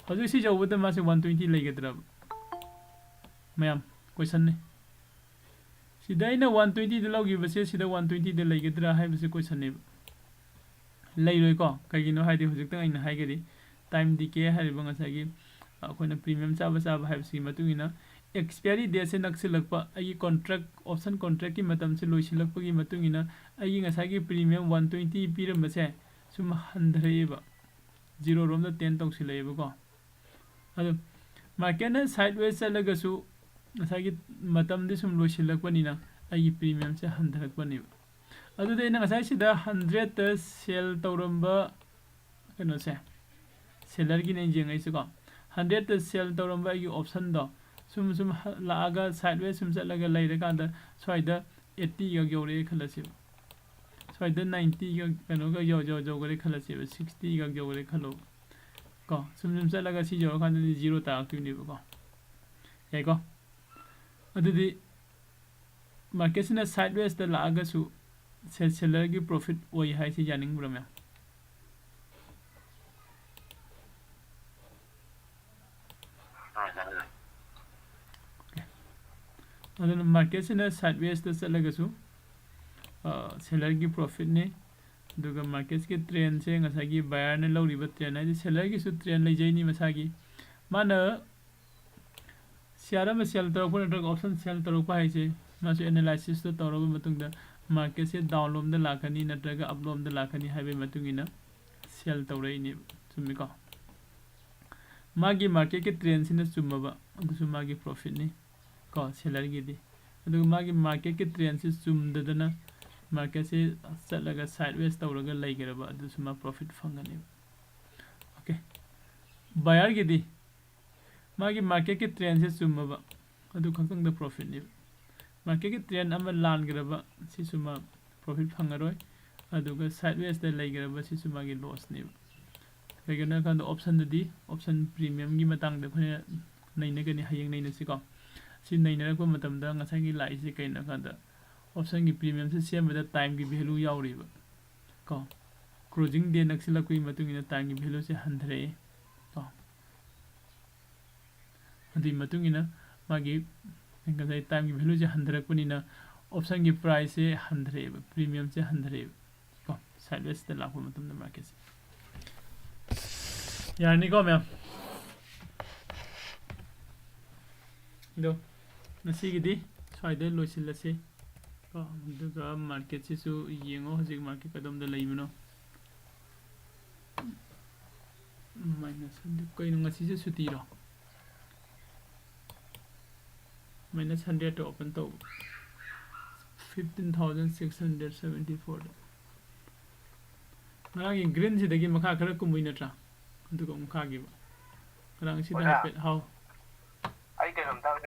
ꯍꯧꯖꯤꯛ ꯁꯤ ꯌꯧꯕꯗ ꯃꯥꯁꯦ one twenty ꯂꯩꯒꯗ꯭ꯔꯕ? ꯃꯌꯥꯝ, questionꯅꯤ꯫ ꯁꯤꯗ ꯑꯩꯅ one twentyꯗ ꯂꯧꯈꯤꯕꯁꯦ ꯁꯤꯗ one twentyꯗ ꯂꯩꯒꯗ꯭ꯔꯥ ꯍꯥꯏꯕꯁꯦ questionꯅꯦꯕ꯫ ꯂꯩꯔꯣꯏꯀꯣ꯫ ꯀꯩꯒꯤꯅꯣ ꯍꯥꯏꯗꯤ ꯍꯧꯖꯤꯛꯇꯪ ꯑꯩꯅ ꯍꯥꯏꯈꯔꯤ, time decay ꯍꯥꯏꯔꯤꯕ ꯉꯁꯥꯏꯒꯤ ꯑꯩꯈꯣꯏꯅ premium ꯆꯥꯕ ꯆꯥꯕ ꯍꯥꯏꯕꯁꯤꯒꯤ ꯃꯇꯨꯡ ꯏꯟꯅ expiry dateꯁꯦ ꯅꯛꯁꯤꯜꯂꯛꯄ, ꯑꯩꯒꯤ contract, option contractꯀꯤ ꯃꯇꯝꯁꯦ ꯂꯣꯏꯁꯤꯜꯂꯛꯄꯒꯤ ꯃꯇꯨꯡ ꯏꯟꯅ ꯑꯩꯒꯤ ꯉꯁꯥꯏꯒꯤ premium one twenty ꯄꯤꯔꯝꯕꯁꯦ ꯁꯨꯝ ꯍꯟꯊꯔꯛꯑꯦꯕ, zeroꯔꯣꯝꯗ tend ꯇꯧꯁꯤꯜꯂꯛꯑꯦꯕꯀꯣ꯫ ꯑꯗꯣ marketꯅ sideways ꯆꯠꯂꯒꯁꯨ ꯉꯁꯥꯏꯒꯤ ꯃꯇꯝꯗꯤ ꯁꯨꯝ ꯂꯣꯏꯁꯤꯜꯂꯛꯄꯅꯤꯅ ꯑꯩꯒꯤ premiumꯁꯦ ꯍꯟꯊꯔꯛꯄꯅꯦꯕ꯫ ꯑꯗꯨꯗꯤ ꯑꯩꯅ ꯉꯁꯥꯏ ꯁꯤꯗ hundredꯇ sell ꯇꯧꯔꯝꯕ ꯀꯩꯅꯣꯁꯦ, sellerꯒꯤꯅꯦ ꯑꯩꯅ ꯌꯦꯡꯉꯛꯏꯁꯦꯀꯣ꯫ Hundredꯇ sell ꯇꯧꯔꯝꯕ ꯑꯩꯒꯤ optionꯗꯣ ꯁꯨꯝ ꯁꯨꯝ ꯍ-, ꯂꯥꯛꯑꯒ sideways ꯁꯨꯝ ꯆꯠꯂꯒ ꯂꯩꯔꯀꯥꯟꯗ ꯁ꯭ꯋꯥꯏꯗ eightyꯒ ꯌꯧꯔꯛꯑꯦ ꯈꯜꯂꯁꯦꯕ꯫ ꯁ꯭ꯋꯥꯏꯗ ninetyꯒ ꯀꯩꯅꯣꯒ ꯌꯧ-, ꯌꯧ-, ꯌꯧꯈꯔꯦ ꯈꯜꯂꯁꯦꯕ, sixtyꯒ ꯌꯧꯈꯔꯦ ꯈꯜꯂꯣ ꯀꯣ꯫ ꯁꯨꯝ ꯁꯨꯝ ꯆꯠꯂꯒ ꯁꯤ ꯌꯧꯔꯀꯥꯟꯗꯗꯤ zero ꯇꯥꯔꯛꯇꯣꯏꯅꯦꯕꯀꯣ꯫ ꯌꯥꯏꯀꯣ? ꯑꯗꯨꯗꯤ marketꯁꯤꯅ sidewaysꯇ ꯂꯥꯛꯑꯒꯁꯨ se-, sellerꯒꯤ profit ꯑꯣꯏ ꯍꯥꯏꯁꯤ ꯌꯥꯅꯤꯡꯕ꯭ꯔꯥ ꯃꯌꯥꯝ? ꯑꯗꯨꯅ ꯃꯥꯔꯀꯦꯠꯁꯤꯅ ꯁꯥꯏꯠ ꯋꯦꯁꯇ ꯆꯠꯂꯒꯁꯨ ꯁꯦꯂꯔꯒꯤ ꯄ꯭ꯔꯣꯐꯤꯠꯅꯤ꯫ ꯑꯗꯨꯒ ꯃꯥꯔꯀꯦꯠꯁꯀꯤ ꯇ꯭ꯔꯦꯟꯁꯦ ꯉꯁꯥꯏꯒꯤ ꯕꯥꯌꯔꯅ ꯂꯧꯔꯤꯕ ꯇ꯭ꯔꯦꯟ ꯍꯥꯏꯗꯤ ꯁꯦꯂꯔꯒꯤꯁꯨ ꯇ꯭ꯔꯦꯟ ꯂꯩꯖꯩꯅꯤ ꯃꯁꯥꯒꯤ꯫ ꯃꯥꯅ ꯁꯤꯌꯥꯔ ꯑꯃ ꯁꯦꯜ ꯇꯧꯔꯛꯄ ꯅꯠꯇ꯭ꯔꯒ ꯑꯣꯞꯁꯟ ꯁꯦꯜ ꯇꯧꯔꯛꯄ ꯍꯥꯏꯁꯦ ꯃꯥꯁꯨ ꯑꯦꯅꯥꯂꯥꯏꯁꯤꯁꯇꯣ ꯇꯧꯔꯕ ꯃꯇꯨꯡꯗ ꯃꯥꯔꯀꯦꯠꯁꯦ ꯗꯥꯎꯟ ꯂꯣꯝꯗ ꯂꯥꯛꯀꯅꯤ ꯅꯠꯇ꯭ꯔꯒ ꯑꯞ ꯂꯣꯝꯗ ꯂꯥꯛꯀꯅꯤ ꯍꯥꯏꯕꯒꯤ ꯃꯇꯨꯡ ꯏꯟꯅ ꯁꯦꯜ ꯇꯧꯔꯛꯏꯅꯦꯕ꯫ ꯆꯨꯝꯃꯤꯀꯣ? ꯃꯥꯒꯤ ꯃꯥꯔꯀꯦꯠꯀꯤ ꯇ꯭ꯔꯦꯟꯁꯤꯅ ꯆꯨꯝꯃꯕ ꯑꯗꯨꯁꯨ ꯃꯥꯒꯤ ꯄ꯭ꯔꯣꯐꯤꯠꯅꯤ꯫ ꯀꯣ, ꯁꯦꯂꯔꯒꯤꯗꯤ꯫ ꯑꯗꯨꯒ ꯃꯥꯒꯤ ꯃꯥꯔꯀꯦꯠꯀꯤ ꯇ꯭ꯔꯦꯟꯁꯤ ꯆꯨꯝꯗꯗꯅ ꯃꯥꯔꯀꯦꯠꯁꯤ ꯆꯠꯂꯒ ꯁꯥꯏꯠ ꯋꯦꯁ ꯇꯧꯔꯒ ꯂꯩꯈ꯭ꯔꯕ ꯑꯗꯨꯁꯨ ꯃꯥ ꯄ꯭ꯔꯣꯐꯤꯠ ꯐꯪꯒꯅꯦꯕ꯫ ꯑꯣꯀꯦ, ꯕꯥꯌꯔꯒꯤꯗꯤ ꯃꯥꯒꯤ ꯃꯥꯔꯀꯦꯠꯀꯤ ꯇ꯭ꯔꯦꯟꯁꯦ ꯆꯨꯝꯃꯕ ꯑꯗꯨ ꯈꯛꯇꯪꯗ ꯄ꯭ꯔꯣꯐꯤꯠꯅꯦꯕ꯫ ꯃꯥꯔꯀꯦꯠꯀꯤ ꯇ꯭ꯔꯦꯟ ꯑꯃ ꯂꯥꯟꯈ꯭ꯔꯕ ꯁꯤꯁꯨ ꯃꯥ ꯄ꯭ꯔꯣꯐꯤꯠ ꯐꯪꯉꯔꯣꯏ꯫ ꯑꯗꯨꯒ ꯁꯥꯏꯠ ꯋꯦꯁꯇ ꯂꯩꯈ꯭ꯔꯕ ꯁꯤꯁꯨ ꯃꯥꯒꯤ ꯂꯣꯁꯅꯦꯕ꯫ ꯀꯩꯒꯤꯅꯣ ꯍꯥꯏꯀꯥꯟꯗ ꯑꯣꯞꯁꯟꯗꯗꯤ ꯑꯣꯞꯁꯟ ꯄ꯭ꯔꯤꯃꯤꯌꯝꯒꯤ ꯃꯇꯥꯡꯗ ꯑꯩꯈꯣꯏꯅ ꯅꯩꯅꯒꯅꯤ, ꯍꯌꯦꯡ ꯅꯩꯅꯁꯤꯀꯣ꯫ ꯁꯤ ꯅꯩꯅꯔꯛꯄ ꯃꯇꯝꯗ ꯉꯁꯥꯏꯒꯤ ꯂꯥꯛꯏꯁꯦ ꯀꯩꯅꯣ ꯍꯥꯏꯀꯥꯟꯗ ꯑꯣꯞꯁꯟꯒꯤ ꯄ꯭ꯔꯤꯃꯤꯌꯝꯁꯦ ꯁꯦꯝꯕꯗ ꯇꯥꯏꯝꯒꯤ ꯚꯦꯂꯨ ꯌꯥꯎꯔꯤꯕ ꯀꯣ꯫ ꯀ꯭ꯂꯣꯖꯤꯡ ꯗꯦ ꯅꯛꯁꯤꯜꯂꯛꯄꯒꯤ ꯃꯇꯨꯡ ꯏꯟꯅ ꯇꯥꯏꯝꯒꯤ ꯚꯦꯂꯨꯁꯦ ꯍꯟꯊꯔꯛꯑꯦ ꯀꯣ꯫ ꯑꯗꯨꯒꯤ ꯃꯇꯨꯡ ꯏꯟꯅ ꯃꯥꯒꯤ ꯉꯁꯥꯏ ꯇꯥꯏꯝꯒꯤ ꯚꯦꯂꯨꯁꯦ ꯍꯟꯊꯔꯛꯄꯅꯤꯅ ꯑꯣꯞꯁꯟꯒꯤ ꯄ꯭ꯔꯥꯏꯁꯁꯦ ꯍꯟꯊꯔꯛꯑꯦꯕ, ꯄ꯭ꯔꯤꯃꯤꯌꯝꯁꯦ ꯍꯟꯊꯔꯛꯑꯦꯕ ꯀꯣ, ꯁꯥꯏꯠ ꯋꯦꯁꯇ ꯂꯥꯛꯄ ꯃꯇꯝꯗ ꯃꯥꯔꯀꯦꯠꯁꯦ꯫ ꯌꯥꯔꯅꯤꯀꯣ ꯃꯌꯥꯝ? ꯑꯗꯣ ꯉꯁꯤꯒꯤꯗꯤ ꯁ꯭ꯋꯥꯏꯗ ꯂꯣꯏꯁꯤꯜꯂꯁꯤ ꯀꯣ꯫ ꯑꯗꯨꯒ ꯃꯥꯔꯀꯦꯠꯁꯤꯁꯨ ꯌꯦꯡꯉꯣ, ꯍꯧꯖꯤꯛ ꯃꯥꯔꯀꯦꯠ ꯀꯗꯣꯝꯗ ꯂꯩꯕꯅꯣ꯫ ꯃꯥꯏꯅꯁ ꯍꯟꯗ꯭ꯔꯦꯠ, ꯀꯩꯅꯣ ꯉꯁꯤꯁꯦ ꯁꯨꯇꯤꯔꯣ? ꯃꯥꯏꯅꯁ ꯍꯟꯗ꯭ꯔꯦꯠꯇ ꯑꯣꯄꯟ ꯇꯧꯕ, fifteen thousand six hundred seventy ꯐꯣꯔꯗ꯫ ꯉꯔꯥꯡꯒꯤ ꯒ꯭ꯔꯤꯟꯁꯤꯗꯒꯤ ꯃꯈꯥ ꯈꯔ ꯀꯨꯝꯃꯨꯏ ꯅꯠꯇ꯭ꯔꯥ? ꯑꯗꯨꯒ ꯑꯃꯨꯛ ꯀꯥꯈꯤꯕ꯫ ꯉꯔꯥꯡ ꯁꯤꯗ ꯑꯣꯖꯥ꯫ ꯍꯥꯏꯐꯦꯠ, ꯍꯥꯎ꯫